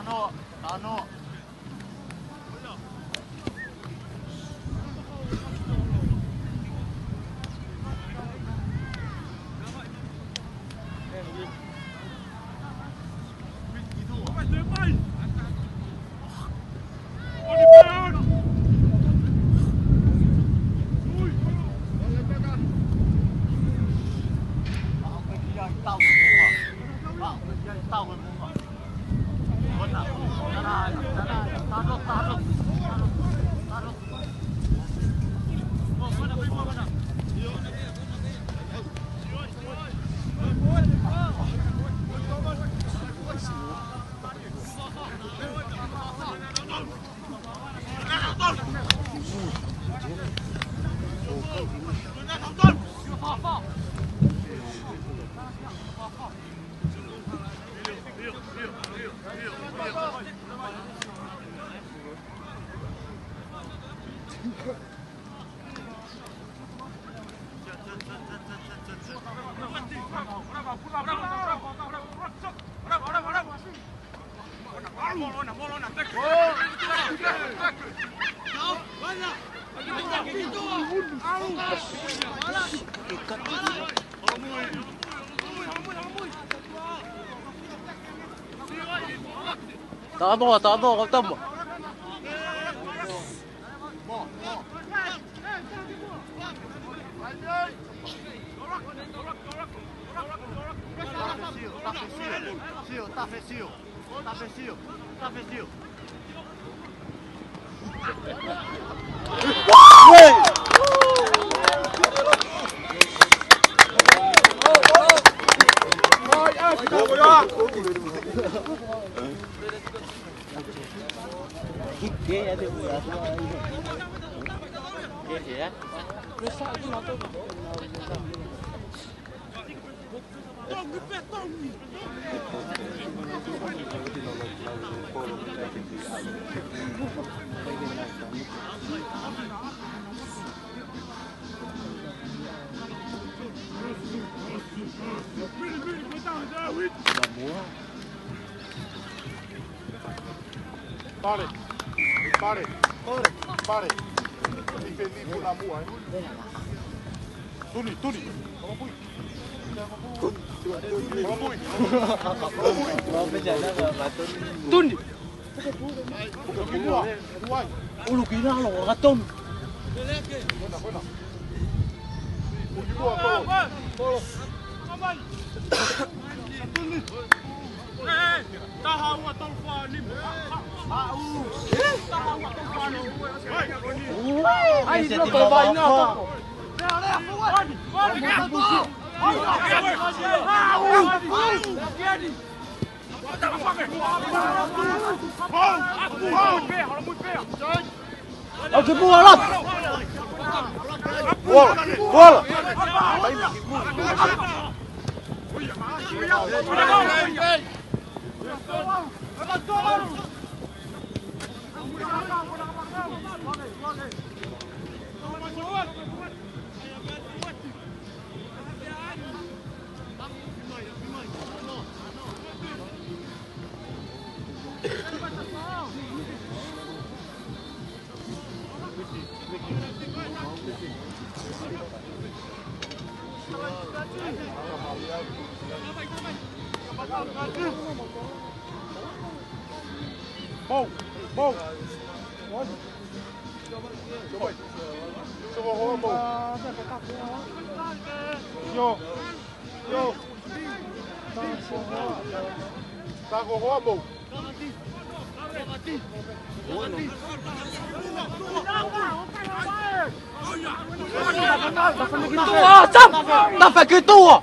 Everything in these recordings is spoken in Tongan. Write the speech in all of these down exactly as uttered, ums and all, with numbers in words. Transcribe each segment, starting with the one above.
Tano, tano. Tamoa, tamoa, tamoa. Tafe sio, tafe sio, tafe sio, tafe sio. Pare. Pare. Pare. Ife ni puna mua, eh. Tuni, tuni. Tuni. Ulu ki lalo, ʻo ka tonu. Taha ua tolu fā nima. Taha ua tolu fā nima. Ai, no, ko vai na. Au ke mua la. Bola, bola. Mou, mou. Sio. Sio. Sio. Sako hoa mou. Tafe ki tuʻa!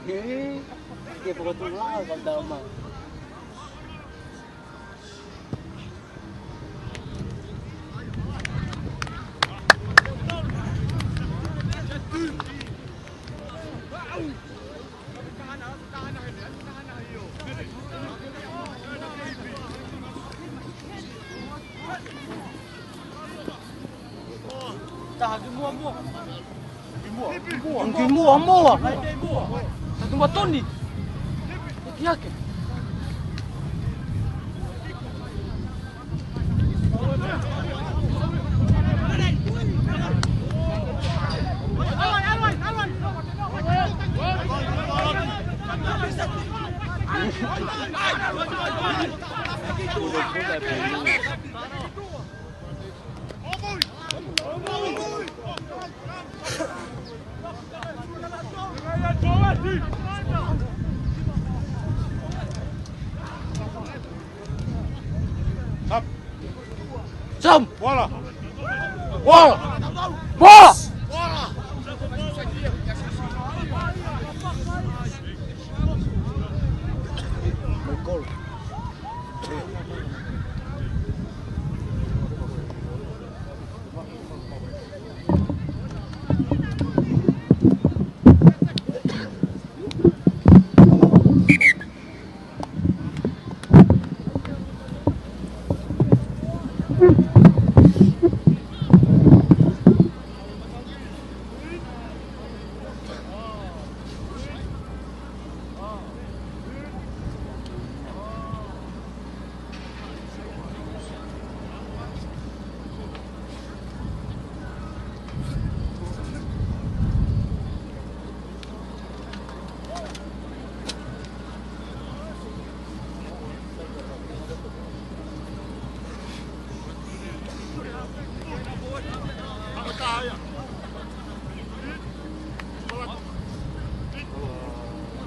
Hei, ke pokotuʻu laʻā ka tama. Taha ki muʻa, muʻa. Ki muʻa, ki muʻa, muʻa. Taha ki muʻa, Toni. Ki hake. Sam. Wala. Wala. Wala.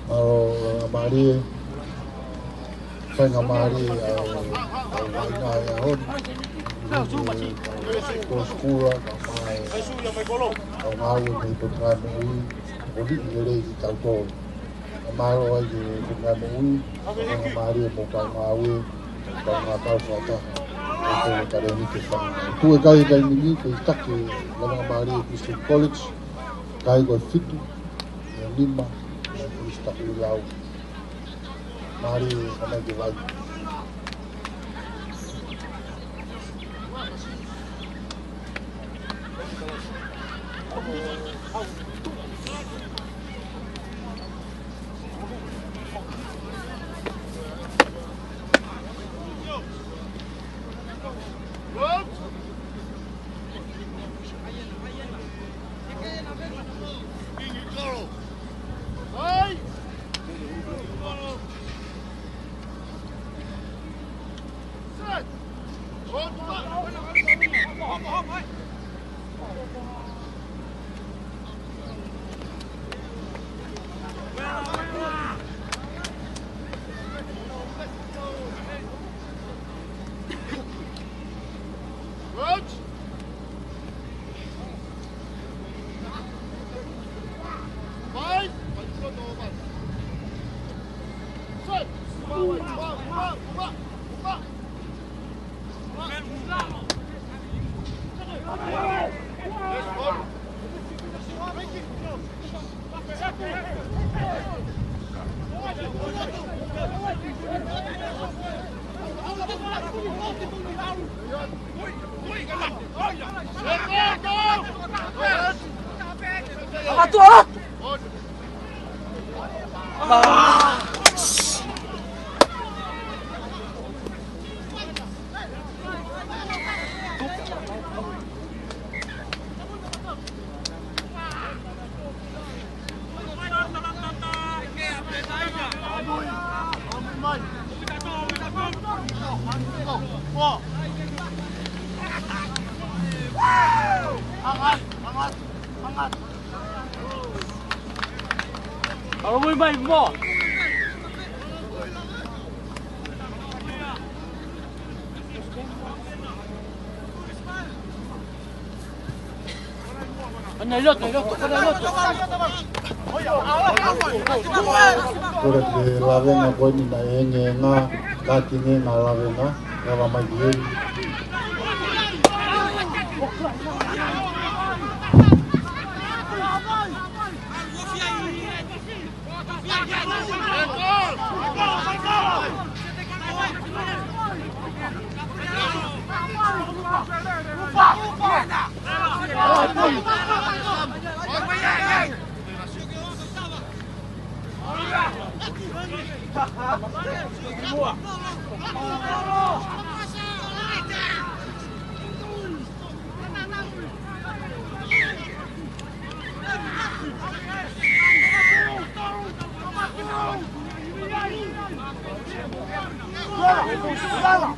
ʻAo, ʻa mālie, faingamālie ʻa e, ʻa e vaʻinga ʻa e ʻaho ni. Ko e sikula, kae ʻumaʻā ʻa e ngāue mei he Potungāue Moʻui, ʻo liʻi lelei kitautolu. Fakamālō ai ki he Potungāue Moʻui, fakamālō mo e kau ngāue, kau ngāue fakataha, ʻa e kau talēniti fanga. Tuʻu e kai he taimi ni, ko e taki, lava mālie Christian College, kai ko e fitu, ʻe nima, ʻe polisi taku lau. Mālie, ka mai ke vai. Alo, mui mai, mo. Ana loto, loto, ana loto. Kole ke lavenga ko eni naʻe engenga, ka ki nge na lavenga, lava mai ki heli.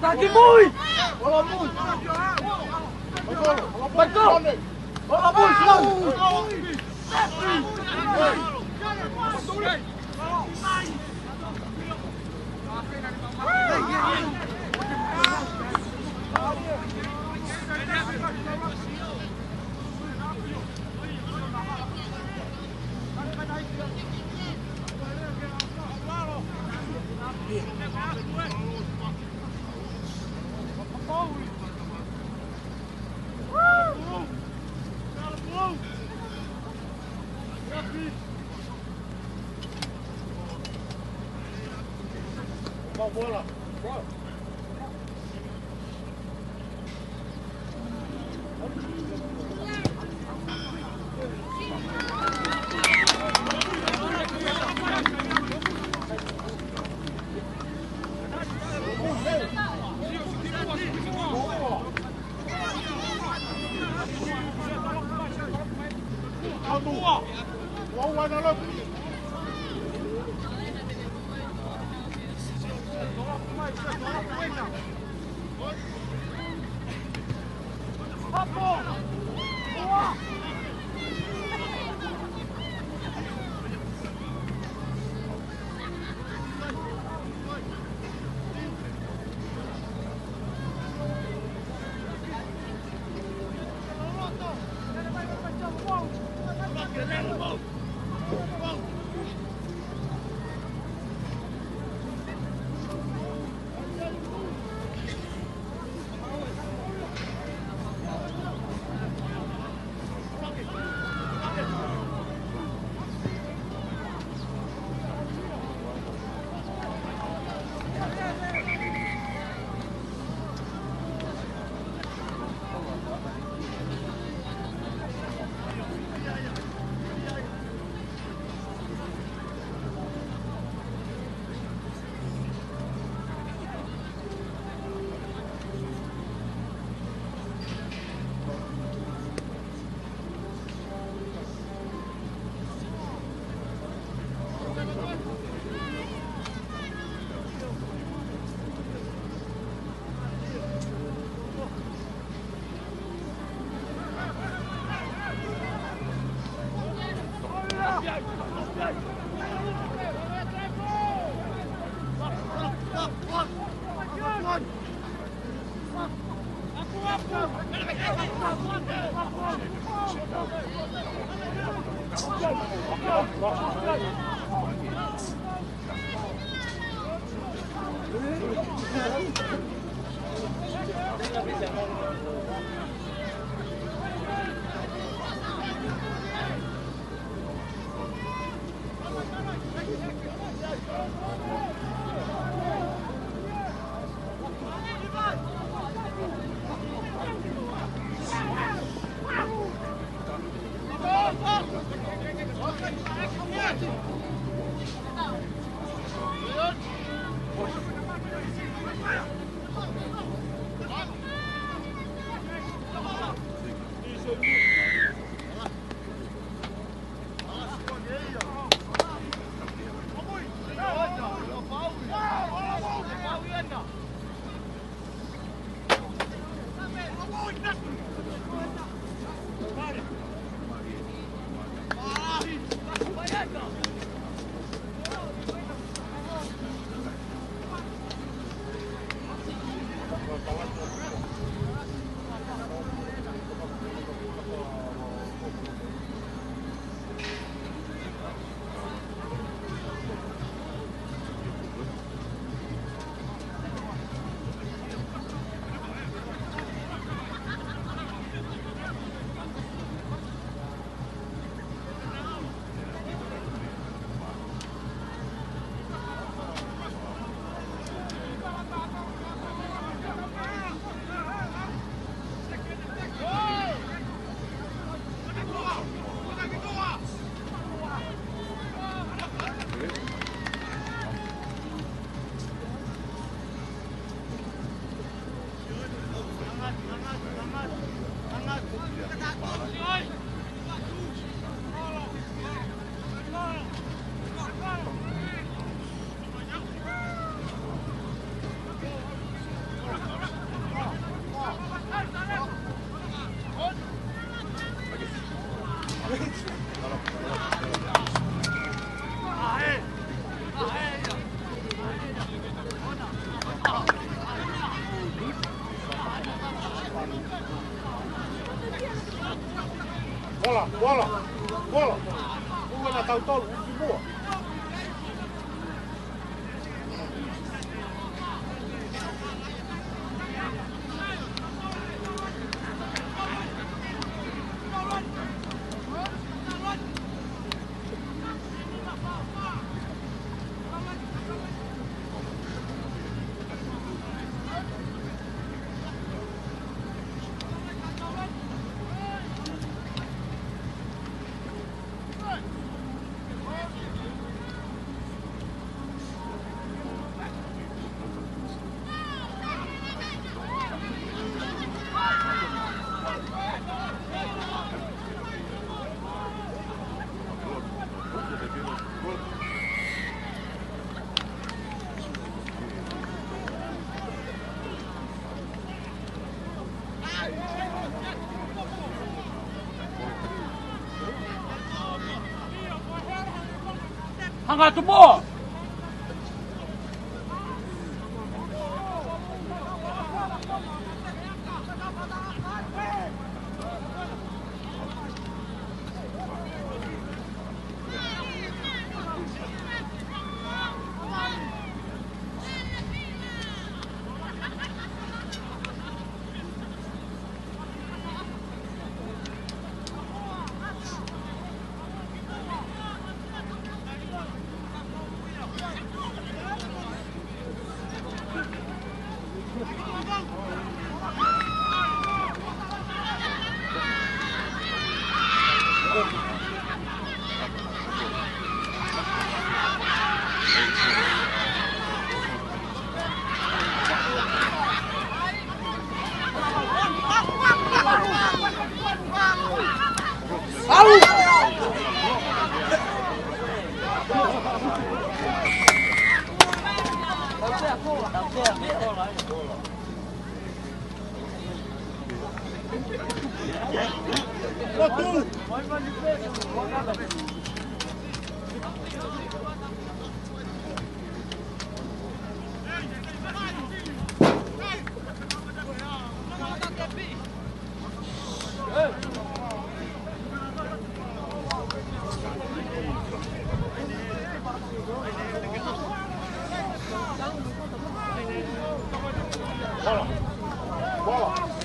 Taki mui! Let go! Let go! Bola, bola, bola. Ua na tautolu, ki muʻa. Hanga tupu.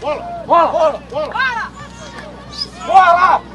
Bola! Bola! Bola! Bola!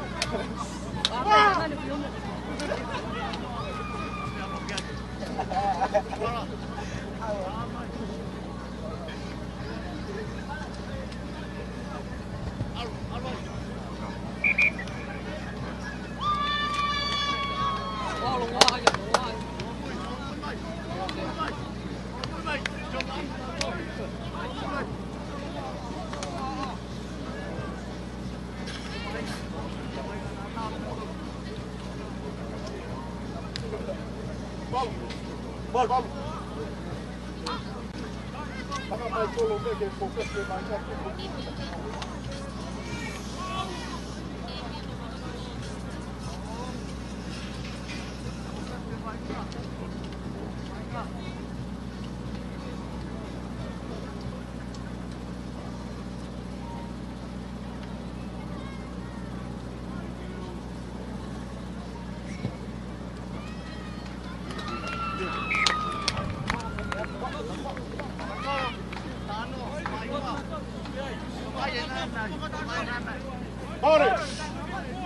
Pare.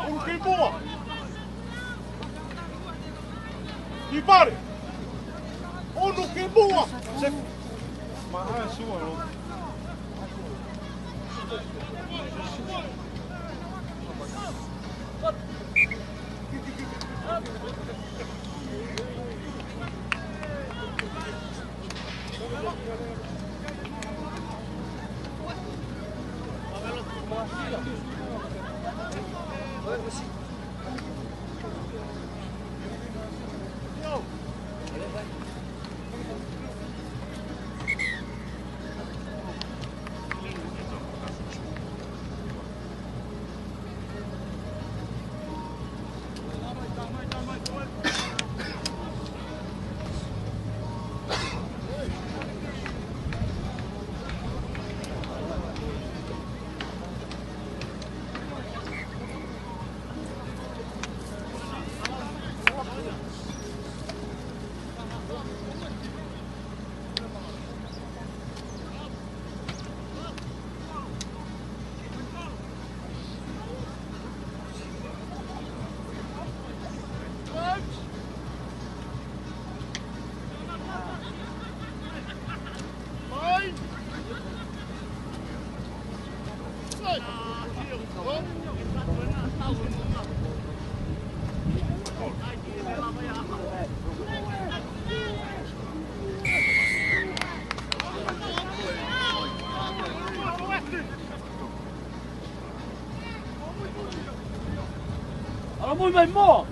ʻUnu ki muʻa. Ki pare. ʻUnu ki muʻa. Maʻa sua lo. ʻAlu mai mo.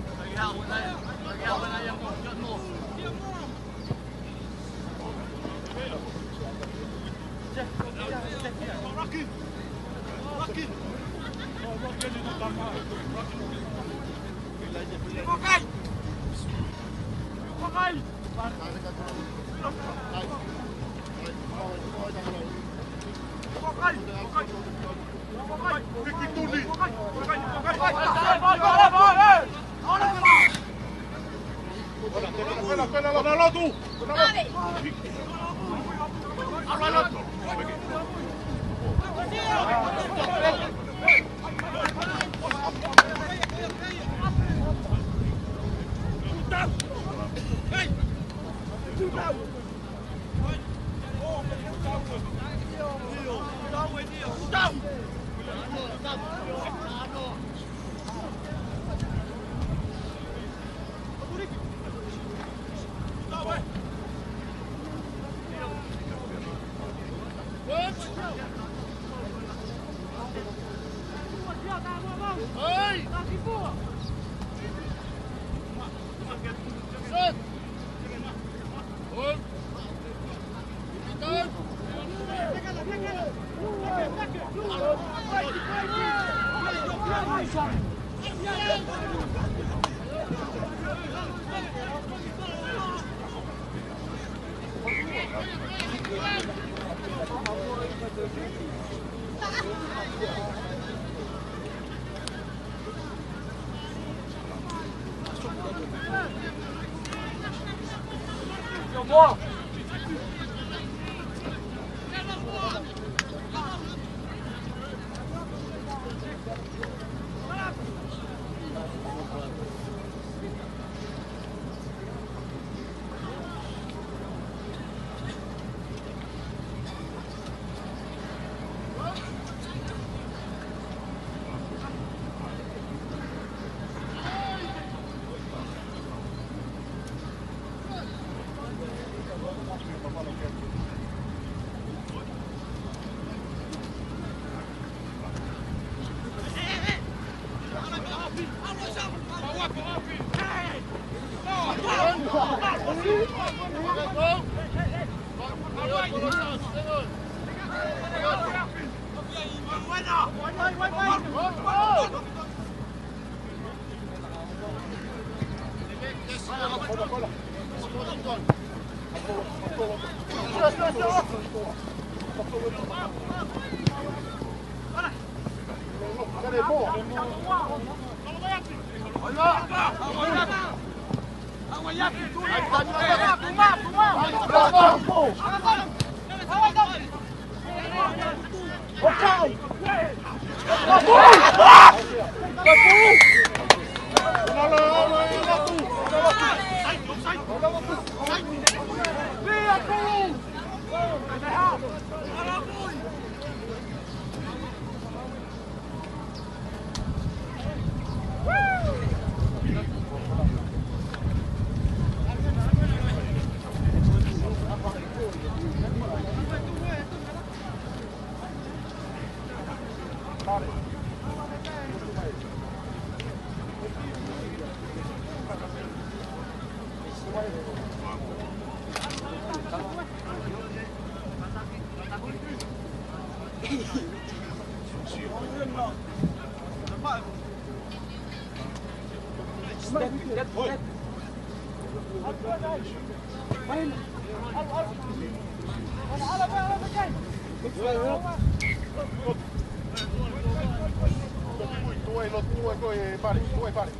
Tuai, lotu tuai ko e pale, tuai pale.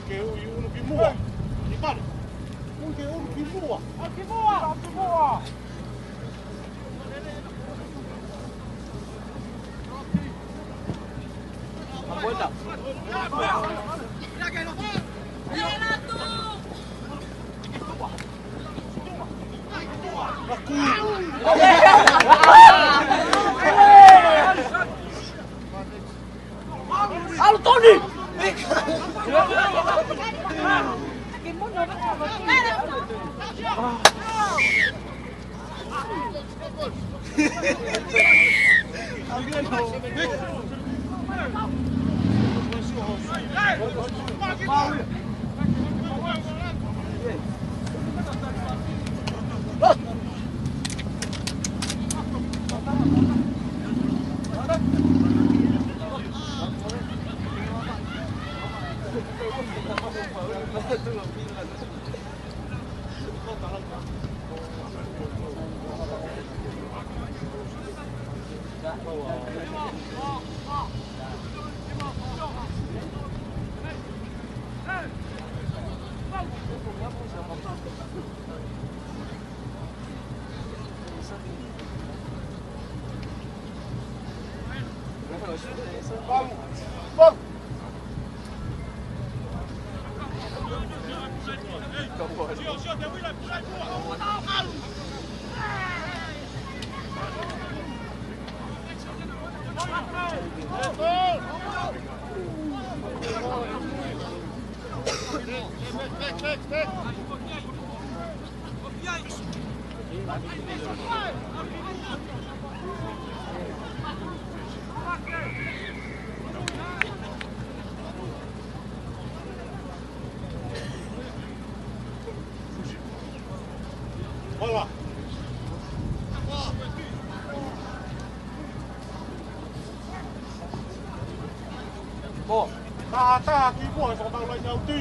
Ke ui unu ki muʻa. Ki pale. Ui ke unu ki muʻa. Ki muʻa. Ki muʻa. ʻAlu Tony! Mo. Taha taha ki muʻa, so kau lai ni ʻauti.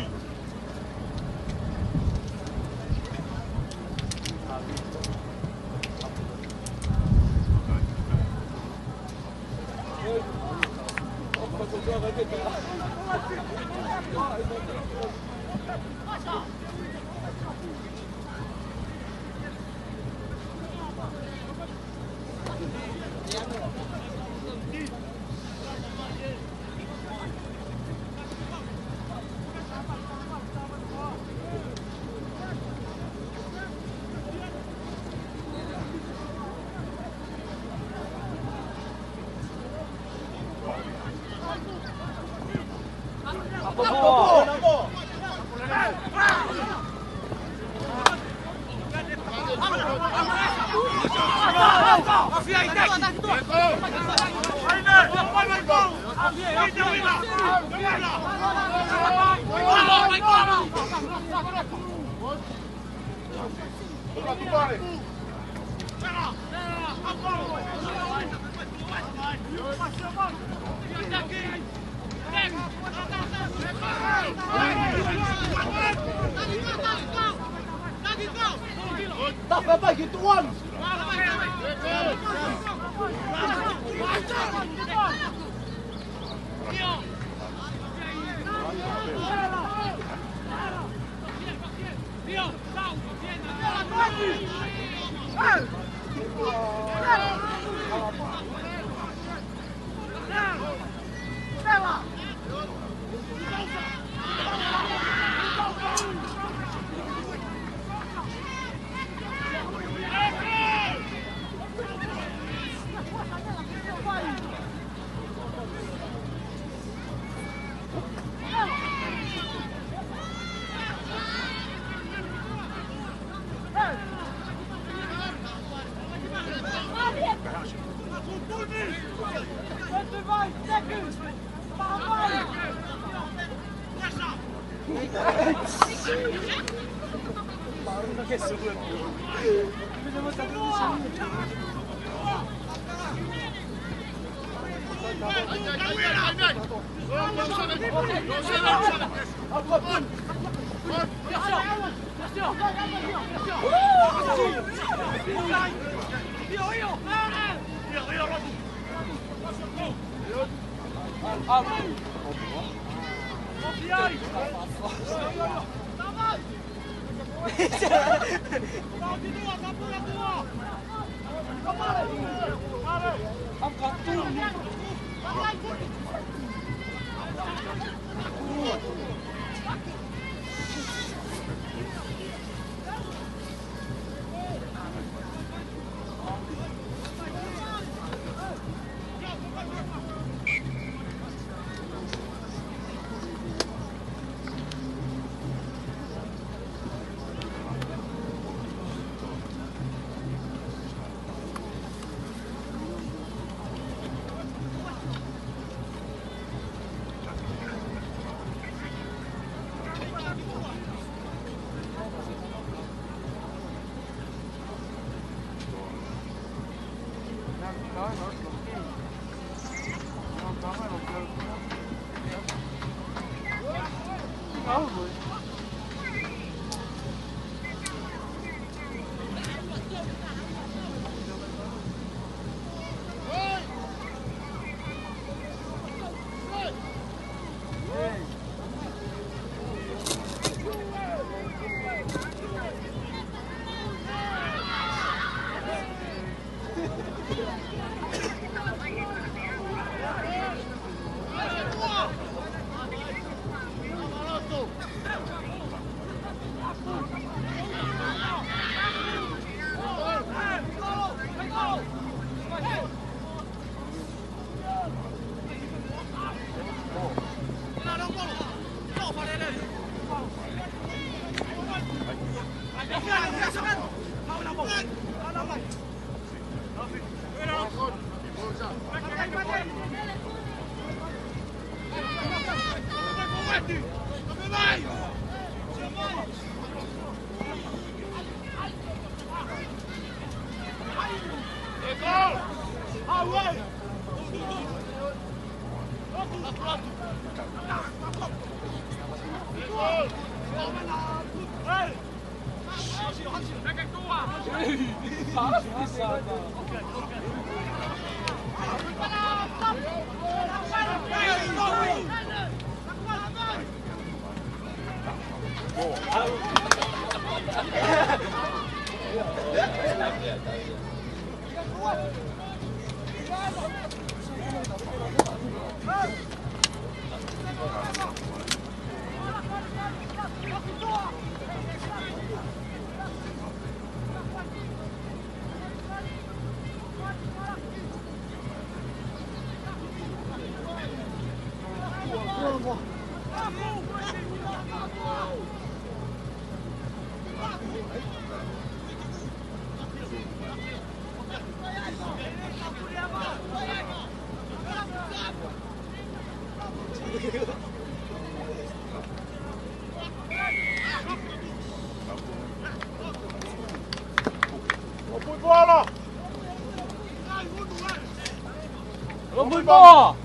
Tafe mai ki tuʻa. Lopui bola! Lopui bola!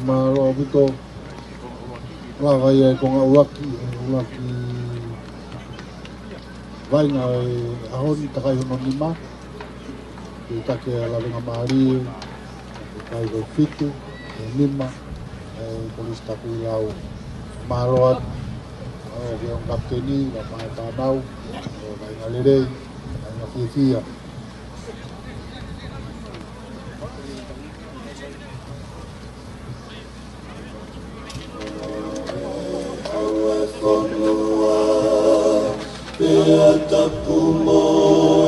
Mālō ʻaupito. Lava ia e konga ʻuluaki, ʻuluaki vaʻinga e ʻaho ni, takai hono nima. Ke taki e lavengamālie, ke kai ko e fitu, e nima, e Kolisi Takuilau. Mālō atu, ʻo ke ongo kapiteni, ka mai pānau, ʻo vaʻinga lelei, vaʻinga fiefia. Pea tapu mo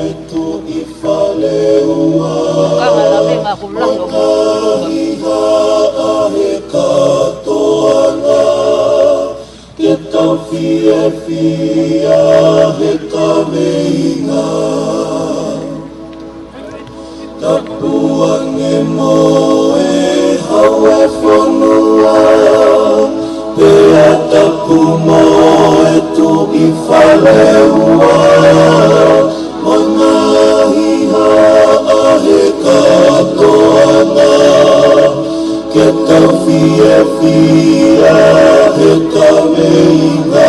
e Tuʻi Faleua, mo e ngaahi haʻa he kātoanga, ke tau fiefia he kaveinga. Tapu ange mo e hau e fonua, pea tapu mo e Tuʻi Faleua, mo e ngaahi haʻa he kātoanga, ke tau fiefia he kaveinga.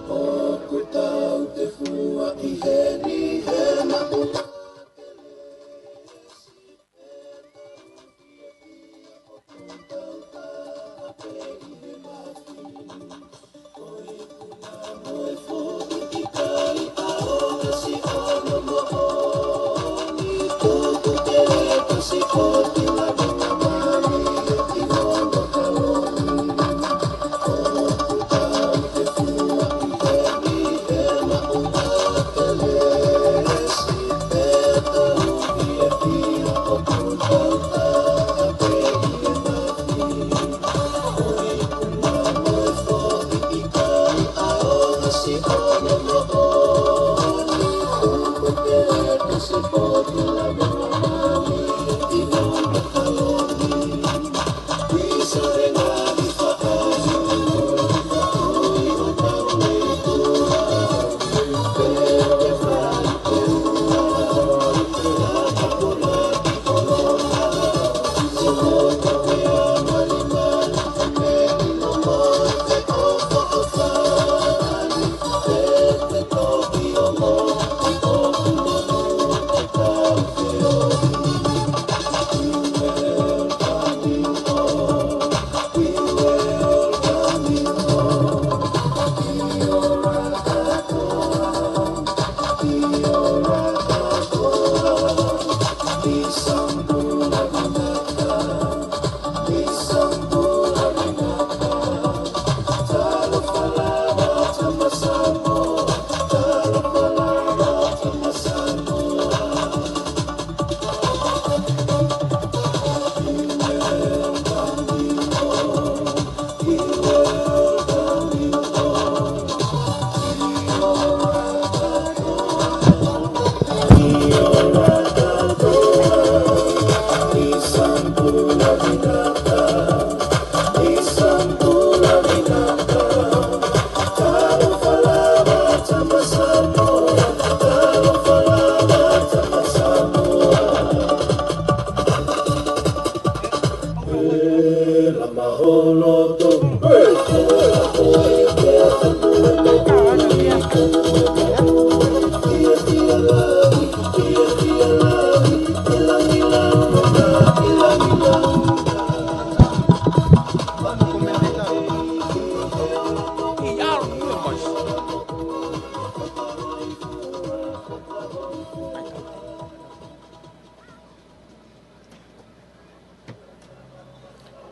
ʻOku tau tefua ʻi heni he maʻu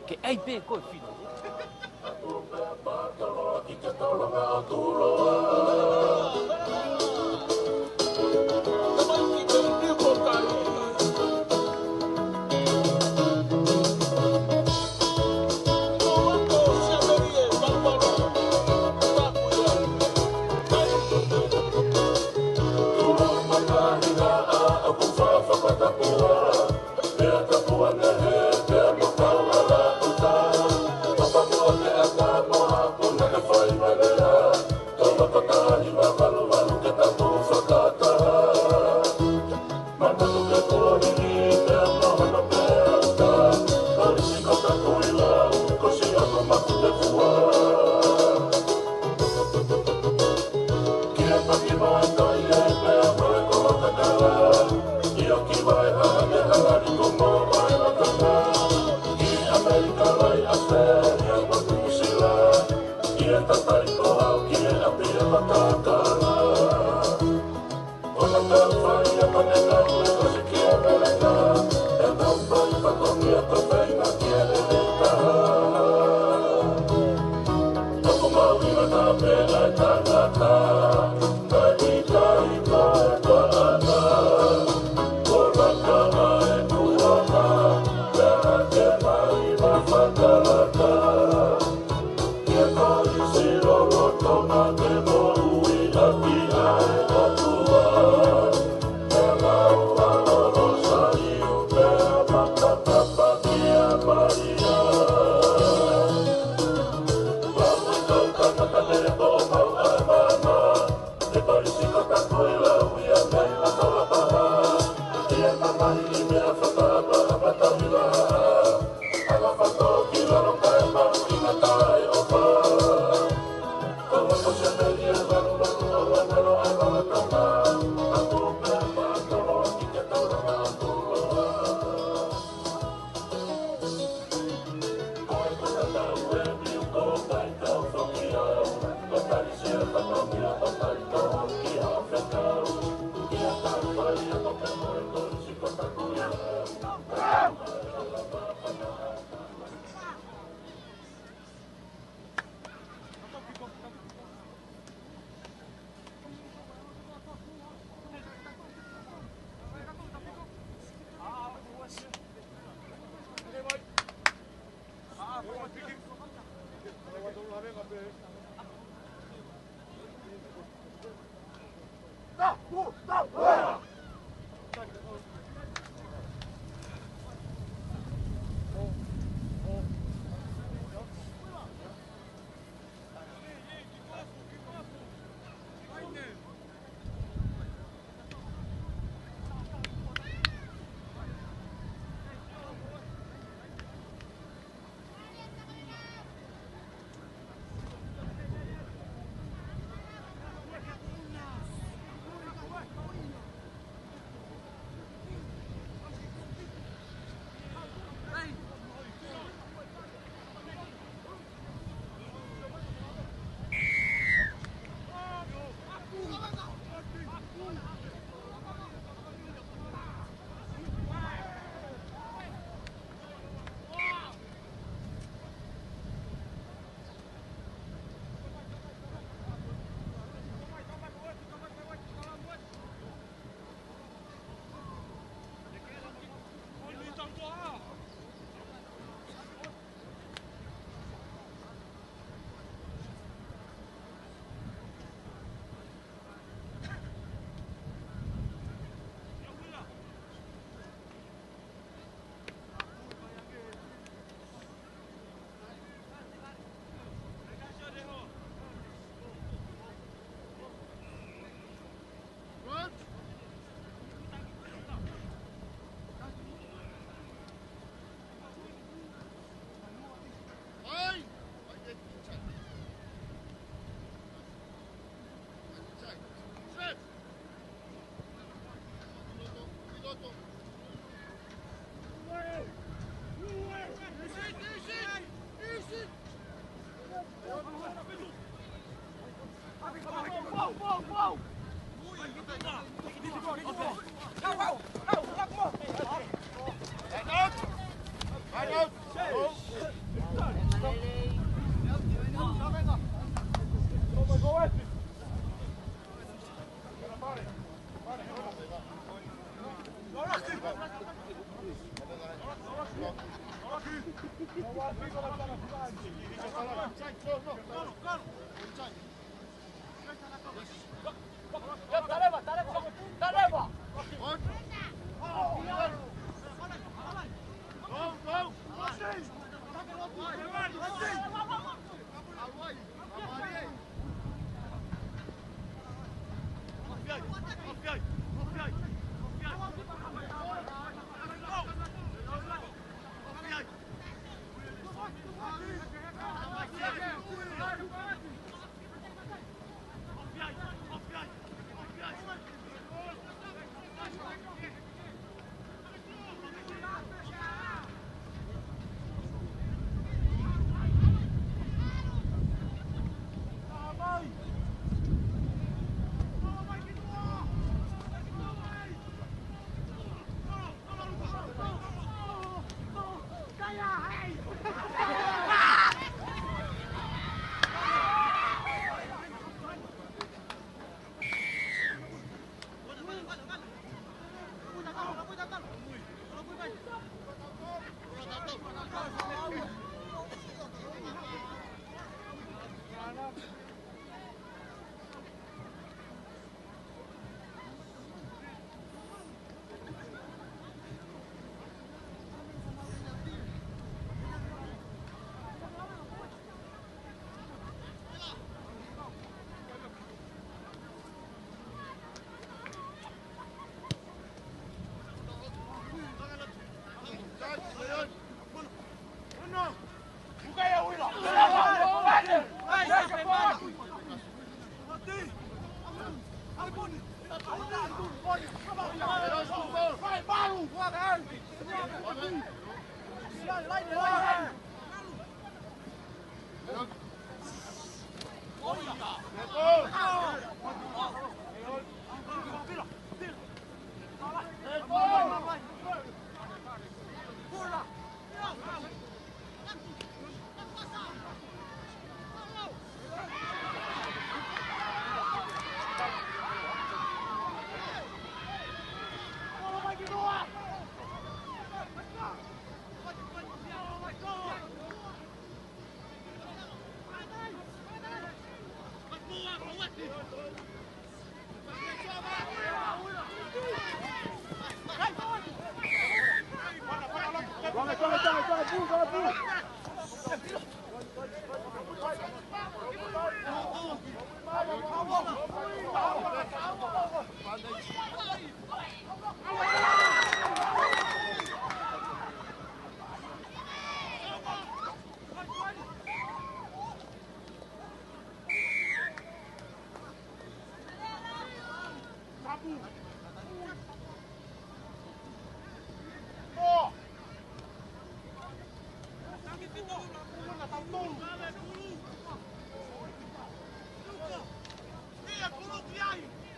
Ke ai pē ko e fino.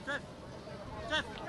Jeff, Jeff,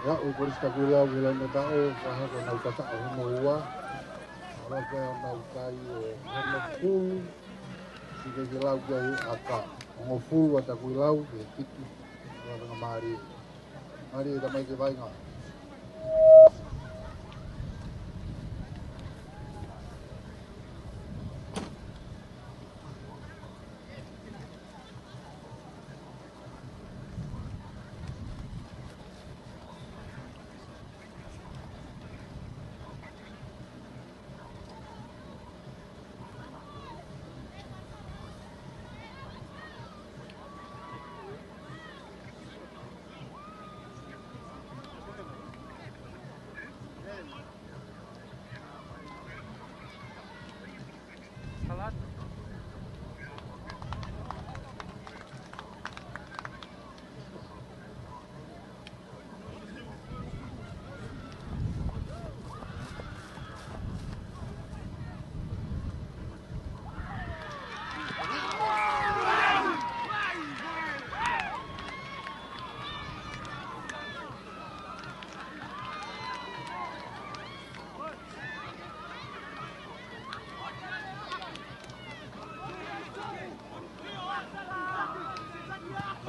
Aʻu ʻa Kolisi Takuilau ki he laine taʻo, ka hoko ʻenau tataʻo hono ua. Ala pea ʻenau kai ʻe hongofulu, siʻi ke lau ki ai ʻaka. Hongofulu ʻa Takuilau ki he fitu ʻa Vainga. Mālie. Mālie tamaiki Vainga.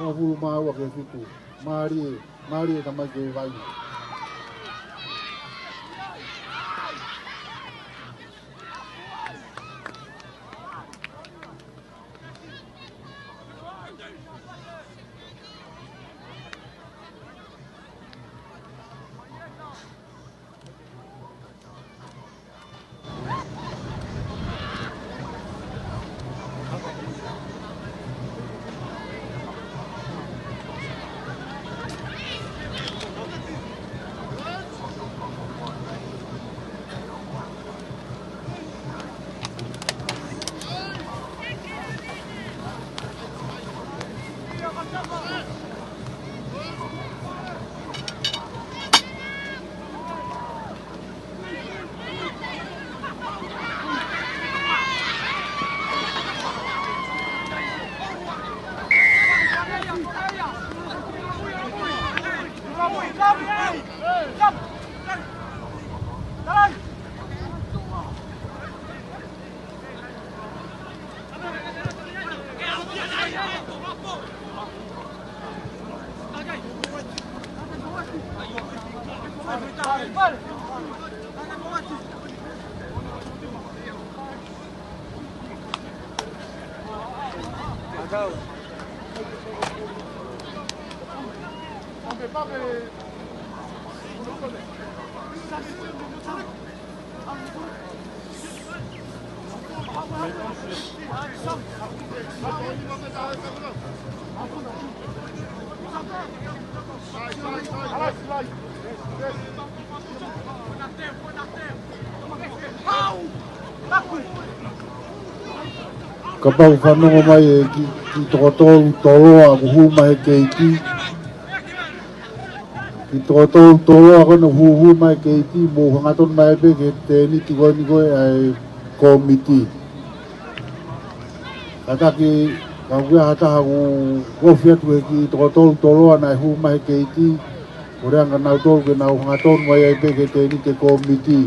Hongofulu mā ua ki he fitu. Mālie, mālie tamaiki Vainga. Kapau fanongo mai e kiʻi, kiʻi toko tolu toloa kuo hū mai he keiti. Kiʻi toko tolu toloa ko ena hū, hū mai he keiti, mou hangatonu mai pē ki he tēniti ko eni ko ē ʻa e kōmiti. Kātaki, kapau ʻoku ʻi ai ha taha ʻoku ofi atu he kiʻi toko tolu toloa naʻe hū mai he keiti, kole ange kia nautolu ke nau hangatonu mai ai pē ki he tēniti kōmiti.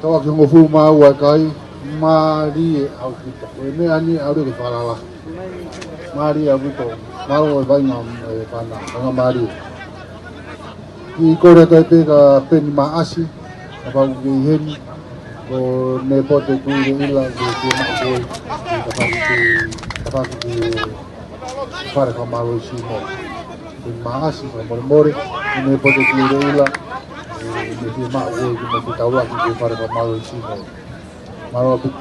Tau ʻaki hongofulu mā ua e kai, mālie ʻaupito. Ko e meʻa ni ʻalu ke falala. Mālie ʻaupito. Mālō e vaʻinga, e pana, vaʻinga mālie. Kiʻi kole atu ai pē kia Peni Maʻasi, kapau ʻoku kei ʻi heni, ko Nepote Kuileʻila, ke ke maʻu koe, ke tafaʻaki ki, tafaʻaki ki he fale fakamālohisino. Peni Maʻasi, fakamolemole, ko Nepote Kuileʻila, ʻe, ke ke maʻu koe, ke ke tafaʻaki ki he fale fakamālohisino. Mālō ʻaupito.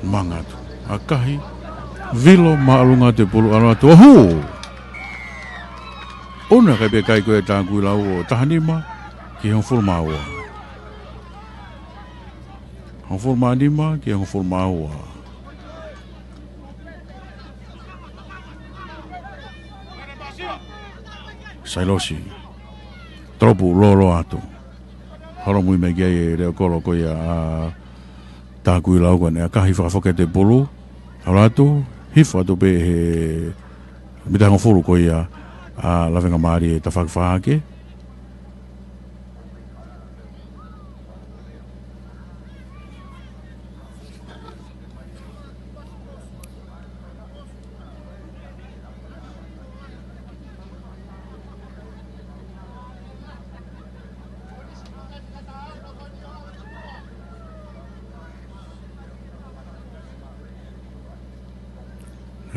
Manga atu. ʻAkahi, Vilo, māʻolunga atu e pulu, ʻalu atu, ʻohu! ʻOua ʻe kai pē kai ko e Takuilau ʻo taha nima ki he hongofulu mā ua. Hongofulu mā nima ki he hongofulu mā ua. Sailosi. Tolopu lōloa atu. Holomui mai ki ai e leʻo kolo ko ia ʻa Takuilau, ko ʻene ʻakahi fakafoki atu e pulu. Hala atu, hifo atu pē he mita hongofulu ko ia ʻa Lavengamālie, tafaʻaki fā hake.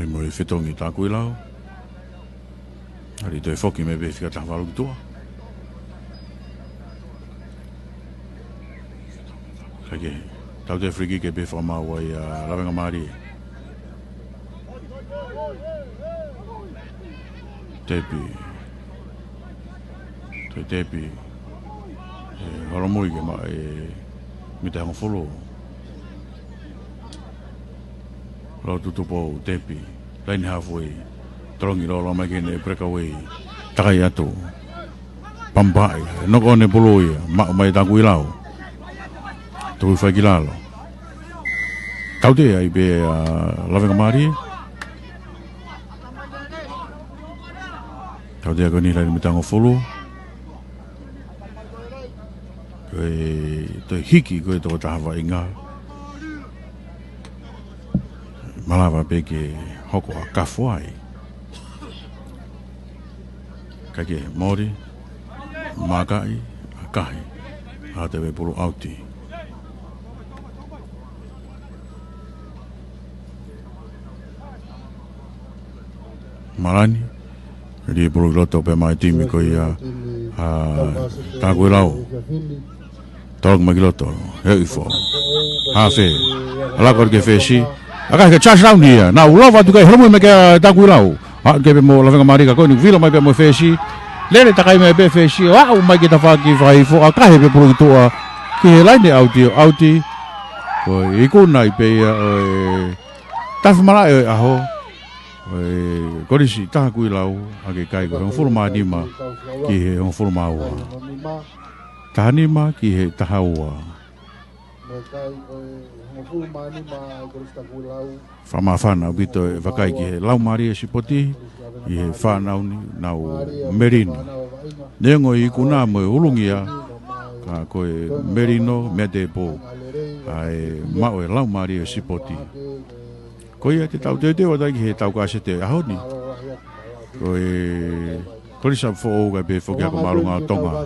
Hei mo e fetongi Takuilau. ʻAlu ʻo toe foki mai pē fika taha valu ki tuʻa. Kae kehe, tautea free kick pē fakamaau ai ʻa Lavengamālie. Tepi. Toe tepi. ʻE, Holomui ke maʻu e mita hongofulu. Lotutupou, tepi. Laine halfway. Tolongi lolo mai ki heʻene breakaway. Takai atu. Pampaʻi. Knock on e pulu ia. Maʻu mai Takuilau. Tuku hifo ai ki lalo. Tautea ai pē ʻa Lavengamālie. Tautea ko eni laine mita hongofulu. Ko e toe hiki ko e toko taha vaʻinga. Malava pē ke hoko ʻa kafo ai. Kae kehe, mole, makaʻi, ʻakahi. ʻAlu atu pē pulu ʻauti. Malani, lī pulu ki loto pē maʻa e timi ko ia ʻa Takuilau. Tolongi mai ki loto, he ifo. Hafe, ʻalu atu ki he fesi. ʻAkahi ke touchdown ia, naʻa ku lava atu ki ai, Holomui mai kia Takuilau. ʻAlu ki ai pē mo Lavengamālie ka ko eni, vilo mai pē mo e fesi. Lele takai mai pē fesi, ʻo aʻu mai ki he tafaʻaki fakahifo, ʻakahi pē pulu ki tuʻa. Ki he laine ʻauti, ʻauti. Ko e ikuna ai pē ia ʻo e tafi malaʻe ʻo e ʻaho. ʻO e Kolisi Takuilau, ʻa e kai ko e hongofulu mā nima ki he hongofulu mā ua. Taha nima ki he taha ua. Fakamāfana ʻaupito e vakai ki he laumālie sipoti ʻi he fānau ni, nau melino. Neongo e ikuna mo e ulungia, ka ko e melino, meʻa tēpou. ʻA e maʻu e laumālie sipoti. Ko ia te tau teuteu atu ai ki he tau kasete ʻo e ʻaho ni. Ko e Kolisi Foʻou kae pehē foki Ako Māʻolunga ʻo Tonga. Ko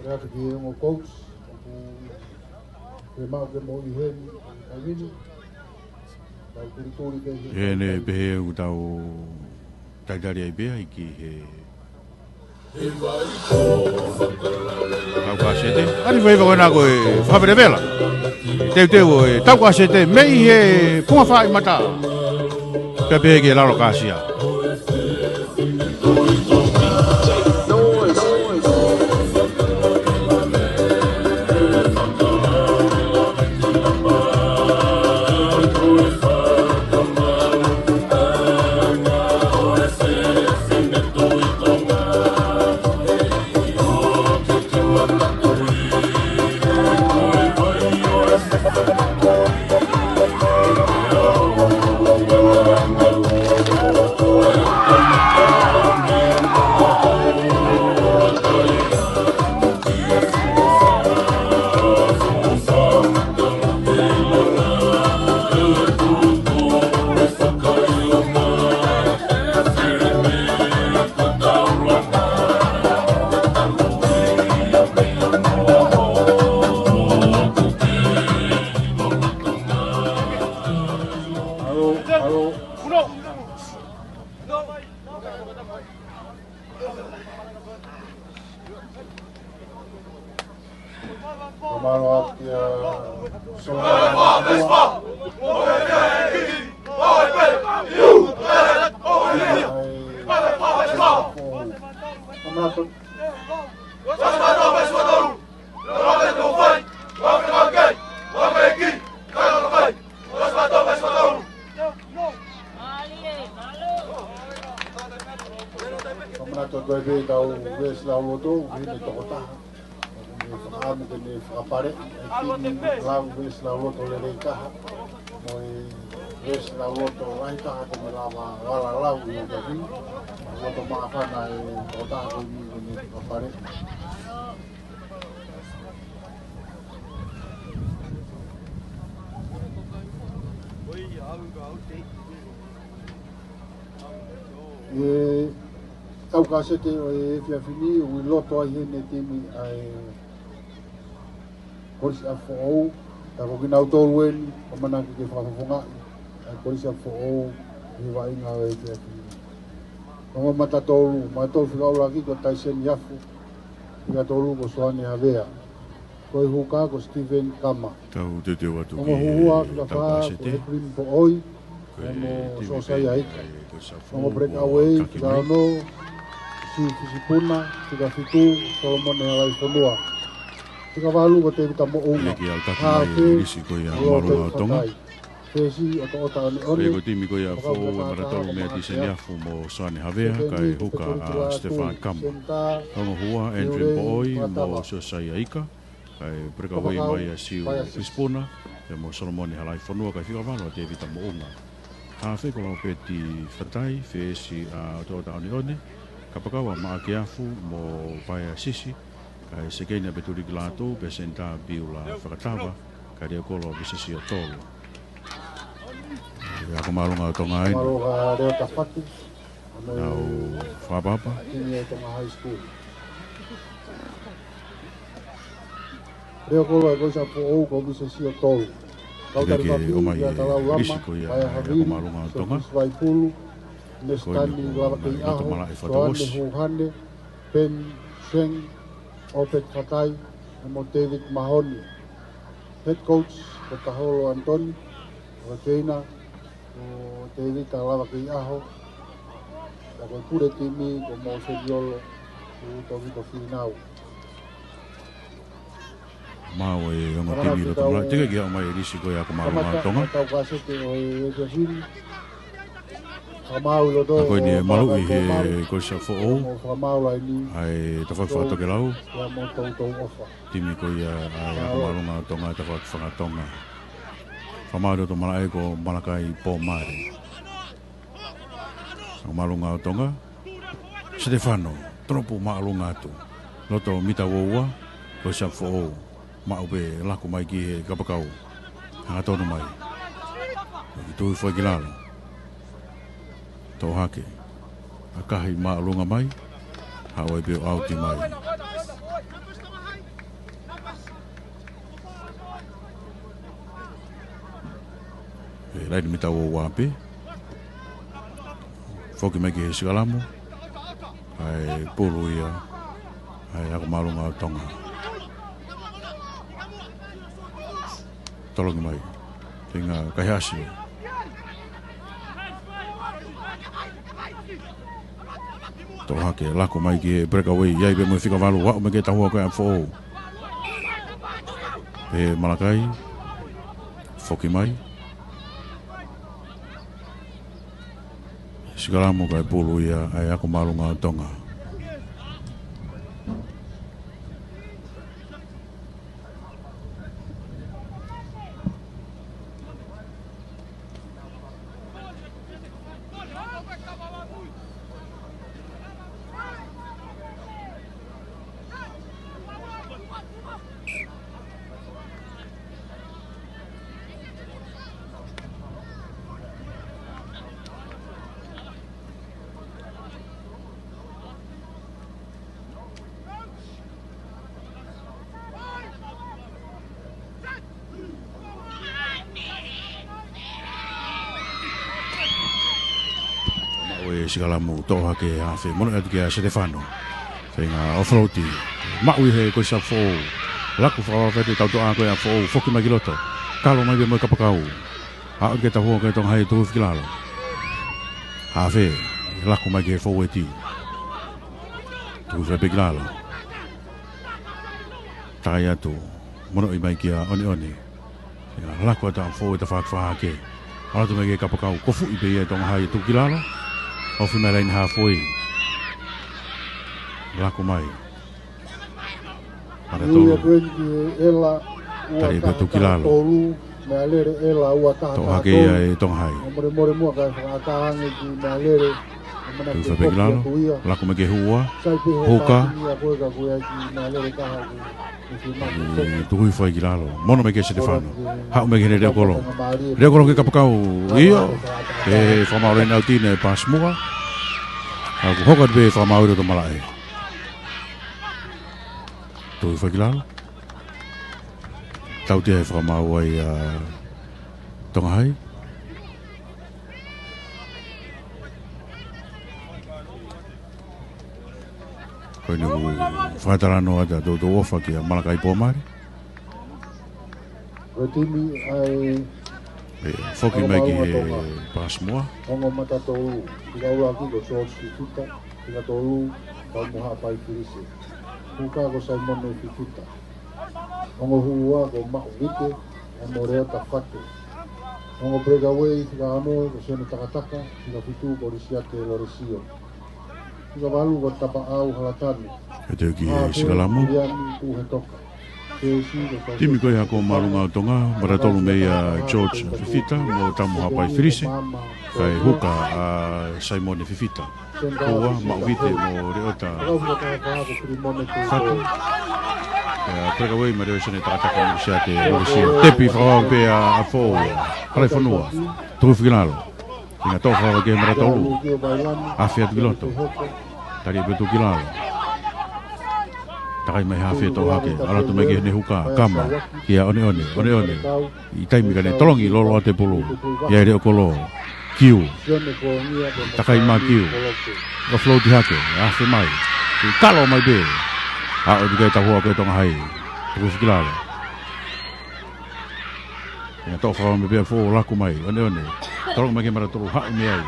ia ki he ongo coach, ʻoku ke maʻu ke moʻui heni, ʻi he taimi ni. Tau tulituli pē he ʻEne pehē ʻoku tau talitali ai pē ai ki he tau kasete. ʻAni fai fakaena ko e fakafelevela. Teuteu ʻo e tau kasete mei he Punga Faʻi Mata. Pea pehē ki he Lalo Kasia. Kamana to doi be tau ves lau loto, hine toko taha. Fakaʻamu ke ne fakapale e timi lau veesi lauloto lelei taha mo e veesi lauloto lahi taha ke ne lava ʻo ala lau ʻi he efiafi ni. Loto māfana e tokotaha ko eni ke ne fakapale. ʻI he ʻau kasete ʻo e efiafi ni, ʻoku ʻi loto ai heni e timi ʻa e Kolisi ʻApifoʻou, ka ko kinautolu eni, ʻoku ʻamanaki ke fakafofongaʻi ʻa e Kolisi ʻApifoʻou ʻi he vaʻinga ʻo e efiafi ni. Ongo mata tolu, mata tolu fika ʻuluaki ko Taiseni Afu, fika tolu ko Soane Havea. Ko e huka ko Stephen Kama. Tau teuteu atu ki he ʻau kasete ʻo e efiafi ni. Ongo hua fika fā ko Edwin Poʻoi, ko e timi pē ʻa e Kolisi ʻApifoʻou. Ongo breakaway fika ono, Siu Fisipuna, fika fitu, Solomone Halaifonua. Fika valu ko Tevita Moʻunga. Lelei ke ʻalu atu mai e lisi ko ia ʻa e Māʻolunga ʻo Tonga. Fesi ʻo Toʻota ʻOneʻone. Ko e timi ko ia ʻa Foʻou, mata tolu meia Taiseni Afu mo Soane Havea, kae huka ʻa Stefan Kama. Ongo hua, Edwin Poʻoi mo Siosiaia Ika, kae breakaway mai ʻa Siu Fisipuna pea mo Solomone Halaifonua, kae fika valu ʻa Tevita Moʻunga. Hafe ko Laupeti Fatai, fesi ʻa Toʻota ʻOneʻone, kapakau ʻa Maʻake Afu mo Paea Sisi, kae sekeni ʻa Petuliki Lātū, pea senitā Piula Fakatava, kae lele kolo ʻa Visesi ʻo Tolu. ʻA e ako māʻolunga ʻo Tonga eni. Māʻolunga Leo Tafatu. Nau fakapapa. Timi ʻa e Tonga High School. Leo kolo ʻa e Kolisi ʻApifoʻou ko Visesi ʻo Tolu. Kautari ke ʻomai e lisi ko ia ʻa e ako māʻolunga ʻo Tonga. Ko eni ko Maʻake Afu, Soane Huhane, Ben Seng, Obet Fatai, mo David Mahoni. Head coach ko Taholo Antoni, ko e trainer ko Tevita Lavakeiʻaho, pea ko e pule timi ko Mōseniolo, ko Tokito Finau. Maʻu e ongo timi ʻi loto mālohi, teʻeki ke ʻomai e lisi ko ia ʻa e ako māʻolunga ʻo Tonga. Kamata ʻetau kasete ʻo e efiafi ni. Fakamaau ʻi loto. Ka ko eni ʻe maluʻi he Kolisi ʻApifoʻou ʻa e tafaʻaki fakatokelau. Timi ko ia ʻa e ako māʻolunga ʻo Tonga, tafaʻaki fakatonga. Fakamaau ʻi loto malaʻe ko Malakai Pomare. Ako māʻolunga ʻo Tonga, Setefano, tolopu māʻolunga atu. Loto mita uaua, Kolisi ʻApifoʻou, maʻu pē, laku mai ki he kapakau. Hangatonu mai. Ki tuʻu foʻi ki lalo. Toʻo hake. ʻAkahi māʻolunga mai. Haʻu ai pē ʻo ʻauti mai. ʻE, laini mita uaua pē. Foki mai ki he sikalamu. ʻA e pulu ia ʻa e ako māʻolunga ʻo Tonga. Tolongi mai. Feinga Kaihaʻasi. Toʻo hake, laku mai ki he breakaway, ʻi ai pē mo e fika valu, aʻu mai ki he tahua ko ia ʻa Foʻou. Pehē ʻe Malakai, foki mai. Sikalamu kae pulu ia ʻa e ako māʻolunga ʻo Tonga. Maʻu e sikalamu, toʻo hake ʻa Hafe, mono atu kia Setefano. Feinga ʻo float. Maʻu ʻe he Kolisi ʻApifoʻou. Laku fakavavevave ʻetau toʻa ko ia ʻa Foʻou, foki mai ki loto. Kalo mai pē mo e kapakau. Aʻu ki he tahua ko ia ʻa Tonga Hai, tuku hifo ki lalo. Hafe, laku mai ki he foueti. Tuku hifo pē ki lalo. Tai atu. Mono ʻi mai kia ʻOneʻone. Ia, laku atu ʻa Foʻou ʻi he tafaʻaki fakahake. ʻAlu atu mai ki he kapakau, kofuʻi pē ia ʻe Tonga Hai, tuku ki lalo. Ofi mai laini halfway. Laku mai. Maratolu. Tali pē tuʻu ki lalo. Toʻo hake ia ʻe Tonga Hai. Tuku hifo pē ki lalo. Laku mai ki he hū ua. Huka. Tuku hifo ki lalo. Mono mai ki he Setefano. Haʻu mai ki he leʻo kolo. Leʻo kolo ki he kapakau. ʻIo. Ke fakamaau ʻe Nautina e Pasmua. Ka kuo hoko atu pē fakamaau ʻi loto malaʻe. Tuku hifo ki lalo. Tautea e fakamaau ʻa Tonga Hai. Ko eni ʻoku fakatalanoa atu ʻa Toutou ʻOfa kia Malakai Pomare. Ko e timi ʻa e ʻE, foki mai ki he Pasmua. Ongo mata tolu, fika ua ki ko George Fifita, fika tolu, Taumoha Pai Filisi. Huka ko Saimone Fifita. Ongo hū ua ko Maʻu Vite, ʻa Moreota Fatu. Ongo breakaway, fika ono ko Sene Takataka, fika fitu ko Lisiate Loresio. Fika valu ko Tapaʻau Halatanu. Ke teu ki he sikalamu. Timi ko ia ʻa Haʻaku Māʻolunga ʻo Tonga, mata tolu meia George Fifita, mo Taumoha Pai Filisi, kae huka ʻa Saimone Fifita. Hū ua, Maʻu Vite mo Leota Fatu. Pea breakaway mai leva ʻe Sene Takataka mo Lisiate Loresio. Tepi fakavave pē ʻa Fou, Kalaifonua. Tuku hifo ki lalo. Hinga toʻo fakavave ki he mata tolu. Afe atu ki loto. Tali pē tuʻu ki lalo. Takai mai hafe toʻo hake. ʻAlu atu mai ki heʻene huka. Kama. Kia ʻOneʻone. ʻOneʻone. ʻI taimi ka ne tolongi lolo atu e pulu. ʻI ai e leʻo kolo. Kiu. Takai mai Kiu. Offload hake. Afe mai. Kalo mai pē. ʻAʻu atu ki he tauhua ko e Tonga Hai. Tuku hifo ki lalo. Hinga toʻo fakavave pē ʻa Fou, laku mai, ʻOneʻone. Tolongi mai ki he mata tolu, haʻu mei ai.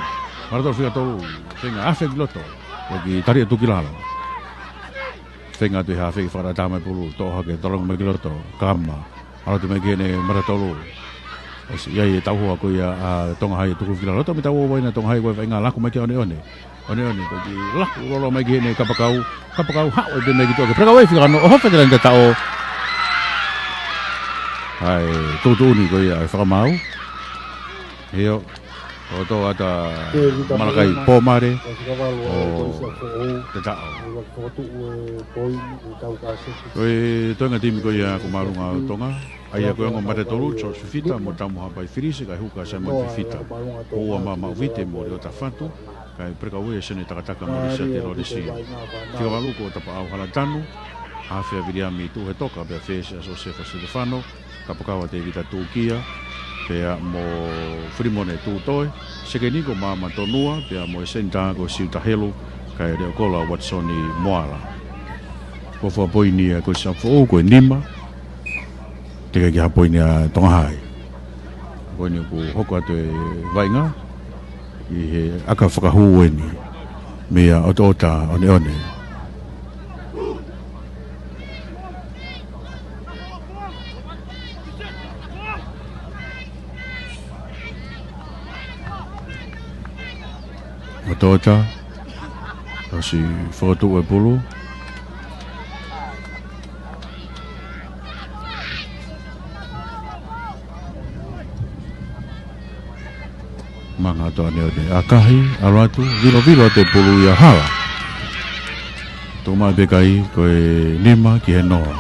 Mata tolu fika tolu, feinga afe ki loto. Toki tali atu ki lalo. Feinga atu e hafe ke fakatata mai pulu, toʻo hake, tolongi mai ki loto, kama. ʻAlu atu mai ki heʻene mata tolu. ʻOsi ʻi ai e tauhua ko ia ʻa Tonga Hai, tuku hifo ki lalo. Toʻo mai tauhua ʻa Tonga Hai, ko e feinga laku mai kia ʻOneʻone. ʻOneʻone, toki laku lolo mai ki heʻene kapakau, kapakau haʻu ʻo pē mai ki tuʻa ki he breakaway fika ono, ʻoho fai ki lalo ʻi he taʻu. ʻAi, tuʻutuʻuni ko ia ʻa e fakamaau. ʻIo, ʻo toʻo atu ʻa Malakai Pomare, ʻo te taʻo. Ko e toenga timi ko ia ʻa Haʻaku Māʻolunga ʻo Tonga. ʻA ia ko e ongo mata tolu, George Fifita, mo Taumoha Pai Filisi, kae huka ʻa Saimone Fifita. Hū ua Maʻu Vite mo Leota Fatu, kae breakaway ʻa Sene Takataka mo Lisiate Loresio. Fika valu ko Tapaʻau Halatanu, afe ʻa Viliami Tuʻuhetoka, pea fesi ʻa Siosefa Setefano, kapakau ʻa Tevita Tukia, pea mo Filimone Tutoe, sekeni ko Maama Tonua, pea mo e senitā ko Siuta Helu, kae leʻo kolo ʻa Watisoni Moala. Ko e fakapoini ʻa e Kolisi ʻApifoʻou ko e nima, teʻeki ai ke ha poini ʻa Tonga Hai. Ko eni ʻoku hoko atu e vaʻinga ʻi he ʻaka fakahū eni meia ʻOtoʻota ʻOneʻone. ʻOtoʻota, ʻosi fokotuʻu e pulu. Manga ʻOtoʻota ʻOneʻone, ʻakahi, ʻalu atu, vilovilo atu e pulu ia hala. Tuʻu mai pē kai, ko e nima ki he noa.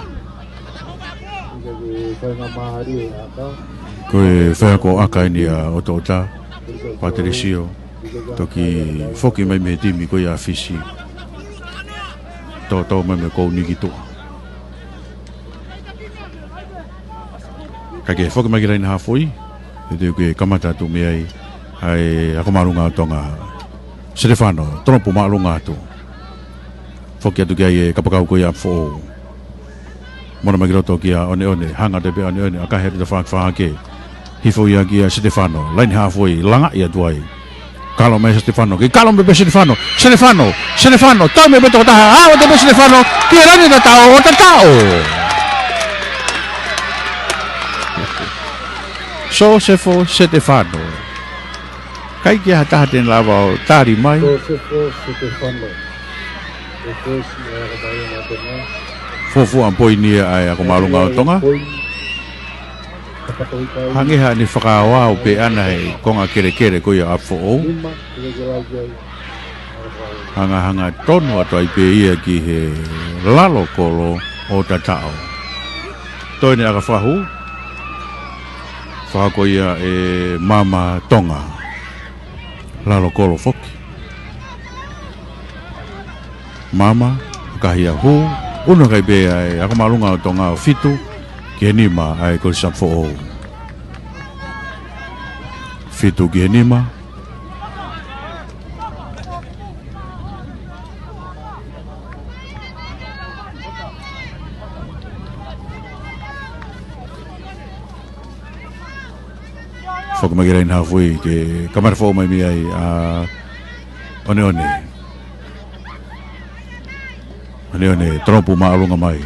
Ko e faiako ʻaka eni ʻa ʻOtoʻota, Patelisio, toki foki mai mei he timi ko ia ʻa Fisi. Tōtō mai mei he kouni ki tuʻa. Kae ke foki mai ki he laine haafe, ʻe te ke kamata atu mei ai, ʻa e Haʻaku Māʻolunga ʻo Tonga. Setefano, tolopu māʻolunga atu. Foki atu ki ai e kapakau ko ia ʻApifoʻou. Mono mai ki loto kia ʻOneʻone, hanga atu pē ʻOneʻone, ʻakahi atu tafaʻaki fā hake. Hifo ia kia Setefano, laine haafe, langaʻi atu ai. Kalo mai Setefano, kei kalo mai pē Setefano. Setefano, Setefano, tau mai pē tokotaha, ʻalu atu pē Setefano, ki he laine tataʻo, ʻo tataʻo. Sosefo Setefano. ʻIkai ke ʻi ai ha taha te ne lava ʻo tali mai. Sosefo Setefano. E fesi ʻa e Haʻaku Māʻolunga ʻo Tonga. Fuofua poini ia ʻa e Ako Māʻolunga ʻo Tonga. Hangē haʻane fakaoao pē ʻana he konga kelekele ko ia ʻa Foʻou. Hangahanga tonu atu ai pē ia ki he lalo kolo ʻo Tataʻo. Toe ʻene ʻaka fakahū. Fakahoko ia ʻe Mama Tonga. Lalo kolo foki. Mama, ʻakahi ia, hū, ʻunu hake pē ʻa e Ako Māʻolunga ʻo Tonga ʻo fitu ki he nima ʻa e Kolisi ʻa Foʻou. Fitu ki he nima. Foki mai ki he laine haafe ke kamata foʻou mai mei ai ʻa ʻOneʻone. ʻOneʻone, tolopu māʻolunga mai.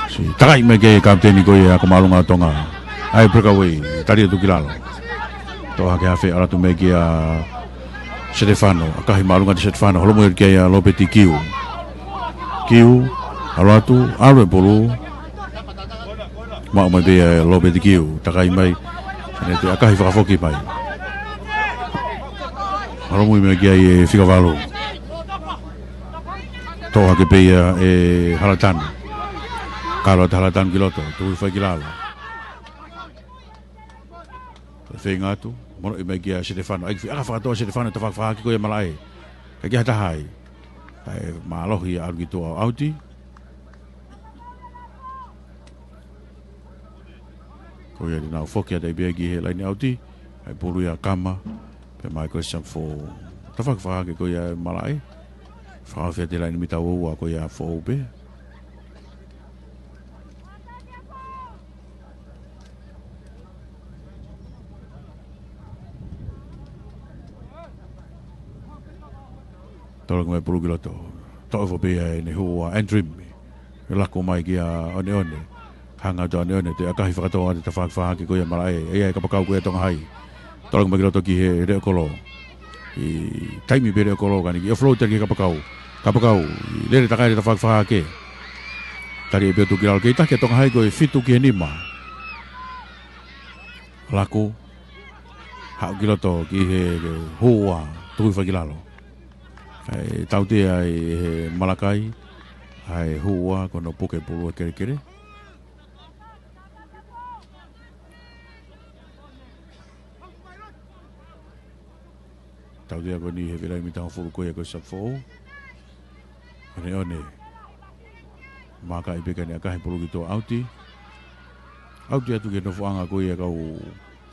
Siʻi takai mai ki he kapiteni ko ia Ako Māʻolunga ʻo Tonga. ʻAi breakaway, tali atu ki lalo. Toʻo hake haafe ʻalu atu mai kia Setefano, ʻakahi māʻolunga ʻa Setefano, holomui ki ai ʻa Lopeti Kiu. Kiu, ʻalu atu, ʻalu e pulu. Maʻu mai pē ʻe Lopeti Kiu, takai mai. Hane te ʻakahi fakafoki mai. Holomui mai ki ai ʻe Fika Valu. Toʻo hake pē ia ʻe Halatanu. Kalo atu Halatanu ki loto, tuku hifo ai ki lalo. Feinga atu, monoʻi mai kia Setefano. ʻAi ke fai ʻaka fakakātoa ʻa Setefano, tafaʻaki fakahake ko ia malaʻe. ʻIkai ke ʻi ai ha taha ai. ʻAi mālohi ia ʻalu ki tuʻa ʻo ʻauti. Ko ia te nau foki atu ai pē ki he laine ʻauti. ʻAi pulu ia kama. Pea mai ko e Sam Foʻou. Tafaʻaki fakahake ko ia malaʻe. Fakaofi atu e laine mita ua ua ko ia Foʻou pē. Tolongi mai pulu ki loto. Toʻo hifo pē ia ʻe Nehua Andrew. Laku mai kia ʻOneʻone. Hanga atu ʻOneʻone, toe ʻakahi fakakātoa atu tafaʻaki fakahake ko ia malaʻe. ʻE ʻi ai e kapakau ko ia Tonga Hai. Tolongi mai ki loto ki he leʻo kolo. ʻI taimi pē leʻo kolo ka ne kiʻi offload atu ki he kapakau. Kapakau, ʻi lele takai atu tafaʻaki fakahake. Tali ʻe pē ʻo tuku ki lalo, kei taki ʻa Tonga Hai ko e fitu ki he nima. Laku. Haʻu ki loto ki he hū ua, tuku hifo ai ki lalo. ʻAi tautea ʻe he Malakai, ʻa e hū ua ko hono puke pulu ʻa e kelekele. Tautea ko eni he vela ʻi mita hongofulu ko ia ko e Sam Foʻou. ʻOneʻone. Maka ʻi peka ne ʻakahi pulu ki tuʻa ʻauti. ʻAuti atu ki he nofoʻanga ko ia kau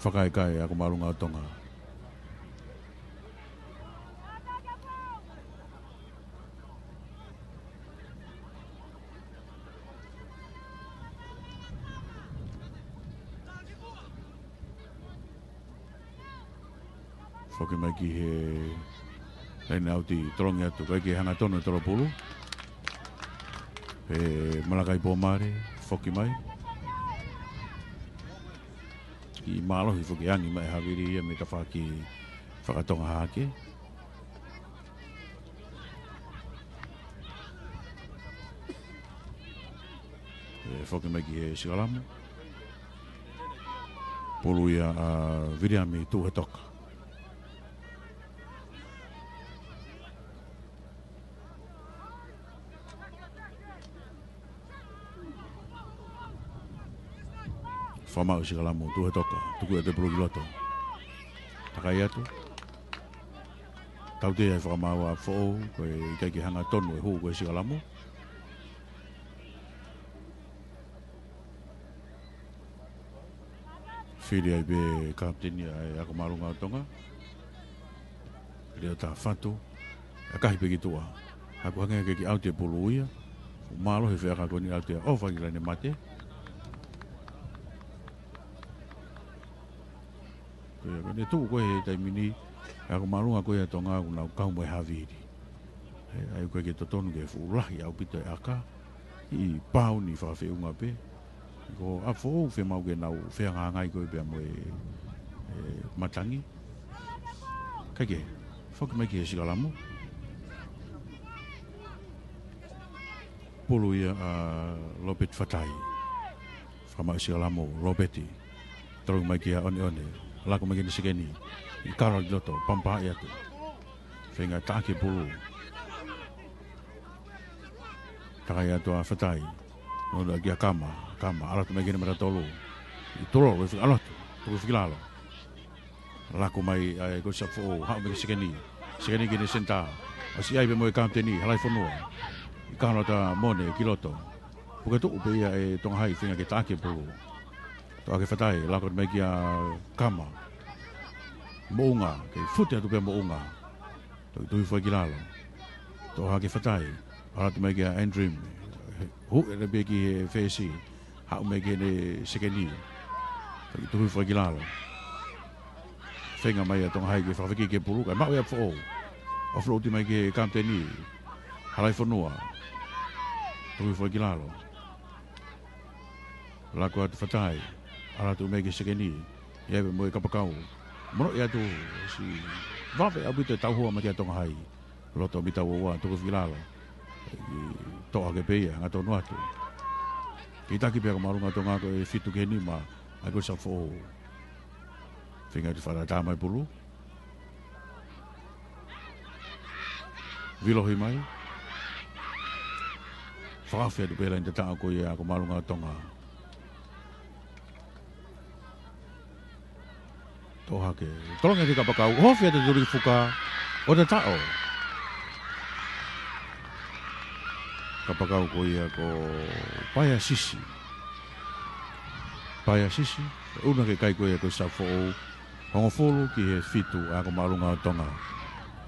fakaekae Ako Māʻolunga ʻo Tonga. Foki mai ki he laine ʻauti, tolongi atu, ʻikai ke hanga tonu e tolo pulu. Pea Malakai Pomare, foki mai. Kiʻi mālohi foki angi mai havili ia mei tafaʻaki fakatonga hake. ʻE foki mai ki he sikalamu. Pulu ia ʻa Viliami Tuhetoka. Fakamaʻu sikalamu Tuhetoka, tuku ʻe te pulu ki loto. Takai atu. Tautea e fakamaau ʻa Foʻou, ko e ʻikai ke hanga tonu e hū ko e sikalamu. Fili ai pē kapiteni ʻa e Ako Māʻolunga ʻo Tonga. Leo Tafatu. ʻAkahi pē ki tuʻa. Haku hangē ke kiʻi ʻauti e pulu ia. Mālohi e feʻaka ko eni ʻauti ia ʻo fai ki laine mate. Ko ia, ko ʻene tuʻu ko ē he taimi ni, ʻa e Ako Māʻolunga ko ia ʻa Tonga ʻoku nau kau mo e havili. ʻE, ʻa ia ʻoku ʻikai ke totonu ke fuʻu lahi ʻaupito e ʻaka, ʻi pauni fakafeʻunga pē. Ko ʻa Foʻou fiemaʻu ke nau fehangahangai ko ē pea mo e, e matangi. Kae kehe, foki mai ki he sikalamu. Pulu ia ʻa Lopeti Fatai. Fakamaʻu ʻe Sikalamo Lopeti. Toloki mai kia ʻOneʻone. Lako mai ki he sekeni. ʻIkalo ki loto. Pampaʻi atu. Feinga taʻaki e pulu. Takai atu ʻa Fatai. Nonu kia Kama. Kama. ʻAlu atu mai ki he mata tolu. ʻI tolo. Loi fika ʻalu atu. Tuku fika lalo. Lako mai ʻa e Kolisi ʻApifoʻou, haʻu mai ki he sekeni. Sekeni ki he senitā. ʻOsi ʻai pē mo e kapiteni, Halaifonua. ʻIkalo atu Mone ki loto. Puke tuʻu pē ia ʻe Tonga Hai, feinga ke taʻaki e pulu. Toʻo hake ʻe Fatai, lako mai kia Kama. Moʻunga, kei fute atu pē Moʻunga. Toki tuhi fua ki lalo. Toʻo hake ʻe Fatai. ʻAlu atu mai kia Andrew. Huʻe leva pē ki he fesi. Haʻu mai ki he sekeni. Toki tuhi fua ki lalo. Feinga mai ʻa Tonga Hai ke fakafekiki e pulu. Kae maʻu ia ʻe Foʻou. ʻOfloʻoti mai ki he kapiteni. Halaifonua. Tuhi fua ki lalo. Lako atu Fatai. ʻAlu atu mai ki he sekeni. ʻI ai pē mo e kapakau. Mono ia tu si vave ʻaupito e tauhua mai kia Tonga Hai. Loto mita ua ua, tuku fika lalo. Toʻo hake pē ia, hangatonu atu. Kei taki pē ako māʻolunga Tonga ko e fitu ki he nima, ʻa e Kolisi ʻApifoʻou. Feinga atu fakatātā mai pulu. Vilohi mai. Fakaʻofi atu pē laini tataʻo ko ia ako māʻolunga Tonga. Toʻo hake. Tolongi atu kapakau. Ofi atu tuli fuka. ʻO tataʻo. Kapakau ko ia ko Paea Sisi. Paea Sisi. ʻUna ke kai ko ia ko Safoʻou. Hongofulu ki he fitu ako māʻolunga Tonga.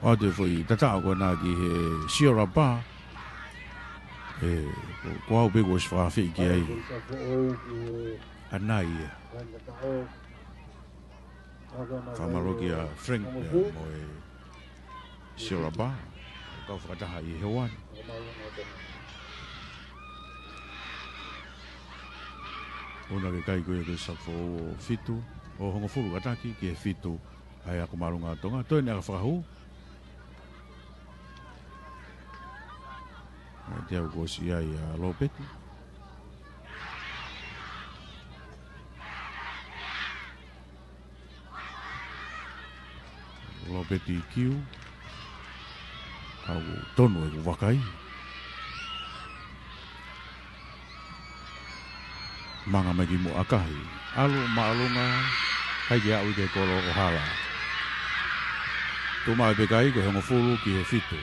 ʻOatu e foʻi tataʻo ko ena ki he Siora Pā. E, ko, ko au pē kuo ʻosi fakafeʻi ki ai. ʻAnai ia. Fakamālō kia Frank pea mo e Siora Pā. Kau fakataha ʻi he one. ʻUna ke kai ko ia ko Safoʻou fitu. ʻO hongofulu kātaki ki he fitu. ʻA e ako māʻolunga Tonga. Toe ne aka fakahū. ʻA e te au kuo ʻosi ʻi ai ʻa Lopeti. Lopeti Kiu. Kau tonu e ku vakai. Manga mai ki muʻa kahi. ʻAlu māʻolunga. Kai ke aʻu ʻi he kolo ʻo hala. Tuʻu maʻu pē kai ko e hongofulu ki he fitu.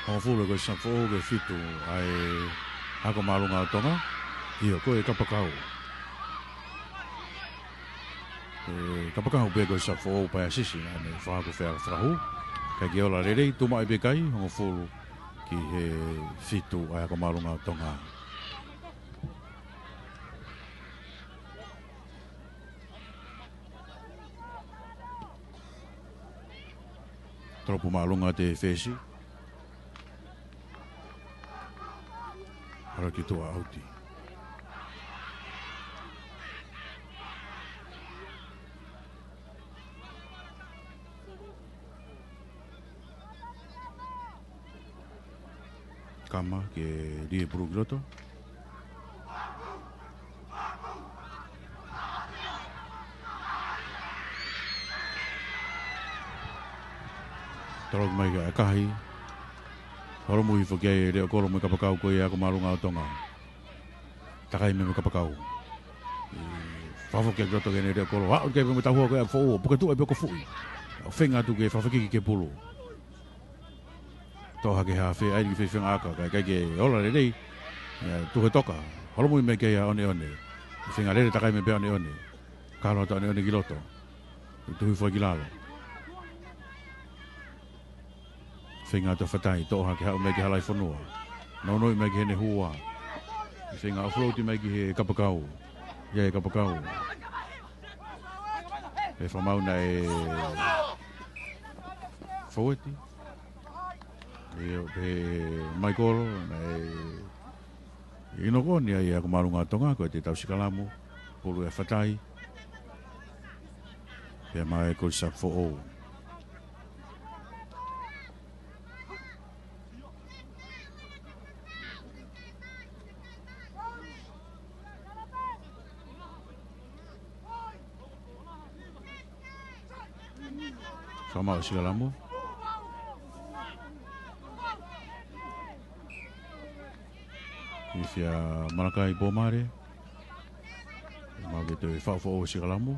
Hongofulu ko Safoʻou ki he fitu. ʻA e ako māʻolunga Tonga. ʻIo ko e kapakau. E kapakau pē ko Safoʻou Paea Sisi naʻa ne fakahū fea fakahū. Kai ke ola lelei tuʻu maʻu pē kai hongofulu ki he fitu ʻa e ako māʻolunga Tonga. Tolopu māʻolunga te fesi. Hara ki tuʻa ʻauti. Kama ke lie pulu ki loto. Toloki mai ka kahi. Holomui foki ai e leʻo kolo mo e kapakau ko ia ako māʻolunga ʻo Tonga. Takai mai mo e kapakau. Fafo ki loto ke ne leʻo kolo. Aʻu ke mo e tauhua ko ia Foʻou. Puke tuʻu ai pē ko Fuʻi. ʻO feinga atu ke fakafekiki ki he pulu. Toʻo hake hafe, ʻai ki fefenga aka, kai kai ke ola lelei. Ia, tuhe toka. Holomui mai ke ia ʻOneʻone. Feinga lele takai mai pē ʻOneʻone. Kalo atu ʻOneʻone ki loto. Tuhi fua ki lalo. Feinga atu Fatai, toʻo hake haʻu mai ki Halaifonua. Nounou mai ki heʻene hua. Feinga offload mai ki he kapakau. Ia e kapakau. E fakamaau naʻe faueti. Ia, pehē ʻe Michael, naʻe ʻi he noko ni ai ako māʻolunga Tonga, ko e te tau sikalamu, pulu ʻe Fatai. Pea mai ko Safoʻou. Fakamaʻu Sikalamu. Ilifia Malakai Pomale. Mau ke toe faʻufaʻu Sikalamu.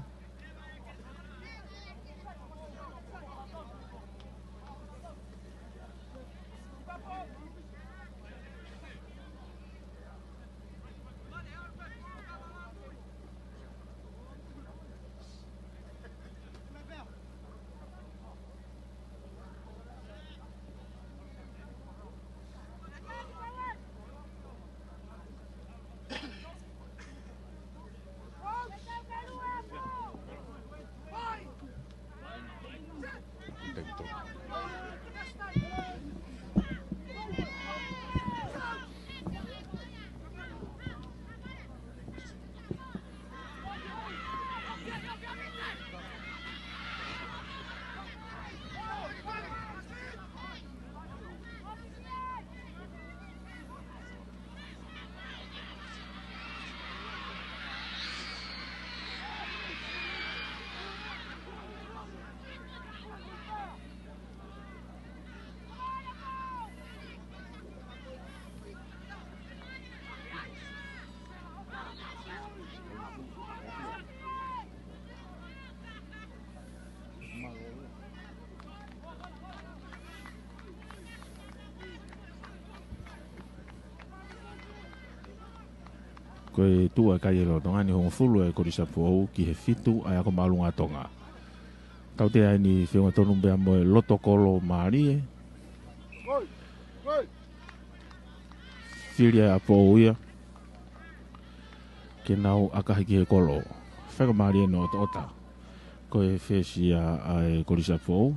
Ko e tuʻu ʻa e kai ʻe Lotonga ni, hongofulu ʻa e Kolisi ʻApifoʻou ki he fitu ʻa e Ako Māʻolunga ʻa Tonga. Tautea eni feʻunga tonu pea mo e loto kolo mālie. Fili ʻa ʻApifoʻou ia ke nau ʻakahi ki he kolo. Faingamālie ʻene ʻotoʻota. Ko e fesi ia ʻa e Kolisi ʻApifoʻou.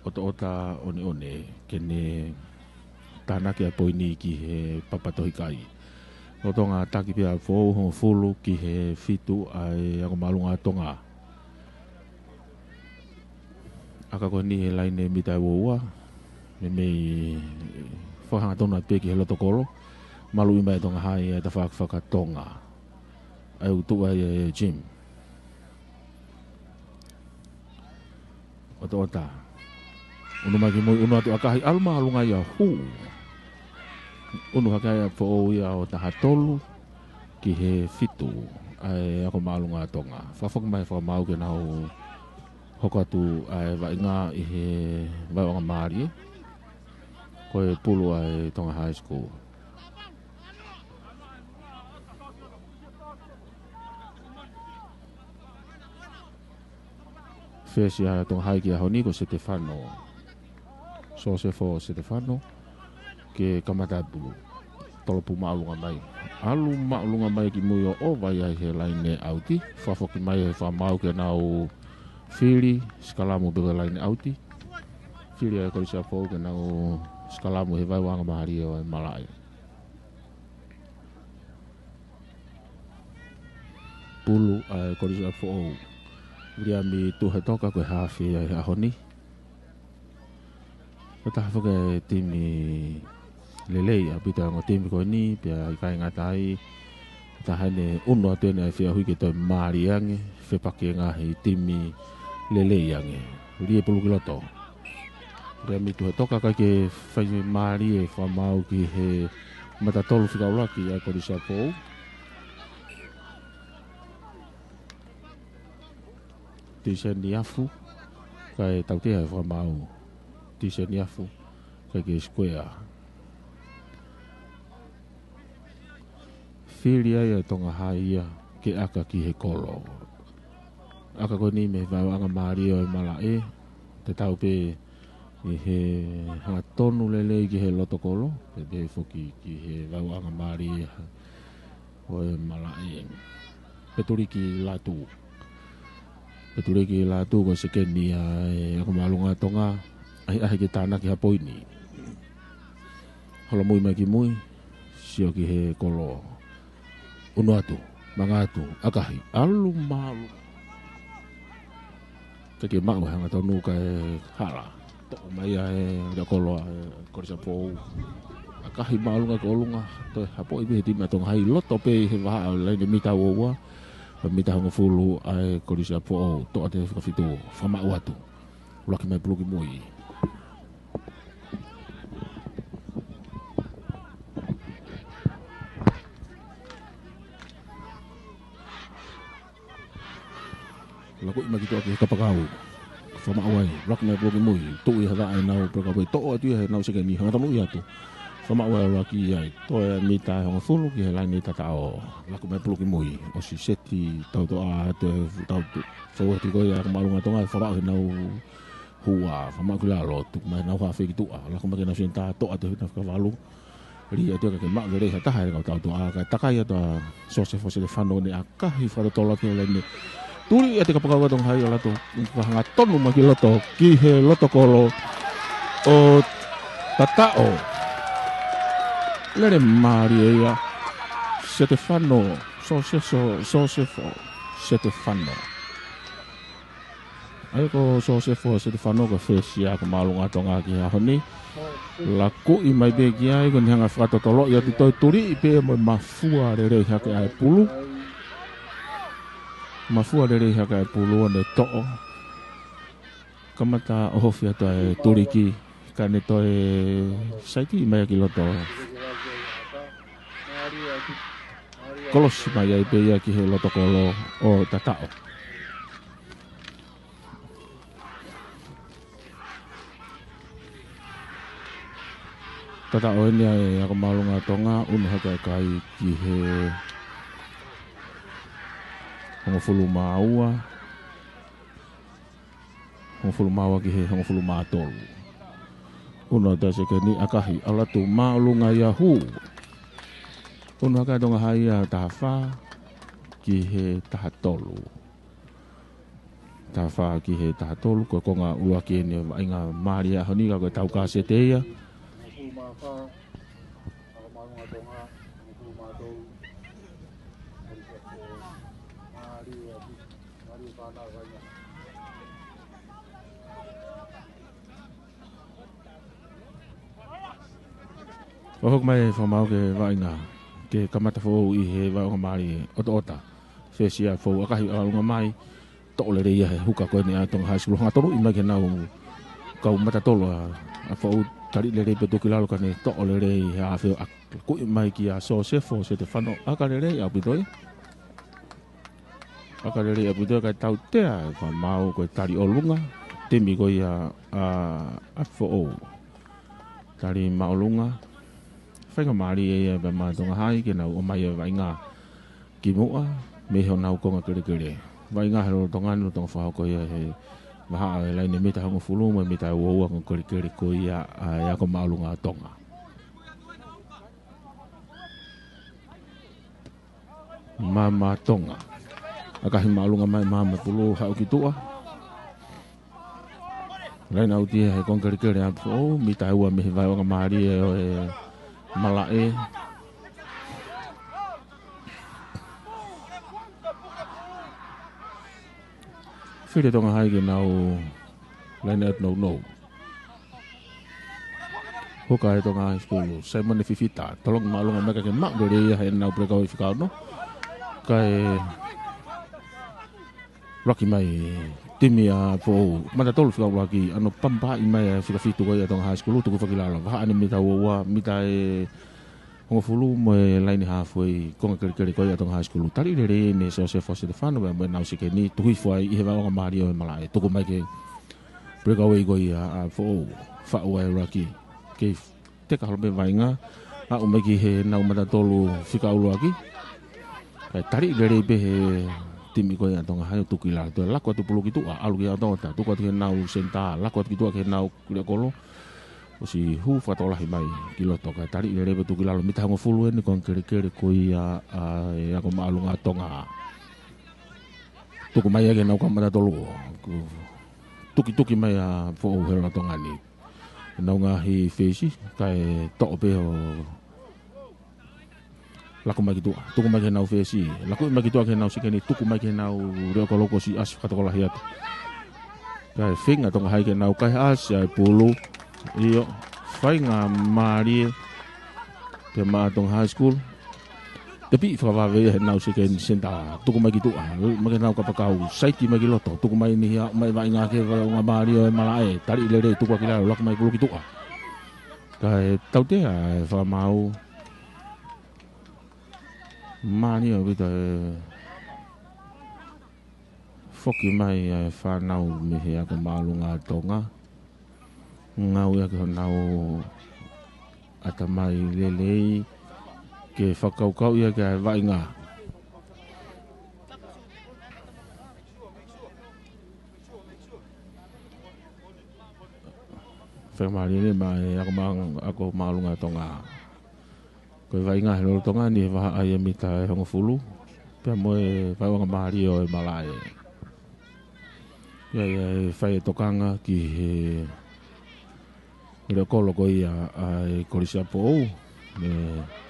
ʻOtoʻota ʻoneʻone ke ne tānaki ʻa e poini ki he papa tohi kai. Lotonga taki pē ʻa ʻApifoʻou, hongofulu ki he fitu ʻa e Ako Māʻolunga ʻa Tonga. ʻAka ko eni he laine mita ua ua, meimei fakahangatonu pē ki he loto kolo. Maluʻi mai ʻe Tonga Hai ʻa e tafaʻaki fakatonga. ʻA e utu ai ʻe Jim. ʻOtoʻota. Unu mai ki mui, unu atu ʻakahi, ʻalu māʻolunga ia, hū. Unu hake ai ʻApifoʻou ia ʻo taha tolu ki he fitu ʻa e Ako Māʻolunga ʻa Tonga. Fakafoki mai fakamaau ke nau hoko atu ʻa e vaʻinga ʻi he vaeuaʻanga mālie. Ko e pulu ʻa e Tonga High School. Fesi ʻa Tonga Hai ki he ʻaho ni ko Setefano. Sosefo Setefano. Ke kamata atu. Tolopu māʻolunga mai. ʻAlu māʻolunga mai ki mui ʻo ʻova ia he laine ʻauti. Fakafoki mai he fakamaau ke nau fili, sikalamu pē ko e laine ʻauti. Fili ʻa e Kolisi ʻApifoʻou ke nau sikalamu he vaeuaʻanga mālie ʻo e malaʻe. Pulu ʻa e Kolisi ʻApifoʻou. Viliami Tuhetoka ko e hafe ʻa e ʻaho ni. Ko e taha foki e timi lelei ʻaupito ʻa e ongo timi ko eni, pea ʻikai ngata ai, ko e taha ʻene unu atu ʻene ʻai feʻauhi ke toe mālie ange, fepaki e ngaahi timi lelei ange. Lie pulu ki loto. Viliami Tuhetoka kae ke fai mālie fakamaau ki he mata tolu fika ʻuluaki ʻa e Kolisi ʻApifoʻou. Tiseni Afu, kae tautea e fakamaau. Tiseni Afu, kae ke sikuea. Fili ai ʻa Tonga Hai ia ke ʻaka ki he kolo. ʻAka ko eni mei he vaeuaʻanga mālie ʻo e malaʻe, tatau pē ʻi he hangatonu lelei ki he loto kolo, pea pehē foki ki he vaeuaʻanga mālie ʻo e malaʻe. Petuliki Latu. Petuliki Latu ko e sekeni ia ʻa e Ako Māʻolunga ʻa Tonga, ʻahiʻahi ke tānaki ha poini. Holomui mai ki mui, sio ki he kolo. Unu atu, manga atu, ʻakahi, ʻalu māʻolunga. Kae ke maʻu he hangatonu kae hala. Toʻo mai ʻa e leʻo kolo ʻa e Kolisi ʻApifoʻou. ʻAkahi māʻolunga ki ʻolunga, toe hapoʻi pē he timi ʻa Tonga Hai, loto pē ʻi he vahaʻa ʻo e laine mita ua ua, pea mita hongofulu ʻa e Kolisi ʻApifoʻou, toʻa te fakafitu, fakamaʻu atu. Laki mai pulu ki mui. Lakuʻi mai ki tuʻa ki he kapakau. Fakamaʻu ai, laki mai pulu ki mui. Tuʻu ia he vaʻe ʻenau prekauei, toʻo atu ia heʻenau sekeni, hangatonu ia atu. Fakamaʻu ai ʻuluaki ai, toe mita ʻe hongofulu ki he laine tataʻo. Laku mai pulu ki mui, ʻosi seti tautoʻa atu e tau tu. Fou atu ko ia Ako Māʻolunga Tonga, fakamaʻu heʻenau hua, fakamaʻu ki lalo, tuku mai heʻenau hafe ki tuʻa, laku mai ki heʻenau senitā, toʻo atu heʻenau fakavalu. Lī atu ia kae maʻu lelei ha taha e kau tautoʻa, kae takai atu ʻa Sosefo Setefano, ne ʻakahi fakatotolo ki he laine. Tuli atu e kapakau ʻa Tonga High, ʻalu atu, hangatonu mai ki loto, ki he loto kolo ʻo Tataʻo. Lele mālie ia, Setefano, Sosefo, Sosefo Setefano. ʻA ia ko Sosefo Setefano ko e fesi ʻa Ako Māʻolunga Tonga ki he ʻaho ni. Lakuʻi mai pē ki ai, ko ʻene hanga fakatotoloʻi atu, toe tuliʻi pē mo e mafua lelei hake ʻa e pulu. Mafua lelei hake ʻa e pulu ʻo ne toʻo. Kamata ʻohofi atu ʻa e tuliki, kae ne toe saiti mai ki loto. Kolosi mai ai pē ia ki he loto kolo ʻo Tataʻo. Tataʻo eni ʻa e Ako Māʻolunga Tonga, unu hake ʻa e kai ki he hongofulu mā ua, hongofulu mā ua ki he hongofulu mā tolu. Unu atu ʻa e sekeni, ʻakahi, ʻalu atu māʻolunga ia, hū. Unu hake ʻa Tonga High ia taha fā ki he taha tolu. Taha fā ki he taha tolu, ko e konga ʻuluaki eni e vaʻinga mālie ʻaho ni, ka ko e tau kasete ia. ʻO hoko mai e fakamaau ki he vaʻinga, ke kamata foʻou ʻi he vaʻinga mālie, ʻotoʻota. Fesi ʻa Foʻou, ʻakahi ʻalu mai, toʻo lelei ia he huka ko eni ʻa Tonga High School, hangatonu mai ki heʻenau kau matatolu ʻa, ʻa Foʻou, tali lelei pē tuku ki lalo kae ne toʻo lelei he ʻafeo, ʻa, kuʻi mai kia Sosefo Setefano, ʻaka lelei ʻaupito ia. ʻAka lelei ʻaupito ia kae tautea e fakamaau ko e tali ʻolunga, timi ko ia ʻa, ʻa Foʻou. Tali māʻolunga. Faingamālie ia pē maʻa Tonga High ke nau ʻomai e vaʻinga ki muʻa mei honau konga kelekele. Vaʻinga he lolotonga ni, lolotonga fakahoko ia he vahaʻa e laine mita hongofulu mo e mita ua ua konga kelekele ko ia ʻa e Ako Māʻolunga Tonga. Maama Tonga. ʻAkahi māʻolunga mai maama pulu, haʻu ki tuʻa. Laine ʻauti he konga kelekele ʻa Foʻou, mita ua mei he vaʻinga mālie ʻo e malaʻe. Fili Tonga High ke nau laine ʻauti nounou. Huka ʻa e Tonga High School, Saimone Fifita, tolongi māʻolunga mai kae maʻu lelei ia heʻenau pulekau ʻi fika ono. Kae laki mai timi ʻa Foʻou, matatolu fika ʻuluaki, ʻano pampa ʻi mai ʻa e fika fitu ko ia ʻa Tonga High School, tuku fakilalo, vahaʻa eni mita ua ua, mita ʻe hongofulu mo e laine halfway, konga kelekele ko ia ʻa Tonga High School. Tali lelei eni Sosefo Setefano, mo e, mo ʻenau sekeni, tuku hifo ai ʻi he vaʻinga mālie ʻo e malaʻe. Tuku mai ki he pulekau ko ia ʻa Foʻou, faʻu ai ʻuluaki. Kei teka holo pē vaʻinga, aʻu mai ki heʻenau matatolu fika ʻuluaki. Kae tali lelei pē he timi ko ia ʻa Tonga High ʻo tuku ki lalo, toe laku atu pulu ki tuʻa, ʻalu ki ʻOtoʻota, tuku atu ki heʻenau senitā, laku atu ki tuʻa ki heʻenau leʻo kolo. ʻOsi hū fakatokolahi mai ki loto, kae tali lelei pē tuku ki lalo, mita hongofulu eni konga kelekele ko ia ʻa e Ako Māʻolunga Tonga. Tuku mai ia ki heʻenau kau matatolu. Tukituki mai ʻa Foʻou he lolotonga ni. ʻEnau ngaahi fesi, kae toʻo pē ʻo laku mai ki tuʻa, tuku mai ki heʻenau fesi, laku mai ki tuʻa ki heʻenau sekeni, tuku mai ki heʻenau leʻo kolo kuo ʻosi ʻasi fakatokolahi atu. Kae feinga Tonga High ke nau kaihaʻasi ʻa e pulu, ʻio, faingamālie pē maʻa Tonga High School. Te piʻi fakavave ia he nau second center, tuku mai ki tuʻa, mai ke nau kapakau, saiti mai ki loto, tuku mai ni hia, mai vaʻinga ke vaʻinga mālie ʻo e malaʻe, tali lelei, tuku ʻaki lalo, laku mai pulu ki tuʻa. Kae tautea e fakamaau. Mālie ʻaupito e foki mai e fānau mei he Ako Māʻolunga Tonga. Ngāueʻaki honau ʻatamai lelei ke fakakaukauʻi ʻaki e vaʻinga. Fakamālie mai e Ako Mā-, Ako Māʻolunga Tonga. Ko e vaʻinga he lolotonga ni he vahaʻa ia mita ʻe hongofulu. Pea mo e vaʻinga mālie ʻo e malaʻe. ʻIo, ʻe fai e tokanga ki he leʻo kolo ko ia ʻa e Kolisi ʻApifoʻou. ʻE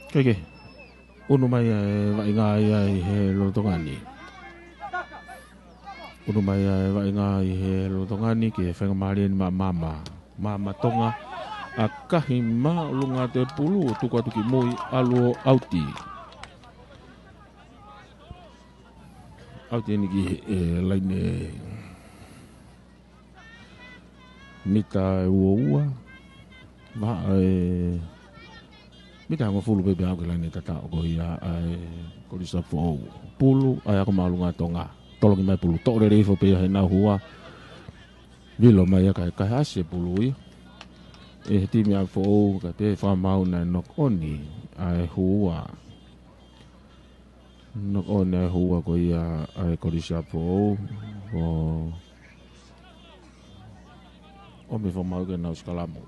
Keke. Unu mai e vaʻinga ia ʻi he lolotonga ni. Unu mai e vaʻinga ʻi he lolotonga ni ke faingamālie ni maʻa Maama. Maama Tonga, ʻakahi māʻolunga atu e pulu, tuku atu ki mui, ʻalu ʻo ʻauti. ʻAuti eni ki he, e, laine mita ʻe uaua. Vahaʻa e mita ʻe hongofulu pē pea aʻu ki he laine tataʻo ko ia ʻa e Kolisi ʻApifoʻou. Pulu ʻa e Ako Māʻolunga Tonga. Toloki mai pulu. Toʻo lelei hifo pē ia he nau hua. Vilo mai ia kae, kae ʻasi e pulu ia ʻe he timi ʻApifoʻou, kae pehē fakamaau naʻe knock on ʻa e hua. Knock on e hua ko ia ʻa e Kolisi ʻApifoʻou. ʻO, ʻomi fakamaau ke nau sikalamu.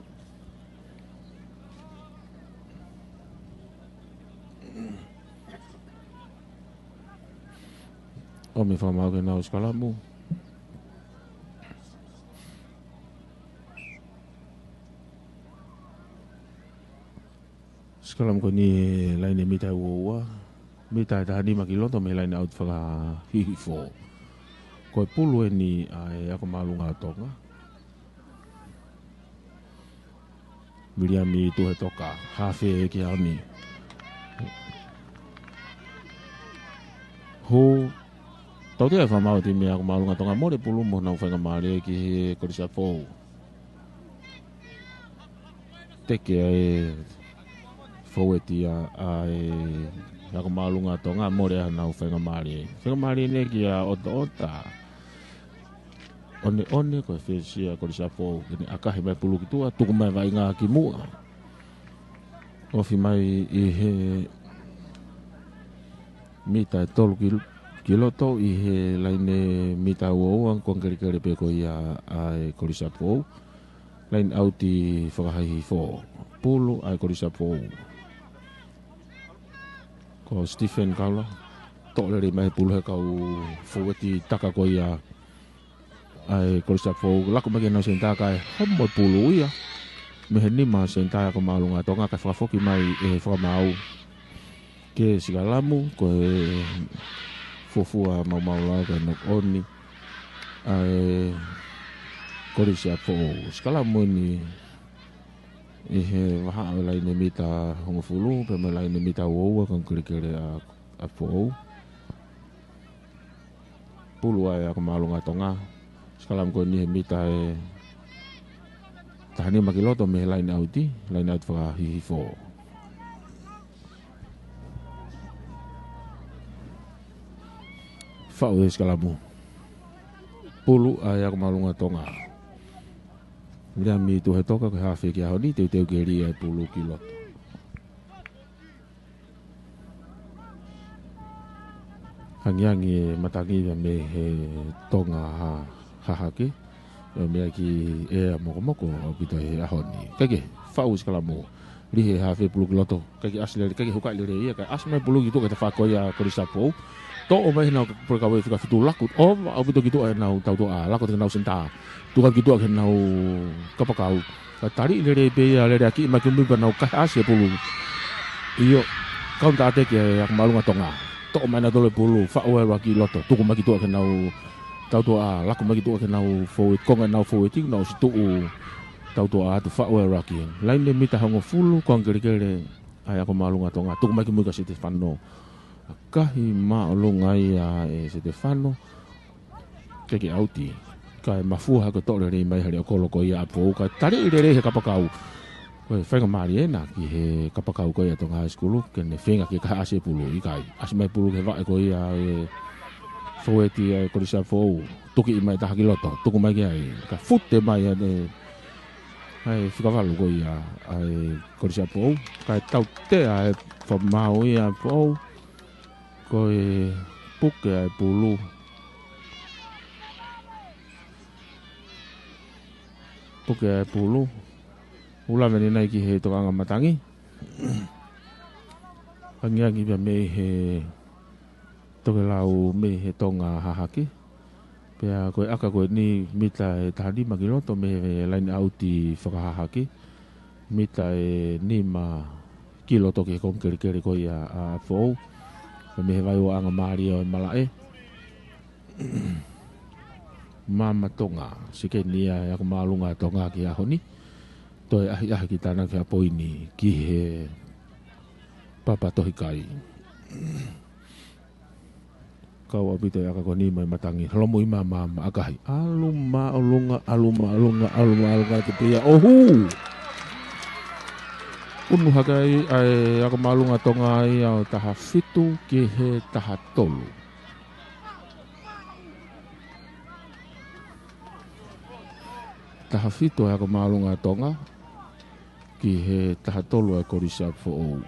ʻOmi fakamaau ke nau sikalamu. Sikalamu ko eni laine mita ʻe uaua. Mita ʻe taha nima ki loto mei he laine ʻauti fakahihifo. Ko e pulu eni ʻa e Ako Māʻolunga Tonga. Viliami Tuhetoka, hafe ki he ʻaho ni. Hū, tautea e fakamaau e timi Ako Māʻolunga Tonga, mole pulu mo nau faingamālie ki he Kolisi ʻApifoʻou. Teke ʻa e foueti ʻa e Ako Māʻolunga Tonga, mole ʻa honau faingamālie. Faingamālie eni kia ʻOtoʻota. ʻOneʻone ko e fesi ʻa e Kolisi ʻApifoʻou, ke ne ʻakahi mai pulu ki tuʻa, tuku mai vaʻinga ki muʻa. Ofi mai ʻi he mita ʻe tolu ki, ki loto ʻi he laine mita uaua, ko e kelekele pē ko ia ʻa e Kolisi ʻApifoʻou. Laine ʻauti fakahihifo. Pulu ʻa e Kolisi ʻApifoʻou. Ko Stephen Kaula. Toʻo lelei mai pulu he kau foueti taka ko ia ʻa e Kolisi ʻApifoʻou. Laku mai ki honau senitā kae homo e pulu ia mei he nima senitā ʻa e Ako Māʻolunga Tonga kae fakafoki mai e fakamaau ke sikalamu, ko e fuofua maumau lao kae knock on ʻa e Kolisi ʻApifoʻou. Sikalamu eni ʻi he vahaʻa ʻo e laine mita hongofulu, pea mo e laine mita uaua, ko e kelekele ʻa, ʻApifoʻou. Pulu ʻa e Ako Māʻolunga Tonga. Sikalamu ko eni he mita ʻe taha nima ki loto mei he laine ʻauti, laine ʻauti fakahihifo. Faʻu e sikalamu. Pulu ʻa e Ako Māʻolunga Tonga. Viliami Tuhetoka ko e hafe ki he ʻaho ni, teuteu ke lī e pulu ki loto. Angiangi e matangi ia mei he tonga ha-, hahake. ʻE meʻa ki ʻea mokomoko ʻaupito he ʻaho ni. Kae kehe, faʻu sikalamu. Lī he hafe pulu ki loto. Kae kehe ʻasi lelei, kae kehe hukaʻi lelei ia, kae ʻasi mai pulu ki tuʻa ke ta fako ia Kolisi ʻApifoʻou. toʻo mai ʻe heʻenau pule kau e fika fitu laku. ʻOfa ʻaupito ki tuʻa ʻenau tautoʻa, lako atu ki heʻenau senitā. Tuku atu ki tuʻa ki heʻenau kapakau. Ka taliʻi lelei pē ia, lele ʻaki mai ki mui pea nau kaihaʻasi e pulu. ʻIo, kaunitaʻateki ʻa e Ako Māʻolunga Tonga. Toʻo mai ʻe nautolu e pulu, faʻu ʻalu ʻaki ʻi loto. Tuku mai ki tuʻa ki heʻenau tautoʻa, lako mai ki tuʻa ki heʻenau fōueti, konga ʻenau fōueti, naʻe ʻosi tuʻu tautoʻa atu, faʻu ʻalu ʻaki. Laine mita hongofulu, konga kelekele ʻa e Ako Māʻolunga Tonga. Tuku mai ki mui kia Setefano. ʻAkahi māʻolunga ia ʻe Setefano. Ke ke ʻauti. Kae mafua hake toʻo lelei mai ʻe he leʻo kolo ko ia ʻa Foʻou, kae taliʻi lelei ʻe he kapakau. Ko e faingamālie ena ki he kapakau ko ia ʻa Tonga High School, ke ne feinga ke kaihaʻasi e pulu, ʻikai. ʻAsi mai pulu ki he vaʻe ko ia ʻa e fōueti ʻa e Kolisi ʻa Foʻou. Tukiʻi mai taha ki loto, tuku mai ki ai. Kae fute mai ʻa e, ʻa e fika valu ko ia ʻa e Kolisi ʻa Foʻou. Kae tautea ʻe Fakamaau ia ʻa Foʻou. Ko e puke ʻa e pulu. Puke ʻa e pulu. ʻUluaki ʻeni nai ki he tokaʻanga matangi. Angiangi pea mei he tokelau mei he tonga hahake. Pea ko e ʻaka ko eni mita ʻe taha nima ki loto mei he laine ʻauti fakahahake. Mita ʻe nima ki loto ki he konga kelekele ko ia ʻa Foʻou. Pea mei he vaeuaʻanga mālie ʻo e malaʻe. Maama Tonga, sekeni ia ʻa e Ako Māʻolunga Tonga ki he ʻaho ni. Toe ʻahiʻahi ki tānaki ha poini ki he papa tohi kai. Kau ʻaupito e ʻaka ko eni mei matangi. Holomui mai Maama, ʻakahi. ʻAlu māʻolunga, ʻalu māʻolunga, ʻalu māʻolunga atu pē ia. ʻOhū! Unu hake ai ʻa e Ako Māʻolunga Tonga ia ʻo taha fitu ki he taha tolu. Taha fitu ʻa e Ako Māʻolunga Tonga ki he taha tolu ʻa e Kolisi ʻa Foʻou.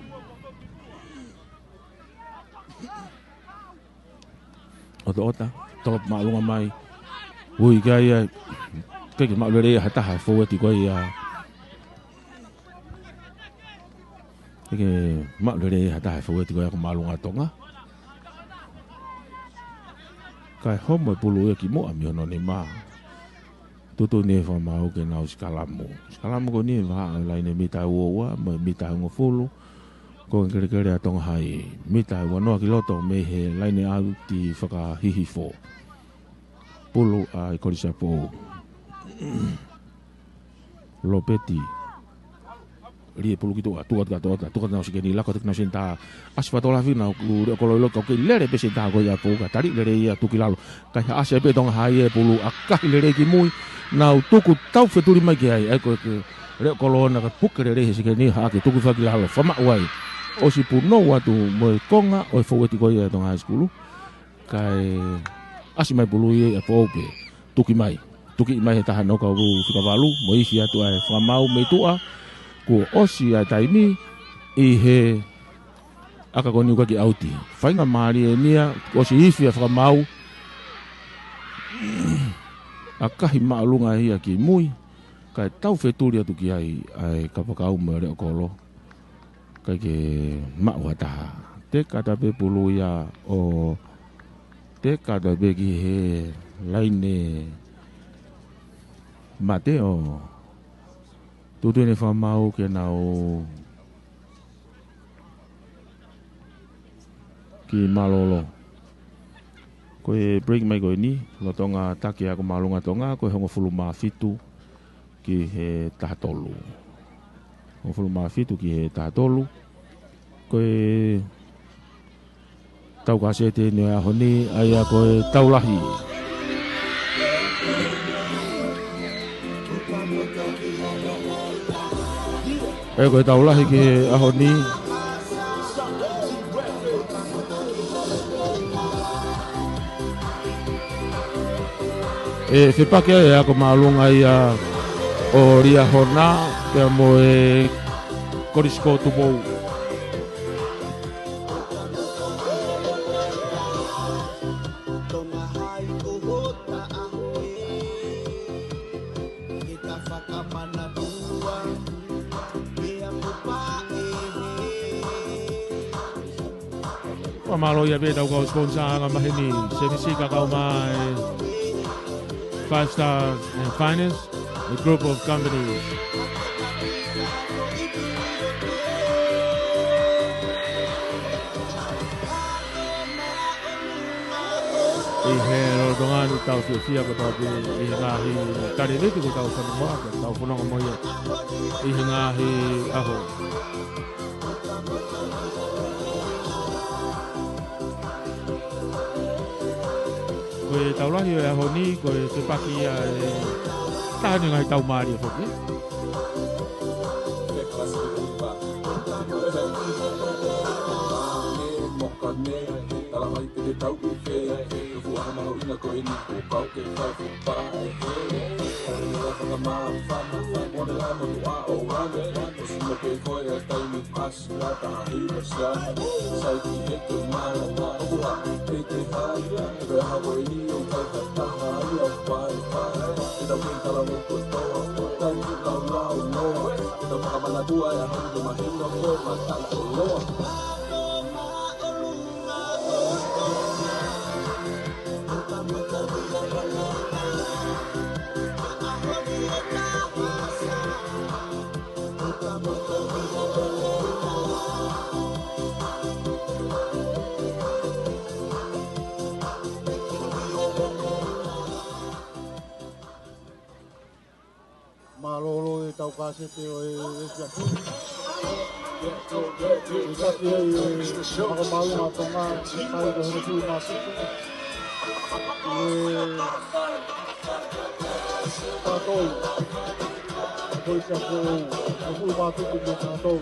ʻOtoʻota, tolopu māʻolunga mai. Ui ki ai ʻa e, ʻikai ke maʻu lelei ʻe ha taha e fōueti ko ia. ʻIkai ke maʻu lelei ʻe ha taha e fōueti ko ia ʻa e Ako Māʻolunga Tonga. Kae homo e pulu ia ki muʻa mei hono nima. Tuʻutuʻuni ʻe Fakamaau ke nau sikalamu. Sikalamu ko eni ʻi he vahaʻa ʻo e laine mita ʻe uaua mo e mita ʻe hongofulu. Konga kelekele ʻa Tonga Hai, mita ʻe uanoa ki loto mei he laine ʻauti fakahihifo. Pulu ʻa e Kolisi ʻa Foʻou. Lopeti. Lie pulu ki tuʻa, tuʻa atu ki tuʻa, tuʻa atu ki heʻenau sekeni, lako atu ki heʻenau senitā. ʻAsi fakatokolahi ʻenau leʻo kolo ʻi loto, kei lele pē senitā ko ia ʻa Foʻou, kae taliʻi lelei ia tuku ki lalo. Kaihaʻasi ai pē ʻe Tonga Hai e pulu, ʻakahi lelei ki mui, nau tuku taufetuli mai ki ai, ʻa ia ko e leʻo kolo ʻona kae puke lelei he sekeni, haʻaki tuku hifo ki lalo, fakamaʻu ai. ʻOsi punou atu mo e konga ʻo e fōueti ko ia ʻa Tonga High School. Kae ʻasi mai pulu ia ʻa Foʻou pē. Tuki mai. Tukiʻi mai he taha nōkau fika valu, mo ifi atu ai ʻa Fakamaau mei tuʻa. Kuo ʻosi ʻa e taimi ʻi he ʻaka ko eni ʻoku ʻikai ke ʻauti. Faingamālie eni ia, kuo ʻosi ifi ʻa Fakamaau. ʻAkahi māʻolunga ia ki mui. Kae taufetuli atu ki ai ʻa e kapakau mo e leʻo kolo. ʻIkai ke maʻu ha taha. Teka atu pē pulu ia ʻo teka atu pē ki he laine mate ʻo tuʻutuʻuni ʻe Fakamaau ke nau kiʻi mālōlō. Ko e break mai ko eni, lolotonga taki ʻa e Ako Māʻolunga Tonga, ko e hongofulu mā fitu ki he taha tolu. Hongofulu mā fitu ki he taha tolu. Ko e tau kasete ʻeni ʻo e ʻaho ni, ʻa ia ko e Tau Lahi. ʻE ko e Tau Lahi ki he ʻaho ni. ʻE fepaki ai ʻa e Ako Māʻolunga ia ʻo Liahona, pea mo e Kolisi ko Tupou. Mālō ia pē ʻetau kau sponsor anga maheni, Semisi, kae ʻumaʻā e Five Star and Finest, a group of companies. ʻI he lolotonga ni tau fiefia kotoa pē ʻi he ngaahi talēniti kuo tau fanongo, kuo tau fanongo mo ia ʻi he ngaahi ʻaho. Ko e tau lahi ʻo e ʻaho ni, ko e fepaki ia e taha ni ngaahi tau mālie foki. Mālōlō e tau kasete ʻo e efiafi. E taki ai e Ako Māʻolunga ʻo Tonga, kai ko hono kui māsiku. E Tatoi. Ko e efiafi ʻo e kui māsiku mo Tatoi.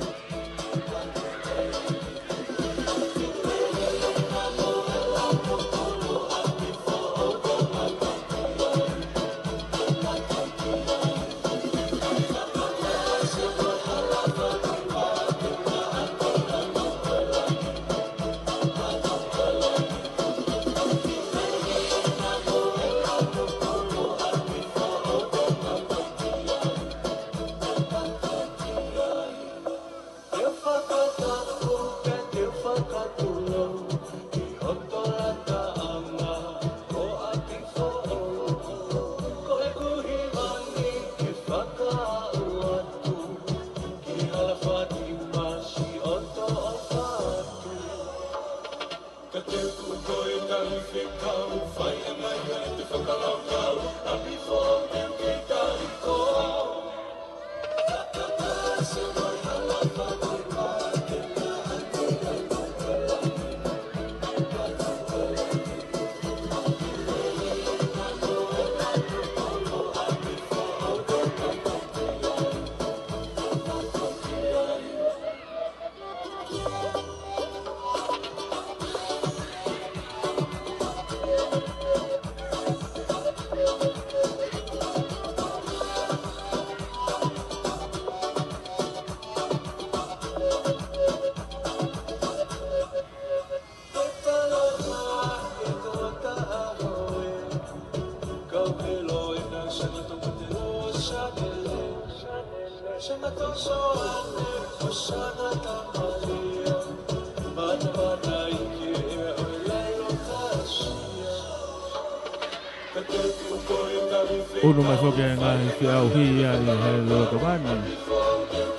ʻUnu mai foki e ngaahi feʻauhi ia ʻi he lolotonga ni,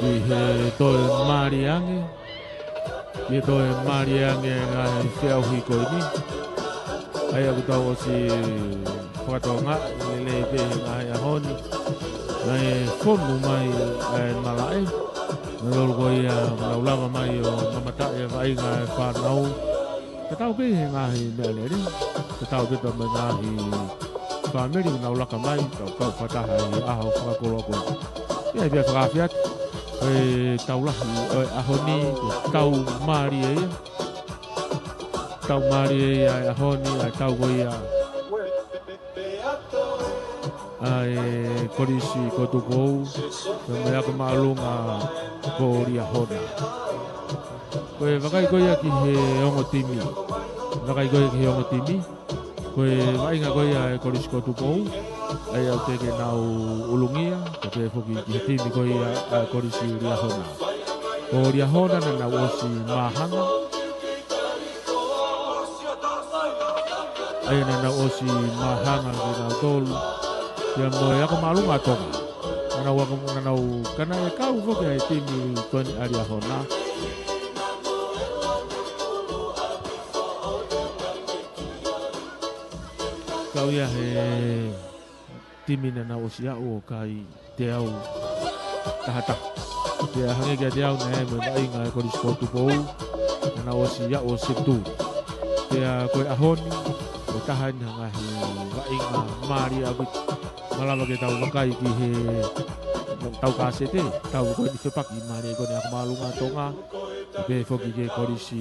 ʻi he toe mālie ange, ʻi he toe mālie ange e ngaahi feʻauhi ko eni. ʻA ia kuo tau ʻosi fakatokangaʻi lelei pē he ngaahi ʻaho ni, naʻe fonu mai ʻa e malaʻe, naʻa nau lava ko ia, nau lava mai ʻo mamataʻi e vaʻinga e fānau. Tatau pē he ngaahi meʻalele, tatau pē mo e ngaahi fāmili kuo nau laka mai, tau kau fakataha ʻi he ʻaho fakakoloa ko eni. ʻI ai pē fakaafeʻi atu, ko e tau lahi ʻo e ʻaho ni, ko e tau mālie ia. Tau mālie ia e ʻaho ni, ʻa e tau ko ia ʻa e Kolisi ko Tupou, pea mo e Ako Māʻolunga ko Liahona. Ko e vakai ko ia ki he ongo timi. Vakai ko ia ki he ongo timi. Ko e vaʻinga ko ia e Kolisi ko Tupou, ʻa ia ʻoku teʻeki ke nau ʻulungia, ka pehē foki ki he timi ko ia ʻa e Kolisi Liahona. Ko Liahona naʻa nau ʻosi māhanga. Naʻa nau ʻosi māhanga kinautolu. Pea mo e ako māʻolunga ʻa Tonga. Naʻa nau ako, naʻa nau kana e kau foki ʻa e timi ko eni ʻa Liahona. Kau ia he timi naʻa nau ʻosi aʻu ʻo kai teau taha taha. Pea hangē kiate au naʻe ʻi ai mo e vaʻinga ʻa e Kolisi ko Tupou, naʻa nau ʻosi aʻu ʻo senituli. Pea ko e ʻaho ni, ko e taha eni ha ngaahi vaʻinga mālie ʻaupito. Malava ke tau vakai ki he tau kasete, tau ko eni fepaki mālie ko eni ako māʻolunga ʻa Tonga, pea pehē foki ki he Kolisi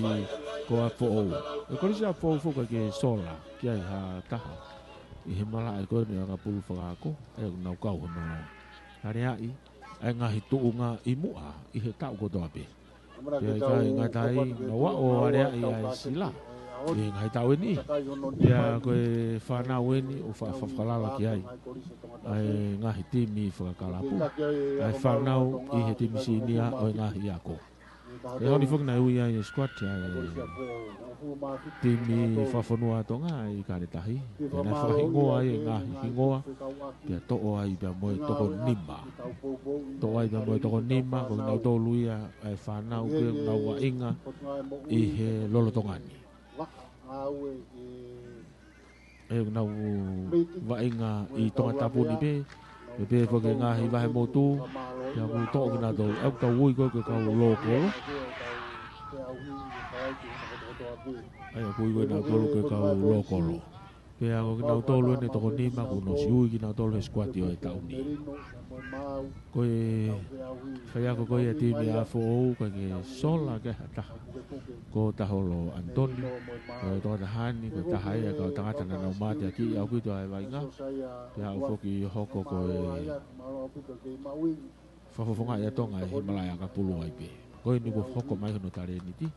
ko Afoʻou. Ko e Kolisi Afoʻou foki ʻoku ʻikai ke sola ki ai ha taha ʻi he malaʻe ko eni ʻakapulu fakaako, ʻa ia ʻoku nau kau hono aleaʻi ʻa e ngaahi tuʻunga ʻi muʻa ʻi he taʻu kotoa pē. Pea ʻikai ngata ai, nau aʻu ʻo aleaʻi ʻa e sila ʻi he ngaahi taʻu eni. Pea ko e fānau eni ʻoku fa-, fa-, falala ki ai ʻa e ngaahi timi fakakalapu, ʻa e fānau ʻi he timi sīnia ʻo e ngaahi ako. He ʻaho ni foki naʻe ui ai e squad ʻa e timi fakafonua ʻa Tonga ʻi Kanetahi. Pea naʻe fakahingoa ai e ngaahi hingoa, pea toʻo ai pea mo e toko nima. Toʻo ai pea mo e toko nima, ko kinautolu ia ʻa e fānau pē ʻoku nau vaʻinga ʻi he lolotonga ni. ʻOku nau vaʻinga ʻi Tongatapu ni pē, pea pehē foki ki he ngaahi vahemotu, pea ʻoku toʻo kinautolu, ʻoku tau ui ko ē ko e kau lōkolo. ʻA ia ʻoku ui ko ē kinautolu ko e kau lōkolo. Pea ko kinautolu eni ʻe toko nima kuo nau ʻosi ui kinautolu he sikuati ʻo e taʻu ni. Ko e faiako ko ia ʻa e timi ʻa Afoʻou, ʻoku ʻikai ke sola ki ai ha taha. Ko Taholo ʻAnitoni, ko e tokotaha ni, ko e taha ia ʻa e kau tangata naʻa nau mateakiʻi ʻaupito ʻa e vaʻinga. Pea aʻu foki ʻo hoko ko e fakafofongaʻi ʻa Tonga ʻi he malaʻe ʻakapulu ai pē. Ko eni kuo hoko mai hono talēniti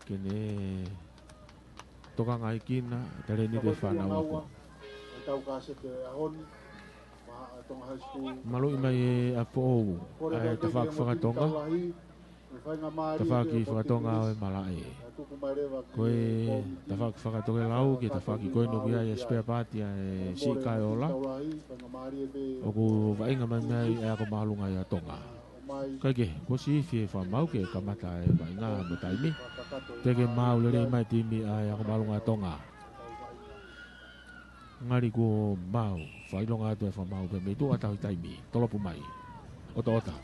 ke ne tokangaekina e talēniti ʻa e fānau ako. Maluʻi mai ʻe Afoʻou ʻa e tafaʻaki fakatonga, tafaʻaki fakatonga ʻo e malaʻe. Ko e tafaʻaki fakatokelau ki he tafaʻaki ko eni ʻoku ʻi ai e spare part ʻa e siʻi kaeola. ʻOku vaʻinga mai mei ai ʻa e ako māʻolunga ʻa Tonga. Kae kehe, kuo ʻosi ifi e fakamaau ke kamata e vaʻinga mo e taimi. Teʻeki ke maau lelei mai e timi ʻa e ako māʻolunga ʻa Tonga. Ngali kuo maau, fakaʻilonga atu e fakamaau pē mei tuʻa, tauhi taimi, tolopu mai. ʻOtoʻota.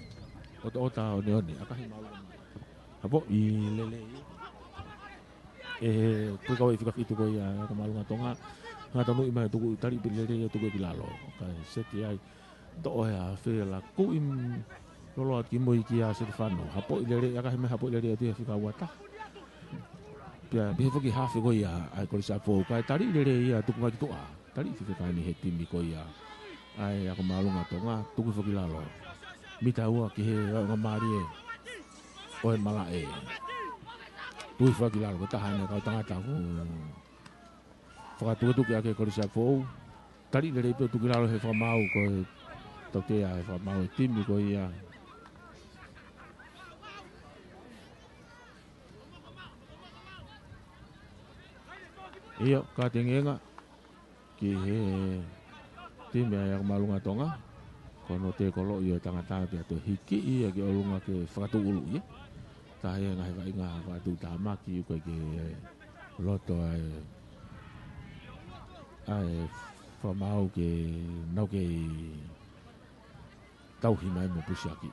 ʻOtoʻota, oneone, ʻakahi māʻolunga mai. Hapoʻi lelei ʻe he puikau ʻe fika fitu ko ia ako māʻolunga ʻa Tonga. Ngata nui mai tuku tali pē lelei ʻo tuku ki lalo. Kae seti ai. Toʻo ʻe Fela Kuʻi, loloa kimui kia Setefano. Hapoʻi lelei, ʻakahi mai hapoʻi lelei atu ʻe he fika ua taha. Pea pehē foki hafe ko ia ʻa e Kolisi ʻa Afoʻou. Kae tali lelei ia tuku mai ki tuʻa. Tali fefeka eni he timi ko ia ʻa e ako māʻolunga ʻa Tonga. Tuku foki lalo. Mita ua ki he vaʻinga mālie ʻo e malaʻe. Tuku foki lalo, ko e taha eni ʻa e kau tangata ʻoku fakatuketuke ʻaki e Kolisi ʻa Afoʻou. Tali lelei pē ʻo tuku ki lalo he fakamaau ko e tautea he fakamaau e timi ko ia. ʻIo, ka tengenga ki he timi ʻa e ako māʻolunga ʻa Tonga. Ko hono tēkoloʻi ʻo e tangata pea toe hikiʻi ia ki ʻolunga ke fakatuʻuluʻi. Taha ia e ngaahi vaʻinga fakatuʻutāmaki ʻoku ʻikai ke loto ai ʻa e fakamaau ke nau kei tauhi mai mo pusiaki.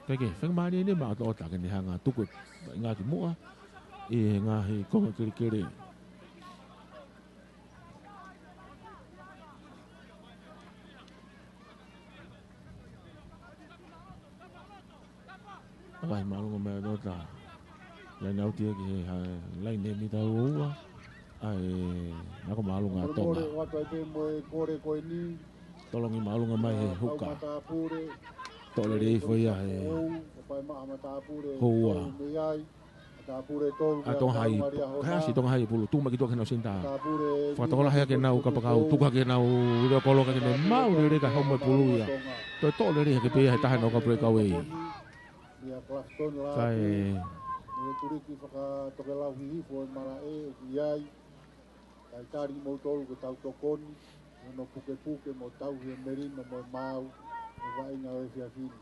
Kae kehe, faingamālie eni maʻa ʻOtoʻota ke ne hanga tuku e vaʻinga ki muʻa ʻi he ngaahi konga kelekele. ʻAkahi māʻolunga mai ʻOtoʻota. Laine ʻauti ia ki he ha-, laine mita ua ua ʻa e ako māʻolunga ʻa Tonga. Tolongi māʻolunga mai he huka. Toʻo lelei foʻi ia he houa. ʻA Tonga Hai, kae ʻasi Tonga Hai e pulu, tuku mai ki tuʻa ki heʻenau senitā. Fakatokolahi ʻaki ʻenau kapakau, tuku hake ʻenau leʻo kolo kae ke ne maau lelei kae homo e pulu ia. Toe toʻo lelei hake pē ia he taha ʻenau kau breakaway. Kae Kae tali kimoutolu ke tau tokoni, hono pukepuke mo tauhi e melino mo e maau ʻo e vaʻinga ʻo e efiafi ni.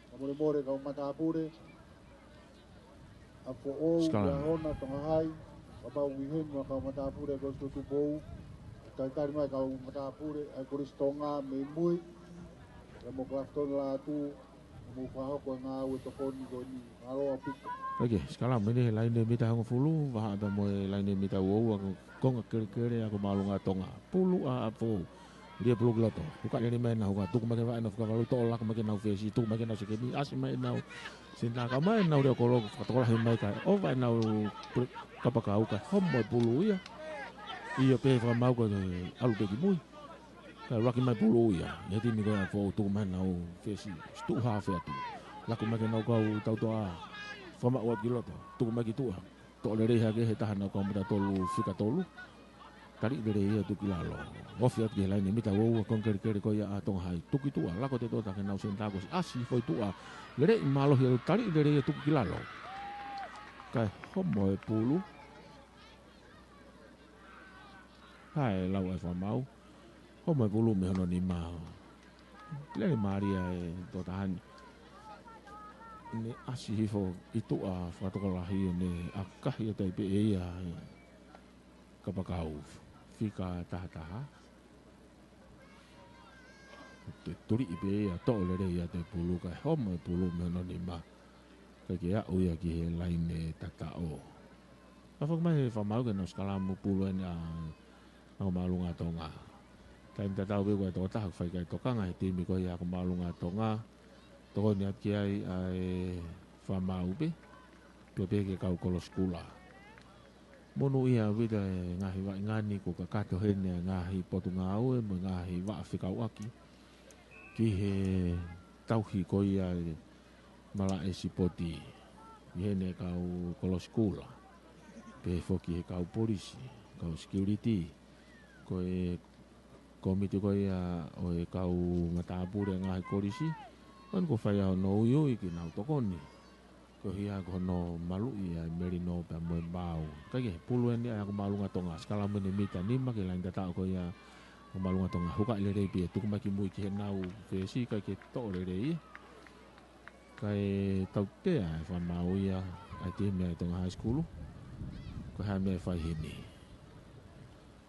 Ka molemole kau matāpule, ʻa Foʻou, Skalana. Liahona, Tonga Hai, kapau ʻoku ʻi heni mo e kau matāpule ʻa e Kolisi ko Tupou, talitali mai kau matāpule ʻa e Kolisi Tonga mei mui, pea mo Clafton Lātū, mou fakahoko e ngāue tokoni ko eni. Mālō ʻaupito. Oke, Skalana eni he laine mita hongofulu, vahaʻa pea mo e laine mita uaua, ko e konga kelekele ʻa Ako Māʻolunga Tonga. Pulu ʻa ʻApifoʻou. Lia pulu ki loto. Hukaʻi lelei mai ʻenau huka, tuku mai ki he vaʻe ʻenau fakavalu, toʻo lako mai ki heʻenau fesi, tuku mai ki heʻenau sekeni, ʻasi mai ʻenau senitā, kau mai ʻenau leo kolo, fakatokolahi mai kae ʻova ʻenau pre-, kapakau kae homo e pulu ia. ʻIo pē, fakamaau ko e ʻalu pē ki mui. Kae ʻuluaki mai pulu ia ʻi he timi ko ia ʻa ʻApifoʻou, tuku mai ʻenau fesi, situʻu hafe atu. Lako mai ki heʻenau kau tautoʻa, fakamaʻu atu ki loto, tuku mai ki tuʻa. Toʻo lelei hake ʻe he taha ʻenau kau mata tolu fika tolu. Taliʻi lelei ia tuku ki lalo. Ofi atu ki he laine mita uaua, konga kelekele ko ia ʻa Tonga Hai. Tuku ki tuʻa, lako atu ki he taha ʻenau senitā, kuo ʻosi ʻasi hifo ʻi tuʻa. Lelei mālohi atu, taliʻi lelei ia tuku ki lalo. Kae homo e pulu. Hae lau ʻa e fakamaau. Homo e pulu mei hono nima. Lele mālie e tokotaha ni. Ne ʻasi hifo ʻi tuʻa fakatokolahi, ne ʻakahi atu ai pē ʻe ia e kapakau fika taha taha. Toe tuliʻi pē ia, toʻo lelei ia e pulu, kae homo e pulu mei hono nima. Kae ke aʻu ia ki he laine tataʻo. Ka foki mai he fakamaau ke nau sikalamu pulu eni ʻa Ako Māʻolunga Tonga. Taimi tatau pē ko e tokotaha ʻoku fai ki ai e tokanga he timi ko ia ʻa Ako Māʻolunga Tonga. Tokoni atu ki ai ʻa e fakamaau pē. Pea pehē ki he kau kolosi kula. Monūʻia ʻaupito e ngaahi vaʻinga ni kuo kakato heni e ngaahi potungāue mo e ngaahi vaʻa fekauʻaki ki he tauhi ko ia e malaʻe sipoti. ʻI heni e kau kolosi kula, pehē foki he kau polisi, kau security, ko e kōmiti ko ia ʻo e kau matāpule ʻa e ngaahi kolisi, ʻoku nau fai ʻa hono uiui ke nau tokoni. Ko ia ko hono maluʻi ʻa e melino pea mo e maau. Kae kehe, pulu eni ʻa e Ako Māʻolunga Tonga, sikalamu eni mita nima ki he laine tataʻo ko ia ʻa Ako Māʻolunga Tonga. Hukaʻi lelei pē, tuku mai ki mui ki heʻenau fesi, kae ke toʻo lelei ia. Kae tautea e fakamaau ia ʻa e timi ʻa e Tonga High School. Ko e hā e meʻa ʻe fai heni?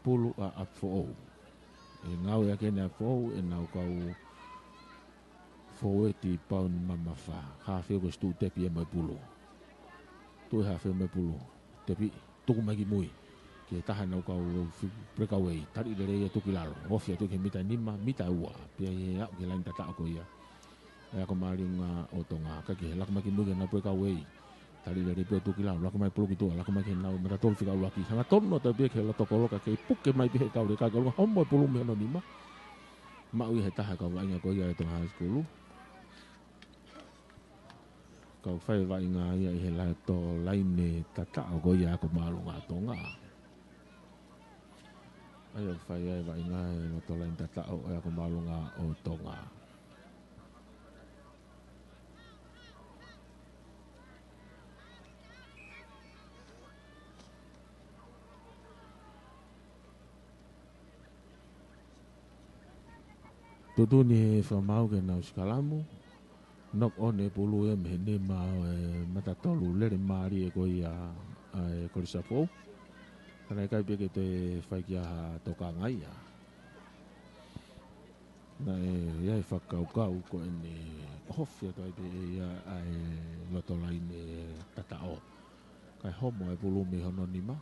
Pulu ʻa ʻApifoʻou. ʻE ngāueʻaki eni ʻa ʻApifoʻou ʻenau kau fōueti pauni mamafa. Hafe, ko e situʻu tepi ia mo e pulu. Tuʻu e hafe mo e pulu. Tepi, tuku mai ki mui. Ki he taha ʻenau kau fi-, breakaway. Taliʻi lelei ia tuku ki lalo. Ofi atu ki he mita nima, mita ua. Pea ʻe aʻu ki he laine tataʻo ko ia ʻa e Ako Māʻolunga ʻo Tonga. Kae kehe, laka mai ki mui ki heʻenau breakaway. Taliʻi lelei pē ʻo tuku ki lalo, laka mai pulu ki tuʻa, laka mai ki heʻenau mata tolu fika ʻuluaki. Hangatonu atu pē ki he loto kolo kae kei puke mai pē he kau leka ki ʻolunga, homo e pulu mei hono nima. Maʻu ia ʻe he taha e kau vaʻinga ko ia ʻa e Tonga High School. Kau fai vaʻinga ia ʻi he loto laine tataʻo ko ia ʻa Ako Māʻolunga Tonga. ʻA ia ʻoku fai ai e vaʻinga ʻi he loto laine tataʻo ʻo e Ako Māʻolunga ʻo Tonga. Tuʻutuʻuni ʻe he fakamaau ke nau sikalamu. Knock on e pulu ia mei he nima ʻo e mata tolu, lele mālie ko ia ʻa e Kolisi ʻApifoʻou. Ka naʻe ʻikai pē ke toe fai ki ai ha tokanga ia. Naʻe ʻi ai e fakakaukau ko eni ʻe ofi atu ai pē ʻe ia ʻa e loto laine tataʻo. Kae homo e pulu mei hono nima.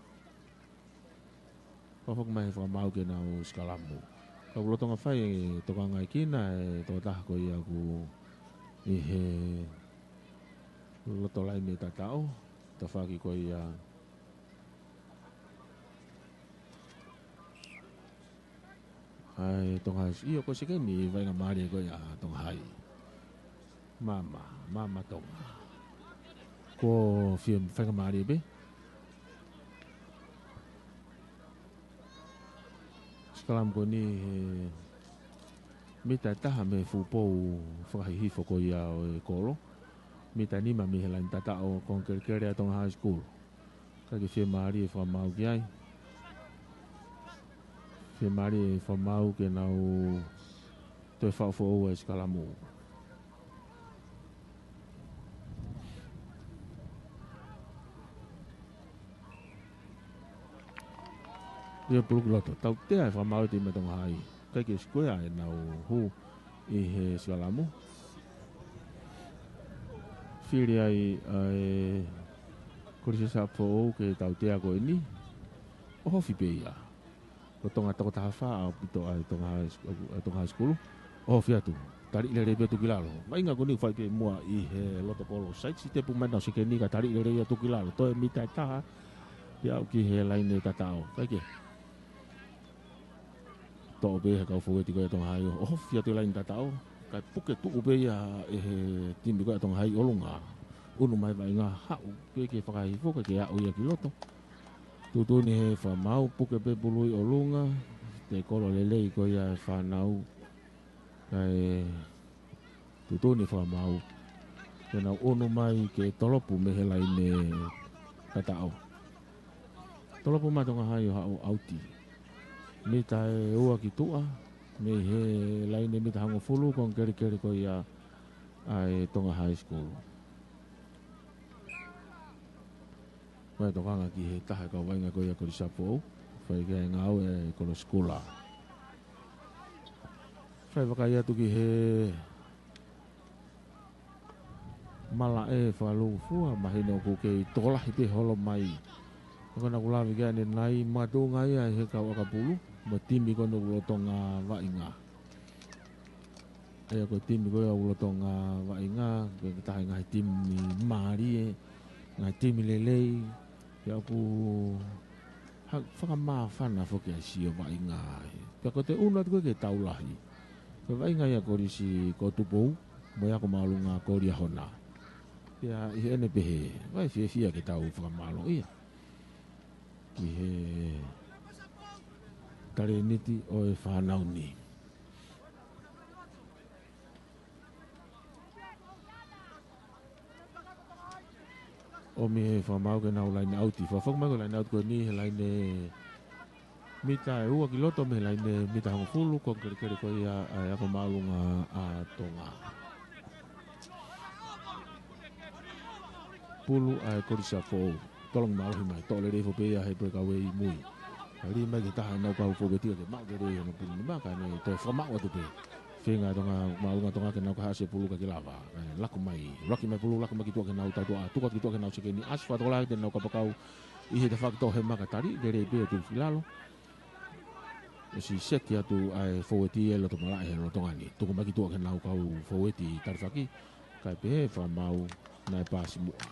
Ka foki mai he fakamaau ke nau sikalamu. Ka ʻoku lolotonga fai e tokangaʻi kina ʻe he tokotaha ko ia ʻoku ʻi he loto laine tataʻo. Tafaʻaki ko ia ʻa e Tonga High, ʻio, ko e sekeni vaʻinga mālie ko ia ʻa Tonga High. Maama, maama Tonga. Ko e fie vaʻinga mālie pē. Sikalamu ko eni he mita ʻe taha mei he fuʻu pou fakahihifo ko ia ʻo e kolo. Mita nima mei he laine tataʻo, konga kelekele ʻa Tonga High School. Kae ke fiemālie e fakamaau ki ai. Fiemālie e fakamaau ke nau toe faʻu foʻou e sikalamu. Ia pulu ki loto. Tautea e fakamaau e timi Tonga Hai. ʻIkai ke sikuea ʻenau hū ʻi he sikalamu. Fili ai ʻa e Kolisi Sapu foʻou ke tautea ko eni. ʻOhofi pē ia. Ko Tonga toko taha fā ʻaupito ʻa e Tonga High Sch-, ʻa e Tonga High School. ʻOhofi atu. Taliʻi lelei pē atu ki lalo. Vaʻinga ko eni ʻoku fai pē muʻa ʻi he loto kolo. Saiʻi sitepu mai ʻenau sekeni ka taliʻi lelei atu ki lalo. Toe mita ʻe taha. Pea aʻu ki he laine tataʻo. ʻIkai ke. Toʻo pē he kau foueti ko ia Tonga Hai ʻo ʻohofi atu e laine tataʻo. Kae puke tuʻu pē ia ʻe he timi ko ia Tonga Hai ʻolunga. ʻUnu mai Vaʻinga, haʻu pē ke fakahifo kae ʻikai ke aʻu ia ki loto. Tuʻutuʻuni he fakamaau, puke pē pulu ʻi ʻolunga. Tekolo lelei ko ia e fānau. Kae tuʻutuʻuni fakamaau ke nau ʻunu mai ke tolopu mei he laine tataʻo. Tolopu mai Tonga Hai ʻo haʻu ʻauti. Mita ʻe ua ki tuʻa, mei he laine mita hongofulu, konga kelekele ko ia ʻa e Tonga High School. Ko e tokanga ki he taha e kau vaʻinga ko ia Kolisi Sapu foʻou, fai ki ai e ngāue ʻa e Kolo Sikula. Fai vakai atu ki he malaʻe fakalūkufua, mahino ʻoku kei tokolahi pē holo mai. Ko ena ʻoku lave ki ai ʻanenai, makatuʻunga ia he kau ʻakapulu, mo e timi ko ena ʻoku lolotonga vaʻinga. ʻA ia ko e timi ko ia ʻoku lolotonga vaʻinga, ko e taha e ngaahi timi mālie, ngaahi timi lelei, pea ʻoku ha-, fakamāfana foki ʻa e sio vaʻinga ai. Pea ko e ʻunu atu ko ē ke tau lahi. Ko e vaʻinga ia Kolisi ko Tupou, mo e ako māʻolunga ko Liahona. Pea ʻi heʻene pehē, ʻoku fiefia ke tau fakamālō ia. Ki he talēniti ʻo e fānau ni. ʻOmi he fakamaau ke nau laine ʻauti. Fakafoki mai ko e laine ʻauti ko eni he laine mita ʻe ua ki loto mei he laine mita hongofulu, konga kelekele ko ia ʻa e ako māʻolunga ʻa Tonga. Pulu ʻa e Kolisi Sapu foʻou. Tolongi mālohi mai, toʻo lelei foki pē ia he pē kau ʻi mui. Ka lī mai ki he taha ʻenau kau foueti ke maʻu lelei hono pulu ni maka ne toe fakamaʻu atu pē. Feinga Tonga, māʻolunga Tonga ke nau kahaʻasi e pulu ka ʻikai ke lava. ʻE, laku mai, laki mai pulu, laku mai ki tuʻa ki heʻenau tautuʻa, tuku atu ki tuʻa ki heʻenau sekeni, ʻasi fakatokolahi ki heʻenau kapakau, ʻi he tafaʻaki toʻohema ka taliʻi lelei pē atu ki lalo. ʻOsi seti atu ʻa e foueti ʻe loto malaʻe he lolotonga ni. Tuku mai ki tuʻa ki heʻenau kau foueti talifaki, kae pehē fakamaau naʻe pasi muʻa.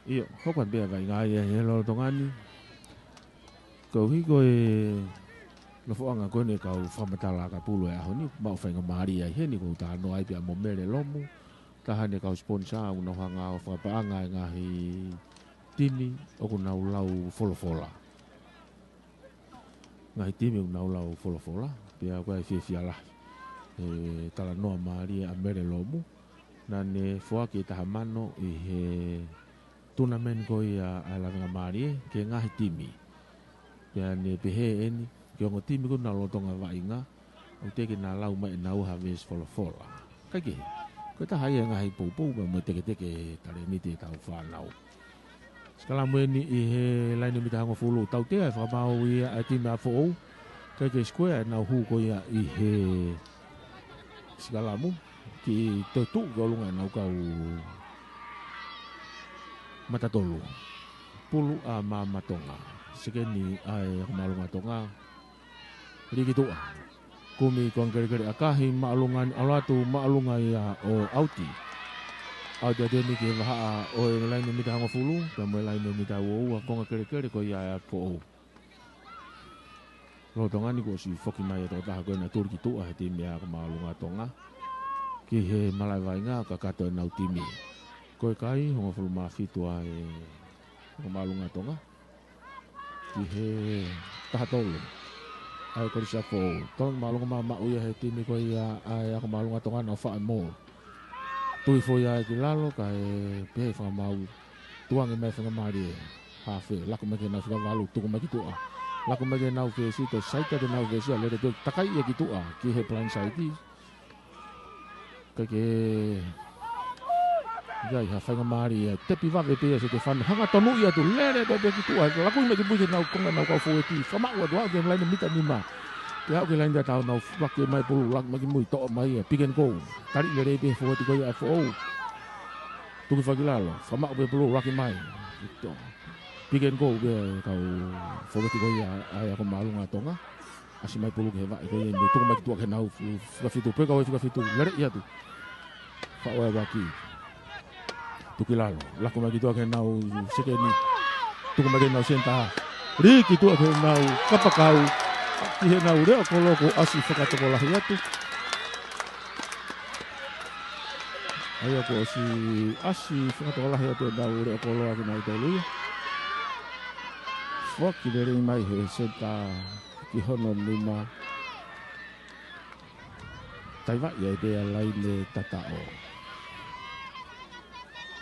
ʻIo, hoko atu pē ʻa e vaʻinga ia he lolotonga ni. Koeʻuhi ko e nofoʻanga ko eni e kau fakamatala ʻakapulu e ʻaho ni, maʻu faingamālie ai heni ko u talanoa ai pea mo Mele Lomu, taha eni e kau sponsor ʻoku nau hanga ʻo fakapaʻanga e ngaahi timi ʻoku nau lau folofola. ngaahi timi ʻoku nau lau folofola, pea ʻoku ʻi ai e fiefia lahi he talanoa mālie ʻa Mele Lomu, naʻa ne foaki e taha mano ʻi he tournament ko ia ʻa e Lavengamālie ki he ngaahi timi. Pea ne pehē eni, ki he ongo timi ko ē naʻe lolotonga vaʻinga, ʻoku teʻeki ke na lau mai ʻenau ha veesi folofola. Kaikehe, ko e taha ia e ngaahi poupou mo e teketeke e talēniti ʻetau fānau. Sikalamu eni ʻi he laine mita hongofulu, tautea e fakamaau ia ʻa e timi ʻa Foʻou. Kaikehe sikuea ʻenau hū ko ia ʻi he sikalamu, kiʻi toe tuʻu ki ʻolunga ʻenau kau mata tolu. Pulu ʻa Maama Tonga. Sekeni ʻa e Ako Māʻolunga Tonga. Lī ki tuʻa. Kumi konga kelekele, ʻakahi māʻolunga ni, ʻalu atu māʻolunga ia ʻo ʻauti. ʻAuti atu eni ki he vahaʻa ʻo e laine mita hongofulu, pea mo e laine mita uaua, konga kelekele ko ia ʻa Foʻou. Lolotonga ni kuo ʻosi foki mai e tokotaha ko ē naʻe tuli ki tuʻa he timi ʻa Ako Māʻolunga Tonga ki he malaʻe vaʻinga, kakato ʻenau timi. Ko e kai, hongofulu mā fitu ʻa e Ako Māʻolunga Tonga ki he taha tolu ʻa e Kolisi ʻa Foʻou. Tolo māʻolunga maʻu ia he timi ko ia ʻa e Ako Māʻolunga Tonga, nau faʻa mo tui foʻi ia ki lalo, kae pehē fakamaau, tukuange mai faingamālie. Hafe, laku mai ki heʻenau fika valu, tuku mai ki tuʻa. Laku mai ki heʻenau veesi, toe saita ki heʻenau veesi, ʻa lele pē, takai ia ki tuʻa ki he blind side. Kaikehe, ʻi ai ha faingamālie, tepi vave pē ia ʻa Setefano, hanga tonu ia atu, lele pē pē ki tuʻa, laku mai ki mui ki heʻenau konga ʻenau kau fōueti, fakamaʻu atu ʻa e laine mita nima. Pea aʻu ki he laine tatau, nau fake mai pulu, laku mai ki mui, toʻo mai ia, pick and go. Tali lelei pē fōueti ko ia ʻa Foʻou. Tuku hifo ki lalo, fakamaʻu pē pulu, laku mai. Pick and go pē kau fōueti ko ia ʻa e Ako Māʻolunga Tonga. ʻAsi mai pulu ki he vaʻe ko ia, mo tuku mai ki tuʻa ki heʻenau fika fitu, pē kau fika fitu, lele ia atu. Faʻu ʻa e vaki. Tuku ki lalo, laku mai ki tuʻa ki heʻenau sekeni. Tuku mai ki heʻenau senitā. Lī ki tuʻa ki heʻenau kapakau. Ki heʻenau leʻo kolo kuo ʻasi fakatokolahi atu. ʻA ia kuo ʻosi ʻasi fakatokolahi atu ʻenau leʻo kolo ʻa kinautolu ia. Foaki lelei mai he senitā ki hono nima. Taivaʻi ai pē ʻa e laine tataʻo.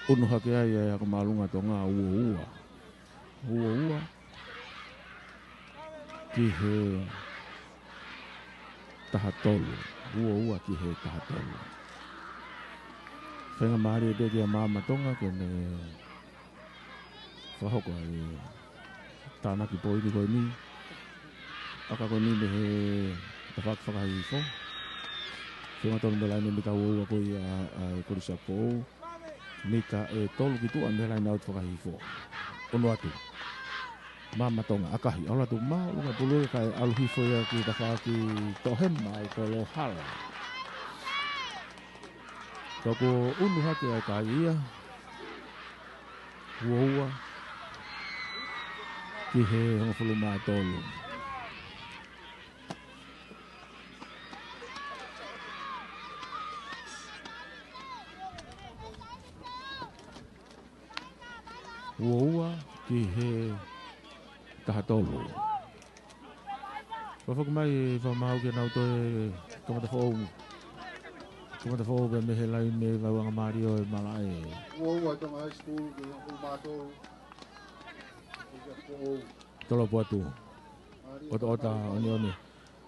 ʻUnu hake ai ʻa e Ako Māʻolunga Tonga, uaua. Uaua ki he taha tolu. Uaua ki he taha tolu. Faingamālie pē kia Maama Tonga ke ne fakahoko ʻa e tānaki poini ko eni. ʻAka ko eni mei he tafaʻaki fakahihifo. Fengatonu mei he laine mita uaua ko ia ʻa e Kolisi ʻa Foʻou. Mita ʻe tolu ki tuʻa mei he laine ʻauti fakahihifo. ʻUnu atu. Maama Tonga, ʻakahi, ʻalu atu māʻolunga pulu kae ʻalu hifo ia ki he tafaʻaki toʻohema ʻa e Kolohala. Ka kuo ʻunu hake ʻa e kai ia. Uaua ki he hongofulu mā tolu. Uaua ki he taha tolu. Fakafoki mai, fakamaau ke nau toe kamata foʻou. Kamata foʻou pē mei he laine vauangamālie ʻo e malaʻe. Uaua Tonga High School ki he hongofulu mā tolu. Tolopu atu. ʻOtoʻota, ʻoniʻoni.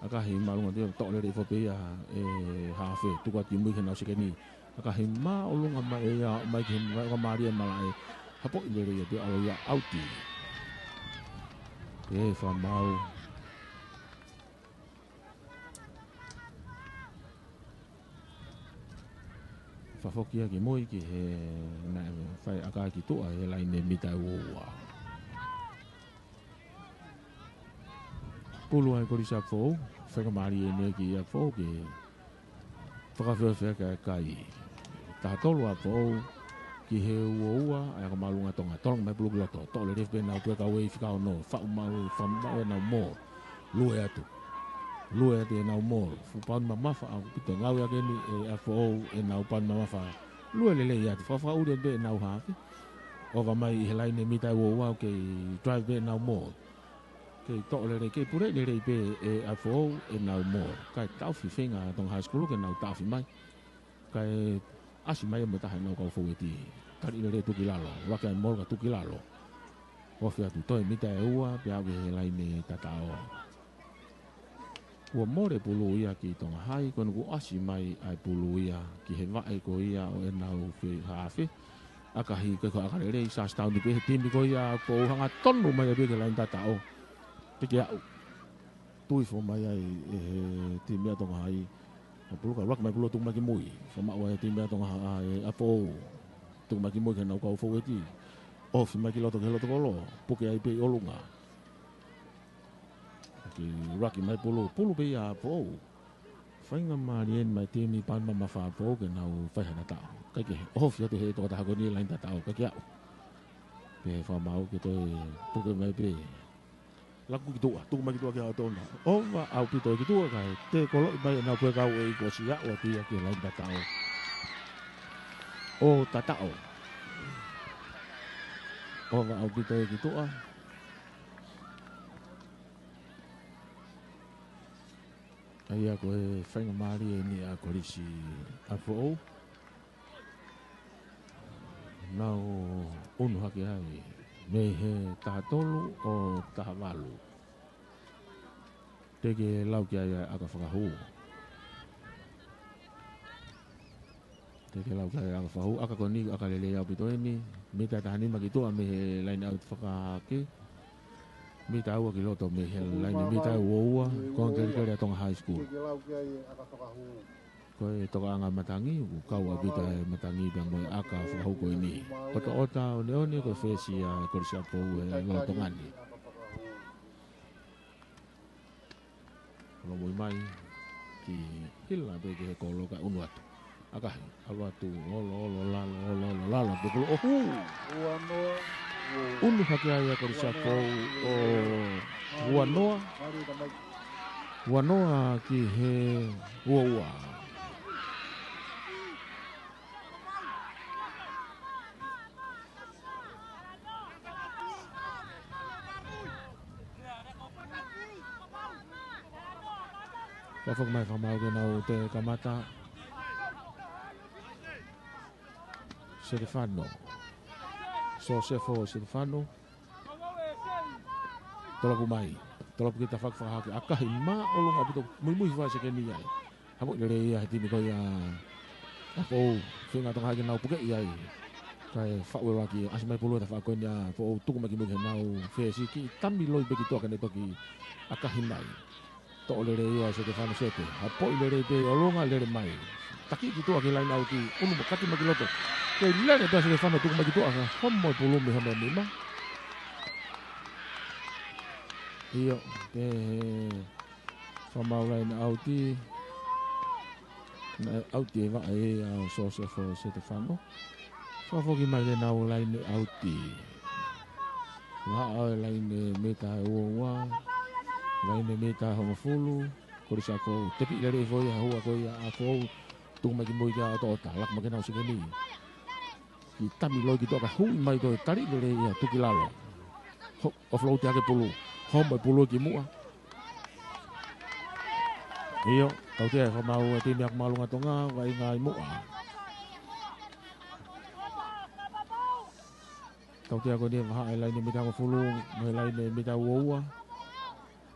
ʻAkahi māʻolunga, toʻo lelei hifo pē ia ʻe he hafe, tuku atu ki mui ki heʻenau sekeni. ʻAkahi māʻolunga mai ʻe ia, mai ki he vauangamālie malaʻe. Hapoʻi lelei ia pē ʻalu ia ʻauti. ʻE fakamaau. Fakafoki ia ki mui ki he naʻe fai ʻakahi ki tuʻa he laine mita uaua. Pulu ʻa e Kolisi ʻa Foʻou, faingamālie eni ki ʻa Foʻou ke fakafeofeaki ʻa e kai. Taha tolu ʻa Foʻou ki he uaua ʻa e Ako Māʻolunga Tonga. Tolonga mai pulu ki loto, toʻo lelei pē ʻenau pue kau ʻe fika ono, faʻu maʻu, faʻu maʻu ʻenau mō. Lue atu. Lue atu ʻenau mō. Fuʻu pauni mamafa ʻaupito, ngāueʻaki eni ʻe ʻa Foʻou ʻenau pauni mamafa. Lue lelei atu, fakafakaʻuli pē ʻenau hafe. ʻOva mai ʻi he laine mita uaua, ʻoku kei drive pē ʻenau mō. Kei toʻo lelei, kei puleʻi lelei pē ʻe ʻApifoʻou ʻenau mole. Kae taʻofi feinga Tonga High School ke nau taʻofi mai. Kae ʻasi mai mo e taha ʻenau kau foueti. Tali lelei tuku ki lalo. Vaka e mole ka tuku ki lalo. Ofi atu, toe mita ʻe ua, pea aʻu ki he laine tataʻo. Kuo mole pulu ia ki Tonga High, ko ʻeni kuo ʻasi mai ʻa e pulu ia ki he vaʻe ko ia ʻo ʻenau feihafe. ʻAkahi, ko e ʻaka lelei, Charlestown pē he timi ko ia, kuo hanga tonu mai ʻa e pē ki he laine tataʻo. Teʻeki aʻu. Tuifo mai ai ʻe he timi ʻa Tonga High. ʻA pulu ka laki mai pulu tuku mai ki mui. Fakamaʻu ai ʻe he timi ʻa Tonga High, ʻa ʻApifoʻou. Tuku mai ki mui ki heʻenau kau foueti. Ofi mai ki loto ki he loto kolo. Puke ai pē ʻi ʻolunga. Ke laki mai pulu, pulu pē ia ʻa ʻApifoʻou. Faingamālie eni mai timi Palemamata ʻApifoʻou ke nau fai hano taʻo. Kae kehe, ofi atu he tokotaha ko ʻeni laine tataʻo, kae kehe aʻu. Pea fakamaʻu ke toe puke mai pē. Laku ki tuʻa, tuku mai ki tuʻa ki he ʻaho tonu. ʻOfa ʻaupito ki tuʻa kae tēkoloʻi mai ʻenau puekau ʻe ʻi ko si aʻu atu ia ki he laine tataʻo. ʻO tataʻo. ʻOfa ʻaupito ki tuʻa. ʻA ia ko e faingamālie eni ʻa Kolisi ʻApifoʻou. Nau unu hake ai mei he taha tolu ʻo taha valu. Teʻeki lau ki ai ʻa e ʻaka fakahū. Teʻeki lau ki ai ʻa e ʻaka fakahū, ʻaka ko ʻeni, ʻaka lelei ʻaupito eni, mita taha nima ki tuʻa mei he laine ʻauti fakahake, mita ua ki loto mei he laine mita ua ua, ko e kelekele ʻa Tonga High School. Ko e tokaʻanga matangi, ʻoku kau ʻaupito e matangi pea mo e ʻaka fakahū ko ʻeni. ʻOtoʻota ʻoneʻone ko e fesi ʻa Kolisi ʻApifoʻou he lolotonga ni. Lomoi mai ki hila pē ki he kolo kae unu atu. ʻAkahi, ʻalu atu, olo, olo, lalo, olo, olo, lalo, pukulu, ʻohu. Unu hake ai ʻa Kolisi ʻApifoʻou ʻo ua noa. Ua noa ki he ua ua. Ka foki mai fakamaʻu ke nau toe kamata. Setefano. Sosefo Setefano. Tolopu mai. Tolopu ki tafaʻaki fakahake. ʻAkahi māʻolunga ʻaupito, muimui fai sekeni ai. Hapo lelei ia he timi ko ia ʻa ʻApifoʻou, feinga Tonga High ke nau pukeʻi ai. Kae faʻu ʻe Vaki, ʻasi mai pulu he tafaʻaki ko ʻeni ʻa ʻApifoʻou, tuku mai ki mui ki heʻenau fesi, kiʻi tami loi pē ki tuʻa ka ne toki ʻakahi mai. Toʻo lelei ia ʻe Setefano Sete. Hapoʻi lelei pē ʻi ʻolunga, lele mai. Taki ki tuʻa ki he laine ʻauti, unu mo kati mai ki loto. Kei lele pē ʻa Setefano tuku mai ki tuʻa, ka homo e pulu mei hono nima. ʻIo, pehē fakamaʻu laine ʻauti. Naʻe ʻauti e vaʻe ʻa Sosefo Setefano. Fakafoki mai ke nau laine ʻauti. Vahaʻa e laine mita ua ua. Laine mita hongofulu. Kolisi ʻApifoʻou. Tepi lelei foʻi ʻa e hua ko ia ʻa ʻApifoʻou. Tuku mai ki mui kia ʻOtoʻota. Laku mai ke nau sekeni. Kiʻi tami loi ki tuʻa ka hui mai ko e tali lelei ia tuku ki lalo. Ho-, offload hake pulu. Homo e pulu ki muʻa. ʻIo, tautea e fakamaʻu e timi ʻa Akumalunga Tonga, vaʻinga ʻi muʻa. Tautea ko ʻeni vahaʻa e laine mita hongofulu, mo e laine mita ua ua.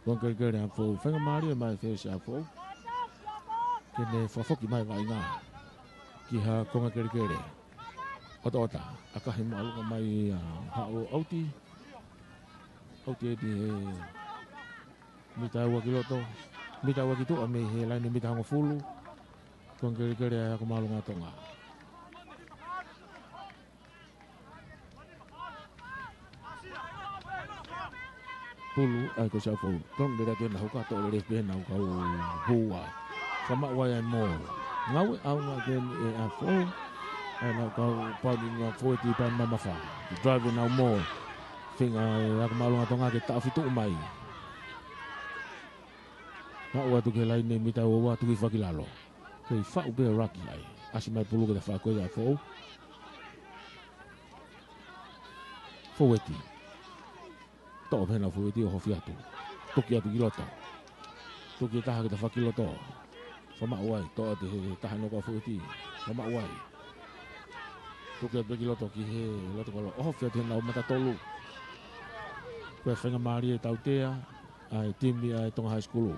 Konga kelekele ʻa ʻApifoʻou, faingamālie mai fesi ʻa ʻApifoʻou. Ke ne fakafoki mai vaʻinga. Ki ha konga kelekele. ʻOtoʻota, ʻakahi māʻolunga mai ʻa haʻu ʻauti. ʻAuti ʻe he mita ua ki loto. Mita ua ki tuʻa mei he laine mita hongofulu. Konga kelekele ʻa Akumalunga Tonga. Pulu, ʻa ia ko Siaʻafoʻou. Tonu lelei atu ʻenau kau, toʻo lelei pē ʻenau kau hua. Fakamaʻu ai ʻa e mole. Ngāue ʻaonga ʻeni ʻe ʻApifoʻou. ʻA ʻenau kau pau ni ngā foueti pau mamafa. Ki drive ʻenau mole. Feinga ʻe Akumalunga Tonga ke taʻofi tuʻu mai. Haʻu atu ki he laine mita ua ua tuku hifo ki lalo. Kei faʻu pē ʻo laki ai. ʻAsi mai pulu ki he tafaʻaki ko ia ʻa ʻApifoʻou. Foueti. Toʻo pē ʻenau foʻi ʻiti ʻo ʻohofi atu. Tuki atu ki loto. Tuki e taha ki he tafaʻaki loto. Fakamaʻu ai, toʻo atu he taha ʻenau kau foʻi ʻiti. Fakamaʻu ai. Tuki atu pē ki loto ki he loto kolo. ʻOhofi atu heʻenau mata tolu. Ko e faingamālie e tautea ʻa e timi ʻa e Tonga High School.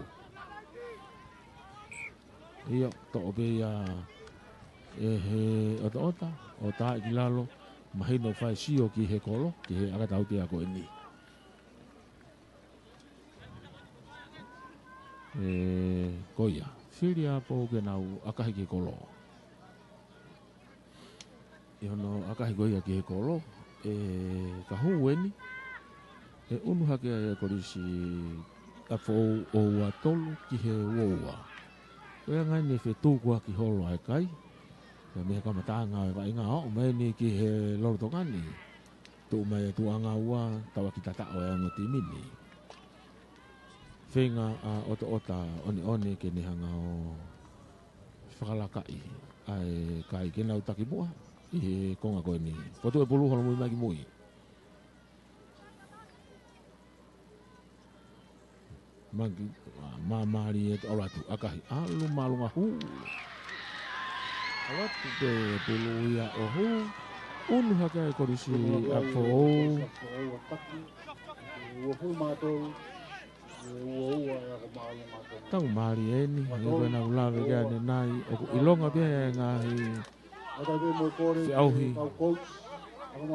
ʻIo, toʻo pē ia ʻe he ʻotaʻota, ʻo tā ki lalo, mahino fai sio ki he kolo, ki he ʻakatautea ko eni. ʻE, ko ia, fili ʻa Pou ke nau ʻakahi ki he kolo. ʻI hono ʻakahi ko ia ki he kolo, ʻe ka hū eni, ʻe ʻunu hake ai e Kolisi ʻApifoʻou ʻo ua tolu ki he ua ua. Ko ia ngai ne fetukuaki holo ai kai, ia mei he kamataʻanga e vaʻinga ʻo mai eni ki he lolotonga ni. Tuʻu mai e tuʻuʻanga ua, tauʻaki tataʻo e ongo timi ni. Feinga ʻa ʻOtoʻota ʻOneʻone ke ne hanga ʻo fakalakaʻi ʻa e kai ke nau taki muʻa ʻi he konga ko eni. Fotu e pulu holomui mai ki mui. Mangi, māmālie ʻalu atu, ʻakahi, ʻalu māʻolunga hū. ʻAlu atu pē pulu ia ʻo hū. ʻUnu hake ai Kolisi ʻApifoʻou. Tau mālie eni, ʻi ko ʻenau lave ki ai ʻanenai, ʻoku ʻilonga pē ʻa e ngaahi feʻauhi.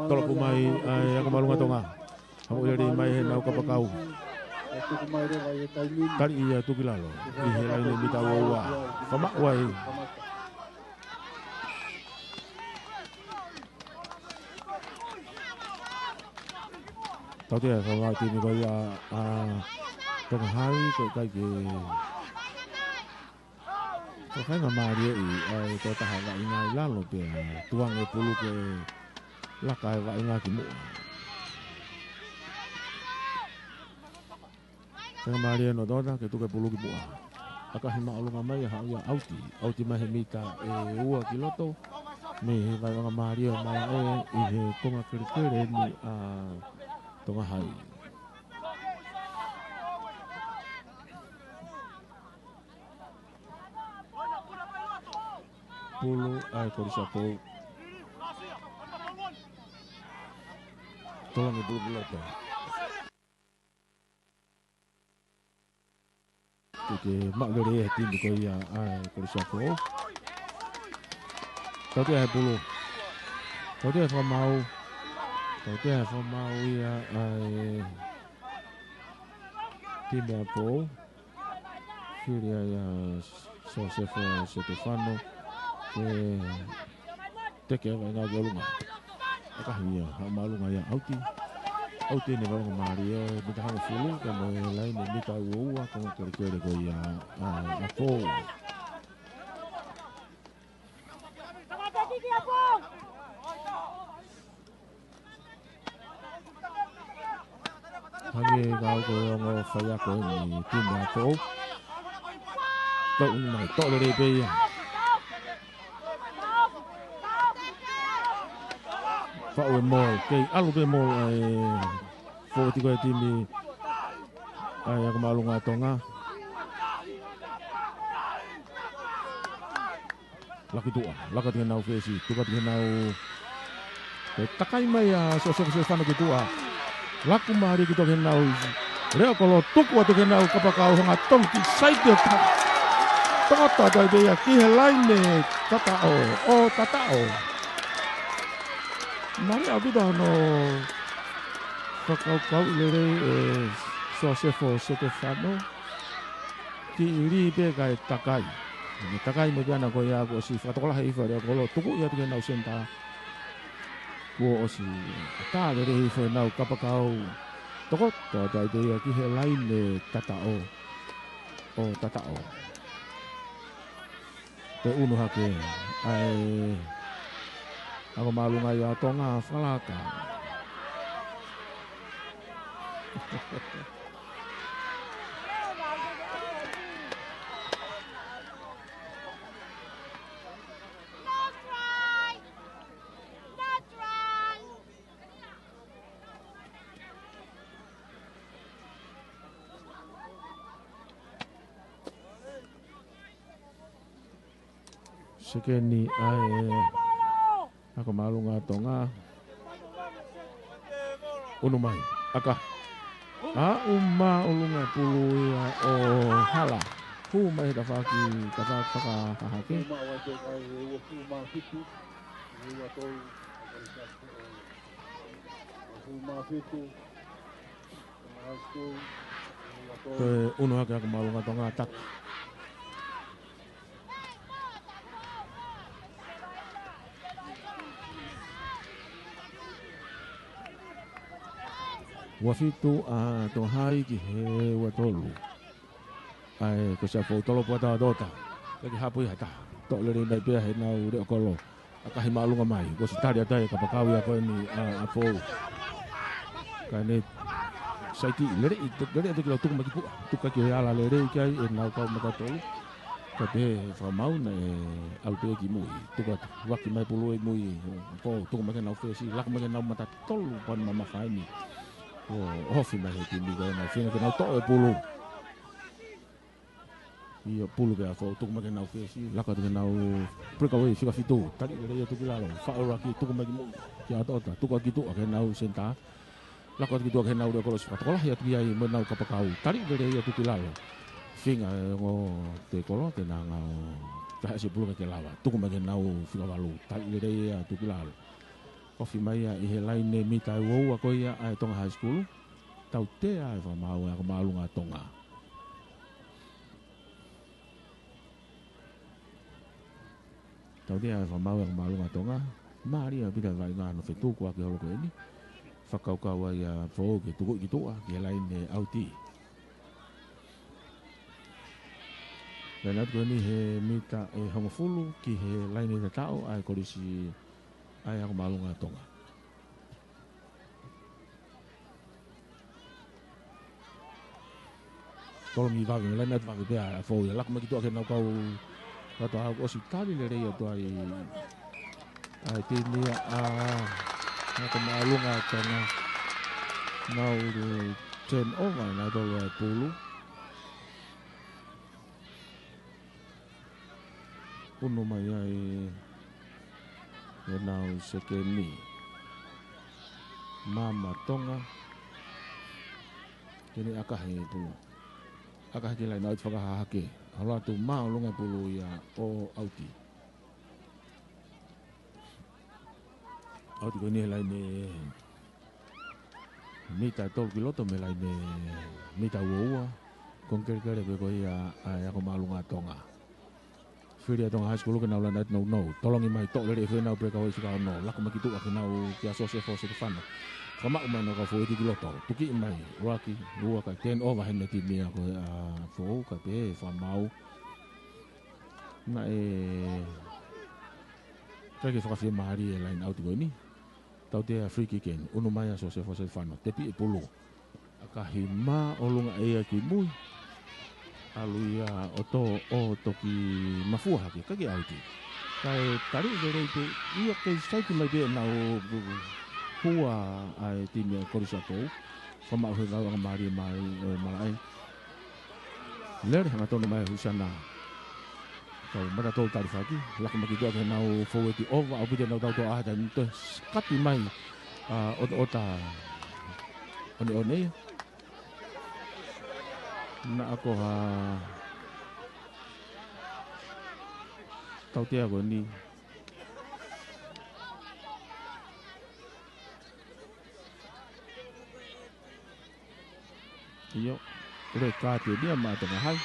Tolopu mai ʻa e Ako Māʻolunga Tonga. Haʻu lelei mai heʻenau kapakau. Tali ia tuki lalo. ʻI he laine mita ua ua. Fakamaʻu ai. Tautea fakamaʻu timi ko ia ʻa Tonga High, ko e kai ke Ko e faingamālie ʻi ai ko e taha vaʻinga ʻi lalo pea tukuange pulu ke laka e vaʻinga ki muʻa. Faingamālie ʻa ʻOtoʻota ke tuku e pulu ki muʻa. ʻAkahi māʻolunga mai ʻa haʻu ia ʻauti. ʻAuti mai he mita ʻe ua ki loto. Mei he vaivanga mālie mai ʻe ʻi he konga kelekele ni ʻa Tonga High. Pulu ʻa e Kolisi ʻApifoʻou. Tolongi pulu ki loto. Ke, ke maʻu lelei e timi ko ia ʻa e Kolisi ʻApifoʻou. Tautea he pulu. Tautea he fakamaʻu. Tautea he fakamaʻu ia ʻa e timi ʻApifoʻou. Fili ai ʻa Sosefo Setefano ke teke e vaʻinga ki ʻolunga. ʻAkahi ia, haʻu māʻolunga ia ʻauti. ʻAuti ʻene vaʻinga mālie ʻo e mita hongofulu, ka mo e laine mita ua ua, konga kelekele ko ia ʻa ʻApifoʻou. Hangē ko e ongo faiako ʻeni timi ʻApifoʻou. Tau ʻunu mai, toʻo lelei pē ia. Faʻu e mole, kei ʻalu pē mole ʻa e fōuati ko e timi ʻa e Ako Māʻolunga ʻa Tonga. Laku ki tuʻa, laku atu ki heʻenau fesi, tuku atu ki heʻenau. Pea takai mai ʻa Sosefo Setefano ki tuʻa. Laku mālie ki tuʻa ki heʻenau. Leʻo kolo tuku atu ki heʻenau kapakau, hanga tonu ki saiti ʻo ta-, tokoto atu ai pē ia ki he laine tataʻo, ʻo tataʻo. Mālie ʻaupito hono fakakaukauʻi lelei ʻe Sosefo Setefano. Kiʻi lī pē kae takai. Naʻe takai mai pē ʻana ko ia kuo ʻosi fakatokolahi hifo e leʻo kolo, tuku ia atu ki heʻenau senitā. Kuo ʻosi ʻatā lelei hifo ʻenau kapakau. Tokoto atu ai pē ia ki he laine tataʻo. ʻO tataʻo. Pea ʻunu hake ʻa e Ako Māʻolunga ʻa Tonga, fakalaka. Sekeni ʻa e ako māʻolunga Tonga. Unu mai. ʻAkahi. ʻA, ʻū māʻolunga pulu ia ʻo Hala. Hū mai he tafaʻaki, tafaʻaki fakahahake. Ko e unu hake ako māʻolunga Tonga, taki. Ua fitu ʻa Tonga High ki he ua tolu ʻa e Kolisi ʻApifoʻou. Tolo pua tawa tota. Pea ke hapu ia ha taha. Toʻo lelei mai pea he nau leʻo kolo. ʻAkahi māʻolunga mai. Kuo ʻosi tali atu ai e kapakau ia ko eni ʻa, ʻApifoʻou. Ka ne saiti lelei, lelei atu ki lau tuku mai ki tuʻa. Tuku ki he ala lelei ki ai ʻenau kau mata tolu. Ka pehē fakamaau naʻe ʻalu pē ki mui. Tuku atu, vaki mai pulu ʻi mui. ʻApifoʻou, tuku mai ki heʻenau fesi. Laku mai ki heʻenau mata tolu pani mamafa eni. ʻO ofi mai he timi ko ē ʻenau feinga ke nau toʻo e pulu. ʻIo, pulu pē ʻa ʻApifoʻou, tuku mai ki heʻenau fesi, laku atu ki heʻenau breakaway, fika fitu, tali lelei atu ki lalo, faʻu ʻaki, tuku mai ki mui, kia ʻOtaʻota, tuku atu ki tuʻa ki heʻenau senitā, laku atu ki tuʻa ki heʻenau leʻo kolo, ʻosi fakatokolahi atu ki ai mo ʻenau kapakau, tali lelei atu ki lalo. Feinga e ongo tēkolo, ke nau ngāue, kae ʻasi e pulu ke lava, tuku mai ki heʻenau fika valu, tali lelei atu ki lalo. Ofi mai ia ʻi he laine mita ua ua ko ia ʻa e Tonga High School, tautea e fakamaau e ako māʻolunga Tonga. Tautea e fakamaau e ako māʻolunga Tonga. Mālie ʻaupito e vaʻinga hono fetukuaki holo ko eni. Fakakaukau ai ʻa ʻApifoʻou ke tuku ki tuʻa, ki he laine ʻauti. Laine ʻauti ko eni he mita ʻe hongofulu ki he laine tataʻo ʻa e Kolisi ʻa e ako māʻolunga Tonga. Tolongi vave, laine ʻauti vave pē ʻa ʻApifoʻou ia. Laku mai ki tuʻa ki heʻenau kau, kau toʻa ʻosi tali lelei atu ai ʻa e timi ʻa, ʻa e ako māʻolunga Tonga. Nau turn over, nau tolo e pulu. Unu mai ai ʻenau sekeni. Maama Tonga. Ke ne ʻakahi e pulu. ʻAkahi ki he laine ʻauti fakahahake. Holo atu māʻolunga pulu ia ʻo ʻauti. ʻAuti ko eni he laine mita tolu ki loto mei he laine mita ua ua. Ko e kelekele pē ko ia ʻa e ako māʻolunga Tonga. Fili ʻa Tonga High School ke nau laine ʻauti nounou. Tolongi mai toʻo lelei ʻa e feinga ʻo breakaway fika ono. Laku mai ki tuʻa ke nau kia Sosefo Setefano. Fakamaʻu mai ʻenau kau fōueti ki loto. Tuki mai, ʻuluaki, ua kae turn over heni e timi ia ko ē ʻa ʻApifoʻou kae pehē fakamaau. Naʻe ʻikai ke fakafiemālie e laine ʻauti ko eni. Tautea free kick eni. Unu mai ʻa Sosefo Setefano. Tepi e pulu. ʻAkahi māʻolunga ʻe ia ki mui. ʻAlu ia ʻo tō ʻo toki mafua hake. ʻIkai ke ʻauti. Kae tali lelei pē ia ke saiti mai pē ʻenau hua ʻa e timi ʻa e Kolisi ʻApifoʻou. Fakamaʻu he ngāue anga mālie mai ʻo e malaʻe. Lele hangatonu mai Husana. Kau mata tolu talifaki, laku mai ki tuʻa ki heʻenau fōueti ʻova, ʻaupito ʻenau tautoʻa he taimi ni, toe kati mai ʻa ʻOtaʻota ʻOneʻone. Naʻa ko ha tautea ko eni. ʻIo, red card ia maʻa Tonga High.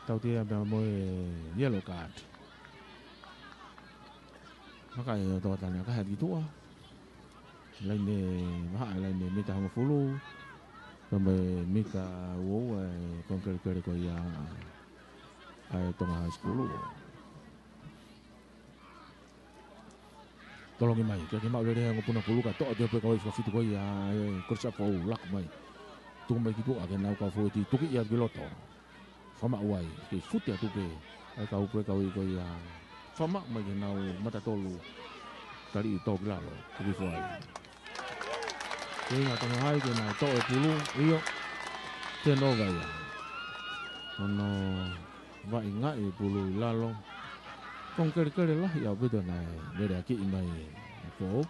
Tautea pea mo e yellow card. Maka e ʻOtaʻota ʻAneʻakahi atu ki tuʻa. Laine, maha e laine mita hongofulu. Pea mo e mita ua ua e ko e kelekele ko ia ʻa e Tonga High School. Tolongi mai, ke ke maʻu lelei ʻa e ongo puna pulu kae toʻo atu e peka ʻo e fika fitu ko ia ʻa e Kolisi ʻApifoʻou, laku mai. Tuku mai ki tuʻa ke nau kau fōueti, tuki ia ki loto. fakamaʻu ai, kei fute atu pē ʻa e kau puleʻanga ko ia. Fakamaʻu mai ke nau mata tolu, taliʻi tō ki lalo, tuki foʻi. Feinga Tonga Hai ke nau toʻo e pulu, ʻio, turnover ia. Hono vaʻingaʻi e pulu ʻi lalo. Konga kelekele lahi ʻaupito naʻe lele ʻaki mai ʻa Foʻou.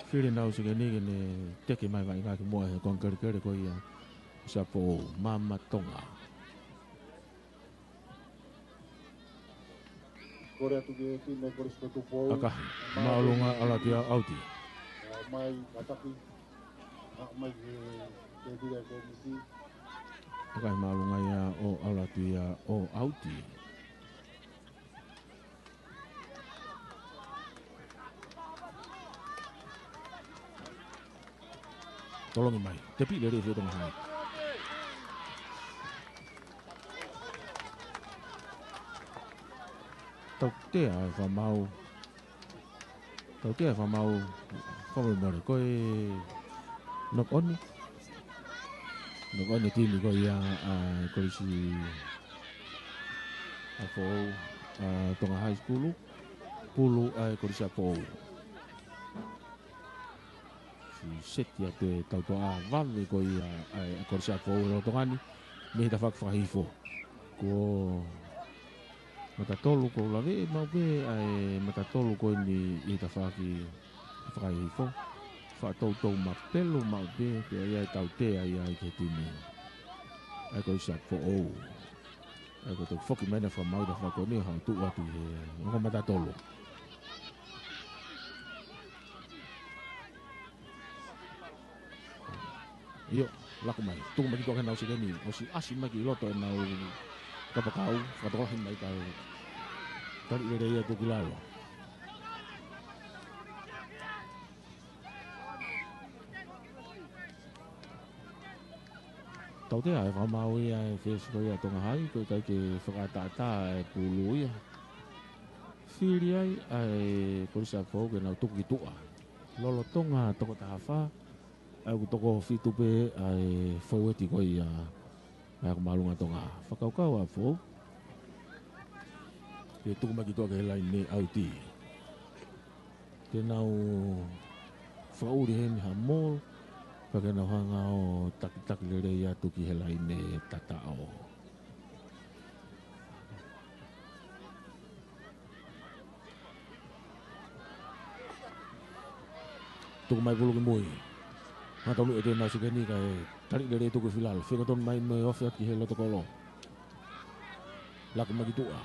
Fili ʻenau sekeni ke ne teke mai vaʻinga ki muʻa he konga kelekele ko ia ʻa Foʻou, Maama Tonga. Kole atu ki he timi Kolisi ko Tupou. ʻAkahi, māʻolunga ʻalu atu ia ʻo ʻauti. Mai, mataki. Mai ki he, ki he tila ko misi. ʻAkahi māʻolunga ia ʻo ʻalu atu ia ʻo ʻauti. Tolongi mai. Tepi lele ʻe Tonga Hai. Tautea e fakamaau. Tautea e fakamaau. Fakamolemole. Ko e knock on. Knock on e timi ko ia ʻa e Kolisi ʻa Foʻou, ʻa Tonga High School. Pulu ʻa e Kolisi ʻa Foʻou. Siʻi seti atu e tautoʻa vave ko ia ʻa e Kolisi ʻa Foʻou he lolotonga ni, mei he tafaʻaki fakahihifo. Ko e mata tolu ko e lave maʻu pē ʻa e mata tolu ko eni ʻi he tafaʻaki fakahihifo. Faʻa toutou mapelu maʻu pē, pea ʻi ai e tautea ia ki he timi ʻa e Kolisi ʻa Foʻou. ʻA ia ko e toki foki mai ʻena fakamaau ʻi he tafaʻaki ko eni, haʻu ʻo tuʻu atu he ongo mata tolu. ʻIo, laku mai. Tuku mai ki tuʻa ke nau sekeni. ʻOsi ʻasi mai ki loto ʻenau kapakau. Fakatokolahi mai kae taliʻi lele ia atu ki lalo. Tautea e fakamaau ia e fesi ko ia ʻa Tonga Hai, ko e ʻikai ke fakaʻataʻatā e pulu ia. Fili ai ʻa e Kolisi ʻa Foʻou ke nau tuku ki tuʻa. Lolotonga toko taha fā, ʻa ia ʻoku toko fitu pē ʻa e foueti ko ia ʻa e ako māʻolunga Tonga. Fakakaukau ʻa Foʻou ke tuku mai ki tuʻa ki he laine ʻauti. Ke nau fakaʻuli heni ha maul, pea ke nau hanga ʻo takitaki lelei atu ki he laine tataʻo. Tuku mai pulu ki mui. Hanga tonu ʻe te nau sekeni kae taliʻi lele tuku filalo. Feinga tonu mai mo e ofi atu ki he loto kolo. Laku mai ki tuʻa.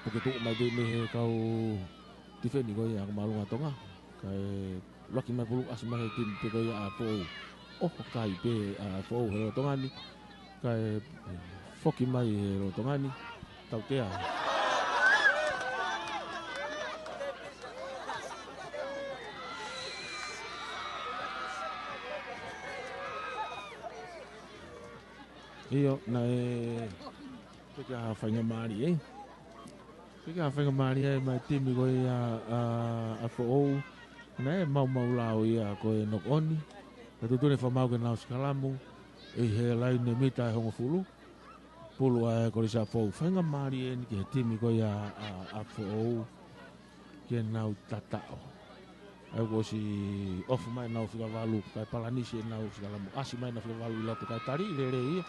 Puke tuʻu mai pē mei he kau tifeni ko ia ako māʻolunga Tonga. Kae laki mai pulu ʻasi mai he timi pē ko ia ʻa Foʻou. ʻOho kai pē ʻa Foʻou he lolotonga ni. Kae foki mai he lolotonga ni. Tautea. ʻIo, naʻe peke ha faingamālie, ē? Peke ha faingamālie ʻa e timi ko ia ʻa, ʻa Foʻou. Naʻe maumau lao ia ko e knock on. Ka tuʻutuʻuni e fakamaau ke nau sikalamu ʻi he laine mita ʻe hongofulu. Pulu ʻa e Kolisi ʻa Foʻou. Faingamālie eni ki he timi ko ia ʻa, ʻa Foʻou ke nau tataʻo. ʻA ia kuo ʻosi ofi mai ʻenau fika valu, kae palanisi ʻenau sikalamu. ʻAsi mai ʻenau fika valu ʻi loto, kae taliʻi lelei ia.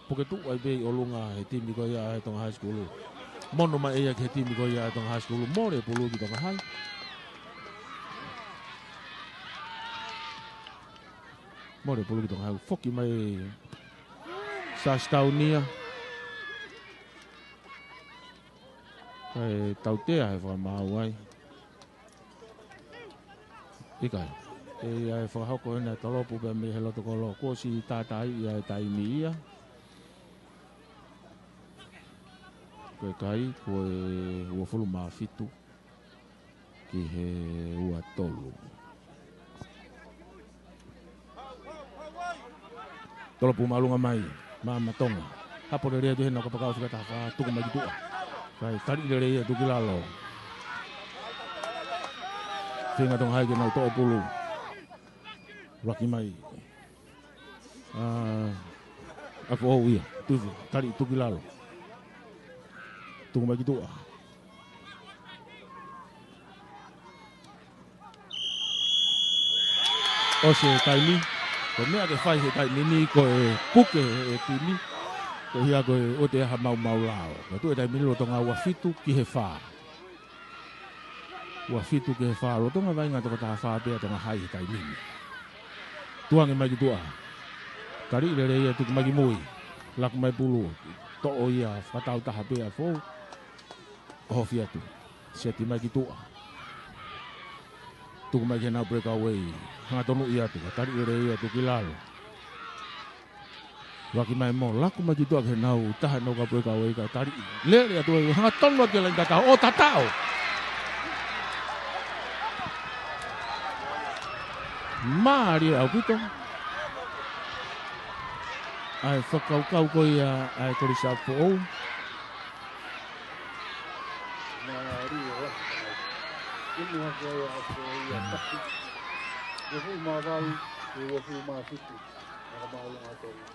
Puke tuʻu ai pē ʻi ʻolunga he timi ko ia ʻa e Tonga High School. Mono mai ia ki he timi ko ia ʻa e Tonga High School. Mole pulu ki Tonga Hai. Mole pulu ki Tonga Hai. Foki mai Sasitaunia. Kae tautea e fakamaau ai. ʻIkai. ʻE ʻi ai e fakahoko ʻena e tolopu pē mei he loto kolo. Kuo ʻosi tātaaʻi ʻa e taimi ia. Ko e kai, ko e uofulu mā fitu ki he ua tolu. Tolopu māʻolunga mai, Maama Tonga. Hapo lelei atu heʻenau kapakau fika taha fā, tuku mai ki tuʻa. Kae taliʻi lelei atu ki lalo. Feinga Tonga Hai ke nau toʻo pulu. Laki mai. ʻA, ʻa Foʻou ia. Tuku, tali, tuku ki lalo. Tuku mai ki tuʻa. ʻOsi e taimi. Ko e meʻa ke fai he taimi ni ko e puke e timi. Ko ia ko e ʻoua te ʻi ai ha maumau lao. Ko e tuʻu e taimi ni lolotonga ua fitu ki he fā. Ua fitu ki he fā lolotonga vaʻinga toko taha fā pē ʻa Tonga Hai he taimi ni. Tuku ange mai ki tuʻa. Tali lelei ia tuku mai ki mui. Laku mai pulu. Toʻo ia fakatau taha pē ʻa Foʻou. ʻOhofi atu. Seti mai ki tuʻa. Tuku mai ki heʻenau breakaway. Hangatonu ia tuku. Tali lelei ia tuku ki lalo. Vaki mai mo laku mai ki tuʻa ki heʻenau taha ʻenau ka breakaway ka tali. Lele atu ai hangatonu atu ki he laini tatau. ʻO tatau. Mālie ʻaupito. ʻA e fakakaukau ko ia ʻa e Kolisi ʻa Foʻou. Mālie ʻaupito. Inu hake ai ʻa Foʻou ia taki. Uofulu mā valu, uofulu mā fitu.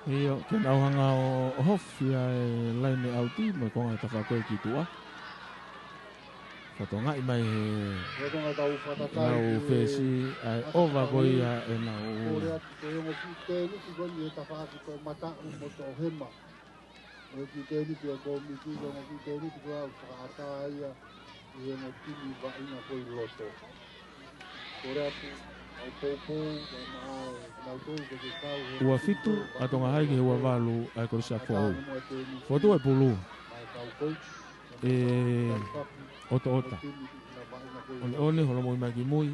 ʻIo, ke nau hanga ʻo, ʻohofi ʻa e laine ʻauti, mo e konga tafaʻaki ki tuʻa. Fakatongaʻi mai he ʻenau fesi, ʻa e ʻova ko ia ʻenau. Ko e ongo kiʻi tēniti ko eni he tafaʻaki ko e mataʻu mo Toʻohema. Ko e kiʻi tēniti ʻa e kōmiti, ko e ongo kiʻi tēniti ko e ʻau fakaʻatā ia. ʻI he ongo timi vaʻinga ko ē ʻi loto. Kole atu, ʻa e poupou, ʻa e maʻa, ʻa e mautolu, ko e kau he ua fitu ʻa Tonga Hai ki he ua valu ʻa e Kolisi ʻa Foʻou. Fotu e pulu. ʻE ʻotoʻota. ʻOneʻone, holomui mai ki mui.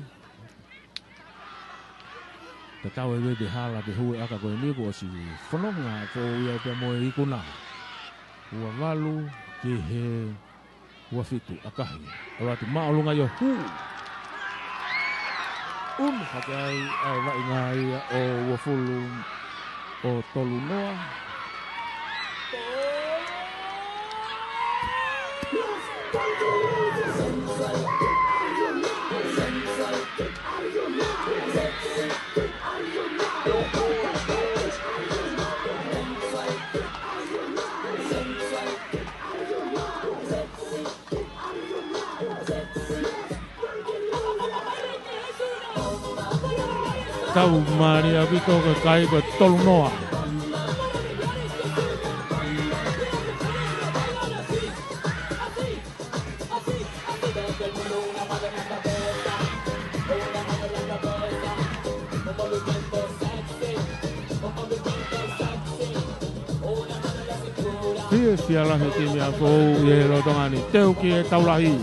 Tatau e veve hala pe hue ʻaka ko eni kuo ʻosi fononga Foʻou ia pea mo e ikuna. Ua valu ki he ua fitu ʻakahi. ʻAlu atu māʻolunga ia hū. ʻUmi hake ai ʻa e vaʻinga ia ʻo uofulu ʻo tolu noa. Tau mālie ʻaupito ko e kai ko e tolu noa. Fiefia lahi e timi ʻa Foʻou ʻi he lolotonga ni. Teu ki he tau lahi.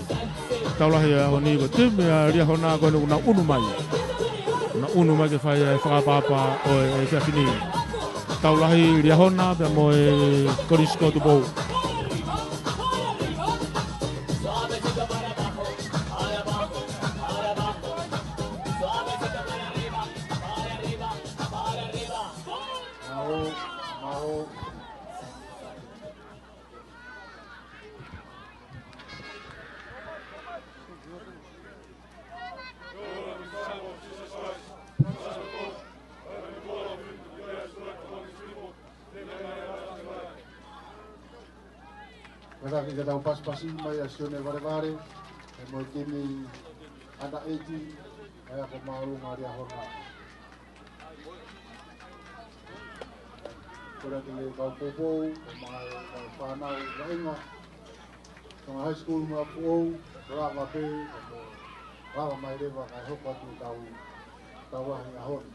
Tau lahi ʻa e ʻaho ni ko e timi ʻa Liahona ko eni kuo nau ʻunu mai. Nau ʻunu mai ke fai e fakaʻapaʻapa ʻo e, e efiafi ni. Tau lahi Liahona pea mo e Kolisi ko Tupou. Maho, maho. Pea ke tau pasipasi mai ʻa Sione Valevale, ʻe mo e timi under eighteen, ʻa ia ko māʻolunga Liahona. Kole atu ki he kau poupou, ʻo mai, ʻo mai fānau vaʻinga. Tonga High School mo Foʻou, lava pē, lava mai leva kae hoko atu tau, tau lahi ʻaho ni.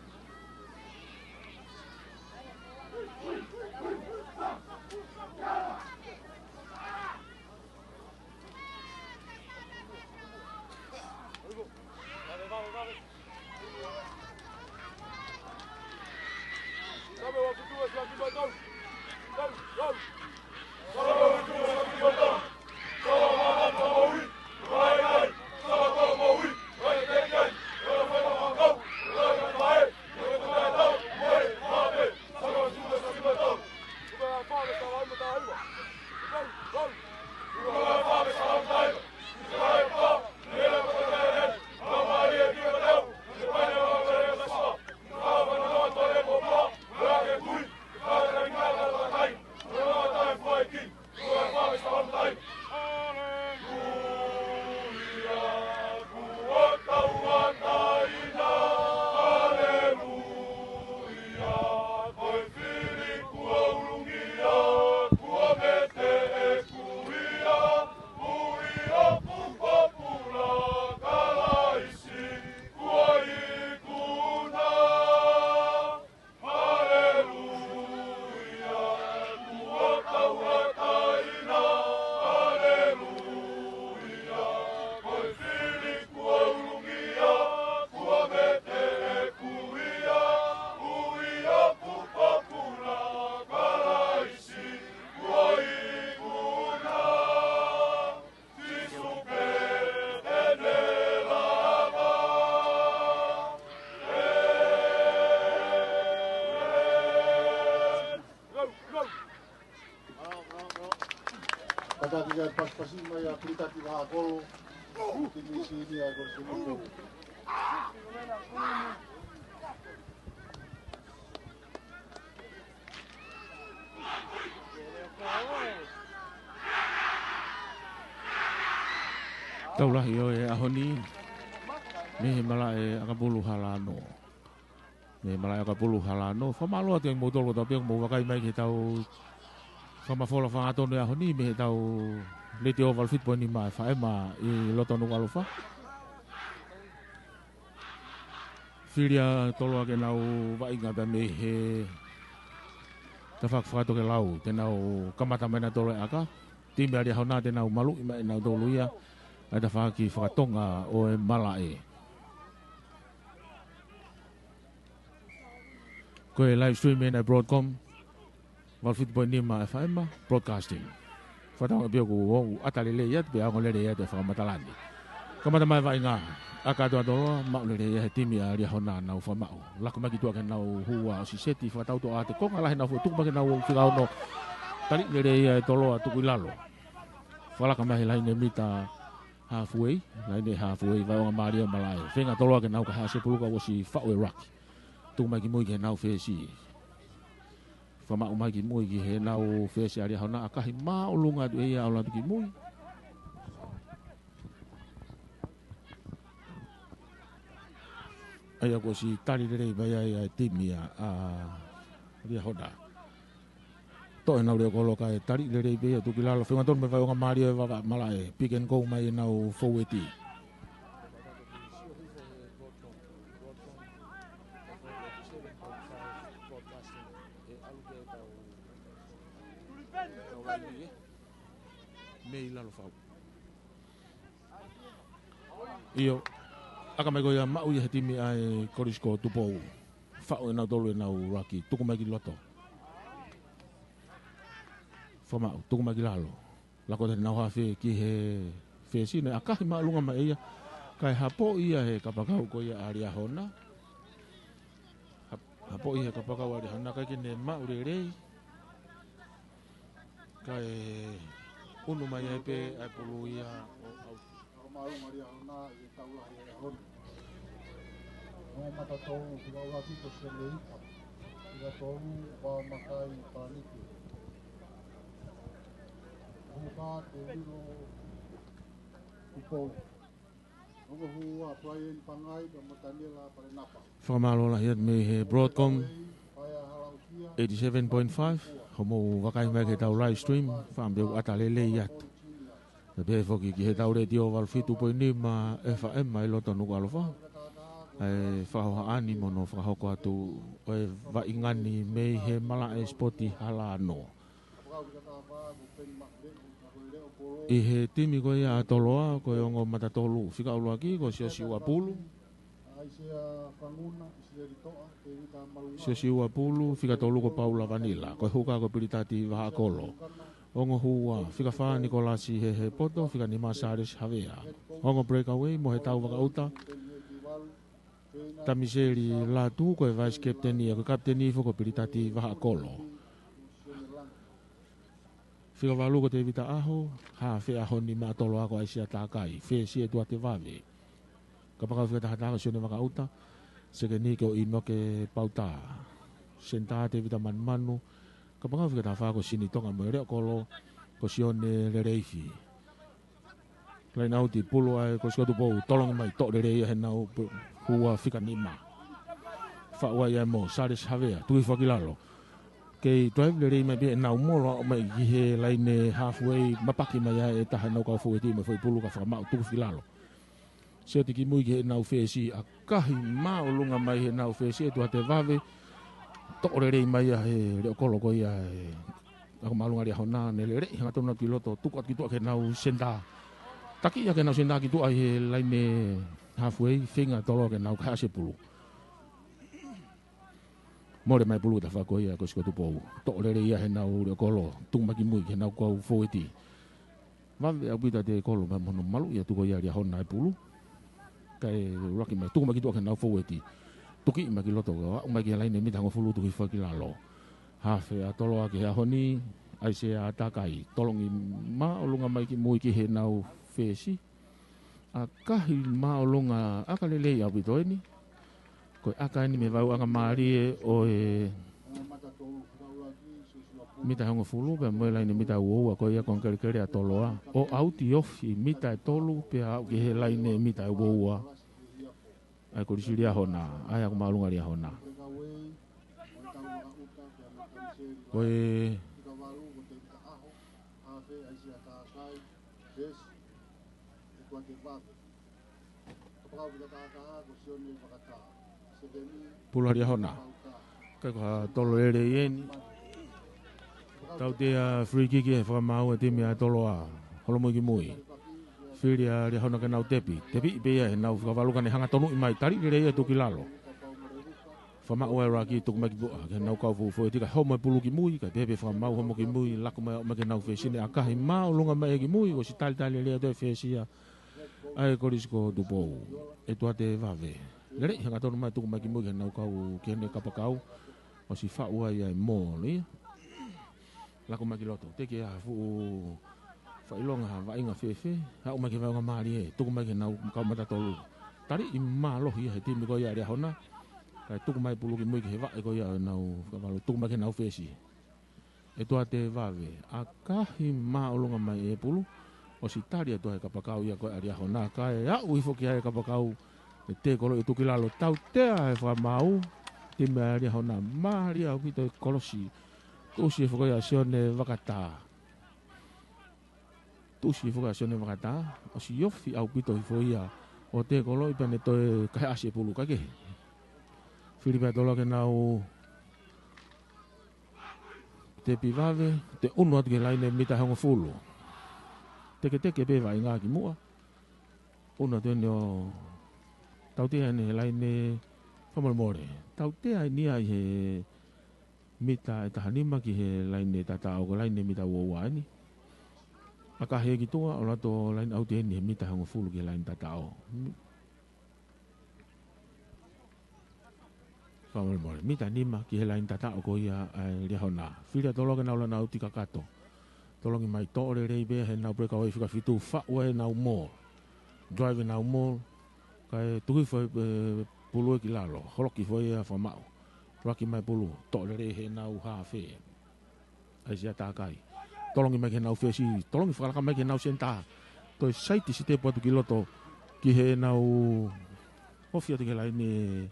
Taki kai pasipasi mai ʻa Pilitaki Vahakolo, timi sini ʻa e Kolisi Tupou. Tau lahi ʻo e ʻaho ni, mei he malaʻe ʻakapulu Halano. Mei he malaʻe ʻakapulu Halano. Fakamālō atu kiate kimoutolu kotoa pē ʻoku mou vakai mai ki heʻetau fakamafola fakahangatonu ʻo e ʻaho ni, mei heʻetau Letiō valu fitu poini nima F M ʻi loto Nukuʻalofa. Fili ʻa Toloa ke nau vaʻinga pea mei he tafaʻaki fakatokelau, te nau kamata mai ʻa Toloa ʻo ʻaka. Timi ʻa Liahona te nau maluʻi mai ʻe nautolu ia ʻa e tafaʻaki fakatonga ʻo e malaʻe. Ko e live stream ʻena ʻa e Broadcom, valu fitu poini nima F M Broadcasting. Fakatauange pē ʻoku ʻata lelei atu pea ongo lelei atu e fakamatala ni. Kamata mai e vaʻinga, ʻaka atu ʻa Toloa, maʻu lelei ʻa e timi ʻa Liahona ʻenau fakamaʻu. Laku mai ki tuʻa ke nau hū ʻo ʻosi seti, fakatau toʻa ʻa e konga lahi ʻenau fuʻu tuku mai ke nau fika ono. Tali lelei ʻa e Toloa tuku ʻi lalo. Fakalaka mai he laine mita halfway, laine halfway, vaʻinga mālie ʻa e malaʻe. Feinga Toloa ke nau kahaʻasi e pulu ka ʻosi faʻu e ruck. Tuku mai ki mui ki heʻenau fesi. Fakamaʻu mai ki mui ki heʻenau fesi ʻa Liahona, ʻakahi māʻolunga atu ʻe ia ʻo ʻalu atu ki mui. ʻA ia kuo ʻosi tali lelei mai ai ʻa e timi ʻa, ʻa Liahona. Toʻo ʻenau leʻo kolo kae tali lelei pē ia tuku ʻi lalo, feinga tonu mei he vaʻinga mālie ʻa e Vavaʻu malaʻe, pick and go mai ʻenau fōueti. Mei lalo fau. ʻIo, ʻaka mai ko ia maʻu ia he timi ʻa e Kolisi ko Tupou. Faʻu ʻe nautolu ʻenau ruck, tuku mai ki loto. Fakamaʻu, tuku mai ki lalo. Lako atu ʻenau hafe ki he fesi, naʻe ʻakahi māʻolunga mai ʻe ia. Kae hapo ia he kapakau ko ia ʻa Liahona. Hap-, hapo ia he kapakau ʻa Liahona, ʻikai ke ne maʻu lelei. Kae unu mai ai pē ʻa e pulu ia ʻo ʻauti. Ongo mata tolu, fika ʻuluaki ko Seleita. Fika tolu, Vao Makai Palanike. Ongo ka Teuilo Tupou. Ongo hua, Brian Pangai, pea mo Taniela Palenapa. Fakamālō lahi atu mei he Broadcom eighty-seven point five, hoʻomou vakai mai ki heʻetau live stream, fakaʻamu pē ʻoku ʻata lelei atu. Pea pehē foki ki heʻetau Letiō valu fitu poini nima F M ʻi loto Nukuʻalofa. ʻA e fakahohaʻa ni mo hono fakahoko atu ʻo e vaʻinga ni mei he malaʻe sipoti Halano. ʻI he timi ko ia ʻa Toloa, ko e ongo mata tolu, fika ʻuluaki, ko Siosi Uapulu. Siosi Uapulu, fika tolu ko Paula Vanila, ko e huka ko Pilitati Vahakolo. Ongo hua, fika fā Nikolasi Hehepoto, fika nima Sālesi Havea. Ongo breakaway, Mohetau Vakaʻuta, Tamiseli Lātū, ko e vice captain ia, ko e kapiteni foki ko Pilitati Vahakolo. Fika valu ko Tevita ʻAho, hafe ʻaho ni maʻa Toloa ko ʻAisea Takai, fesi ʻe Tuate Vave. Kapakau fika taha taha ko Sione Vakaʻuta, sekeni ko ʻInoke Pauta. Senitā Tevita Manumanu, kapakau fika taha fā ko Sini Tonga mo e leʻo kolo, ko Sione Leleifi. Laine ʻauti pulu ʻa e Kolisi ko Tupou, tolongi mai, toʻo lelei ia heʻenau pu-, hua fika nima. Faʻu ai ʻa e mo, Sālesi Havea, tuku hifo ki lalo. Kei drive lelei mai pē ʻenau molo, aʻu mai ki he laine halfway, mapaki mai ai ʻe taha ʻenau kau fōueti mo e foʻi pulu ka fakamaʻu tuku hifo ki lalo. Sioti ki mui ki heʻenau fesi, ʻakahi māʻolunga mai heʻenau fesi ʻe Tuate Vave. Toʻo lelei mai ia he leʻo kolo ko ia ʻa e ako māʻolunga Liahona, ne lelei hangatonu atu ki loto, tuku atu ki tuʻa ki heʻenau senitā. Taki ia ki heʻenau senitā ki tuʻa ʻi he laine halfway, feinga Toloa ke nau kahaʻasi e pulu. Mole mai pulu ki he tafaʻaki ko ia Kolisi ko Tupou. Toʻo lelei ia heʻenau leʻo kolo, tuku mai ki mui ki heʻenau kau fōueti. Vave ʻaupito ʻa e kolo mai mo hono maluʻi atu ko ia ʻa Liahona e pulu. Kae ʻuluaki mai, tuku mai ki tuʻa ki heʻenau fōueti. Tuki mai ki loto, aʻu mai ki he laine mita hongofulu tuku hifo ki lalo. Hafe ʻa Toloa ki he ʻaho ni, ʻAisea Takai, tolongi māʻolunga mai ki mui ki heʻenau fesi. ʻAkahi māʻolunga, ʻaka lelei ʻaupito eni. Ko e ʻaka eni mei he vaeuʻanga mālie ʻo e mita ʻe hongofulu, pea mo e laine mita ua ua, ko ia ko e kelekele ʻa Toloa. ʻO ʻauti ofi mita ʻe tolu, pea aʻu ki he laine mita ʻe ua ua. ʻA e Kolisi Liahona, ʻa e ako māʻolunga Liahona. Ko e Pulu ʻa Liahona. Kai ko ha tolo lelei eni. Tautea free kick ʻe fakamaau ʻe he timi ʻa Toloa. Holomui ki mui. Fili ʻa Liahona ke nau tepi. Tepi pē ia ʻe heʻenau fakavalu ka ne hanga tonuʻi mai. Tali lelei ia tuku ki lalo. Fakamaau ʻa e ʻuluaki tuku mai ki muʻa. Ke nau kau fuʻu foʻi tika homo e pulu ki mui. Kai pē pē fakamaau homo ki mui. Laku mai ʻo mai ke nau fesi ne ʻakahi māʻolunga mai ki mui. ʻOsi talitali lelei atu e fesi ia ʻa e Kolisi ko Tupou. ʻE tuate vave. Lelei, hanga tonu mai tuku mai ki mui ke nau kau ki heʻene kapakau. ʻOsi faʻu ai ʻa e mole ia. Laku mai ki loto. Teke ʻa fuʻu faʻilonga ha vaʻinga fēfē. Aʻu mai ki he vaʻinga mālie. Tuku mai ke nau kau mata tolu. Tali ʻi mālohi ia he timi ko ia Liahona. Kai tuku mai pulu ki mui ki he vaʻe ko ia nau kavalu. Tuku mai ke nau fesi. ʻE tuate vave. ʻAkahi māʻolunga mai e pulu. ʻOsi tali atu ʻa e kapakau ia ko e Liahona. Kai aʻu hifo ki ai e kapakau. ʻE tekolo ʻe tuku ki lalo tautea ʻe fakamaau. Timi ʻa Liahona. Mālie ʻaupito e kolosi. Tuʻusi e foʻi ko ia Sione Vakatā. Tuʻusi e foʻi ko ia Sione Vakatā. ʻOsi ofi ʻaupito hifo ia. ʻO tekolo ʻi pea ne toe kahe ʻasi e pulu ka kehe. Fili pē ʻa Toloa ke nau tepi vave, toe ʻunu atu ki he laine mita hongofulu. Teketeke pē vaʻinga ki muʻa. ʻUnu atu eni ʻo tautea eni he laine fakamolemole. Tautea eni ia ʻi he mita ʻe taha nima ki he laine tataʻo ko e laine mita ua ua eni. ʻAkahi ki tuʻa ʻo lato laine ʻauti eni he mita hongofulu ki he laine tataʻo. Fakamolemole. Mita nima ki he laine tataʻo ko ia ʻa e Liahona. Fili ʻa Toloa ke nau lana ʻauti kakato. Tolongi mai toʻo lelei pē heʻenau breakaway fika fitu faʻu ʻenau mole. Drive ʻenau mole. Kai tuki foʻi e pulu ki lalo. Holoki foʻi ia fakamaʻu. Raki mai pulu. Toʻo lelei heʻenau hafe. ʻAisea Takai. Tolongi mai ki heʻenau fesi, tolongi fakalaka mai ki heʻenau senitā. Toe saiti sitepu atu ki loto ki heʻenau ofi atu ki he laine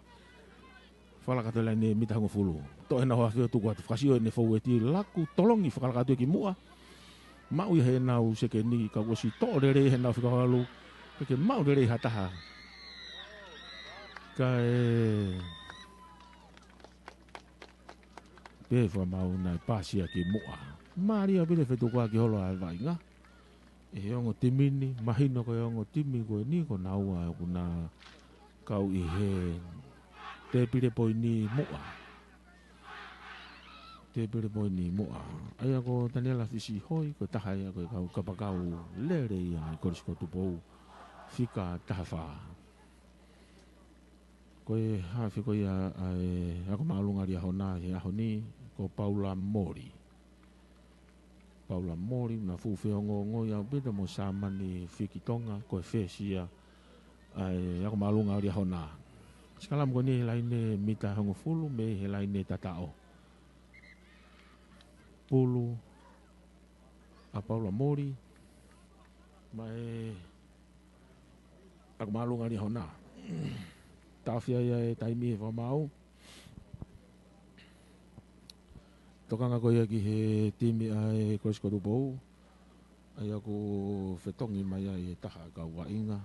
fakalaka atu he laine mita hongofulu. Toʻo heʻenau hafe ʻo tuku atu fakasio ʻene foueti laku tolongi fakalaka atu ki muʻa. Maʻu ia heʻenau sekeni ka ʻosi toʻo lelei heʻenau fika valu. Ke maʻu lelei ha taha. Kae Pea fakamaau naʻe pasi ia ki muʻa. Mālie ʻaupito e fetukuaki holo ʻa e vaʻinga. ʻE he ongo timi ni, mahino ko e ongo timi ko eni ko naua ʻoku na kau ʻi he tēpile poini muʻa. Tēpile poini muʻa. ʻA ia ko Taniela Fisihoi, ko e taha ia ko e kau kapakau lelei ia ʻi Kolisi ko Tupou. Fika taha fā. Ko e hafe ko ia ʻa e ako māʻolunga Liahona he ʻaho ni, ko Paula Moli. Paula Moli, naʻe fuʻu feongoongo ia ʻaupito mo Sāmani Fikitonga, ko e fesi ia ʻa e ako māʻolunga Liahona. Sikalamu ko eni he laine mita hongofulu, mei he laine tataʻo. Pulu, ʻa Paula Moli, mai ako māʻolunga Liahona. Taʻofi ia e taimi he fakamaau. Tokanga ko ia ki he timi ʻa e Kolisi ko Tupou. ʻA ia ʻoku fetongi mai ai he taha kau vaʻinga.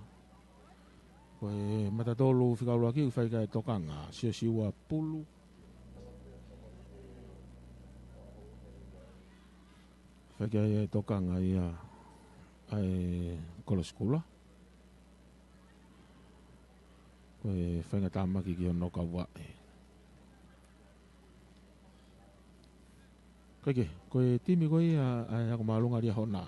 Ko e matatolu fika ʻuluaki, fai ki ai e tokanga. Siosiua Pulu. Fai ki ai e tokanga ia ʻa e Kolosi Kula. Ko e faingatāmaki ki hono kau vaʻe. Kae kehe, ko e timi ko ia ʻa e ako māʻolunga Liahona.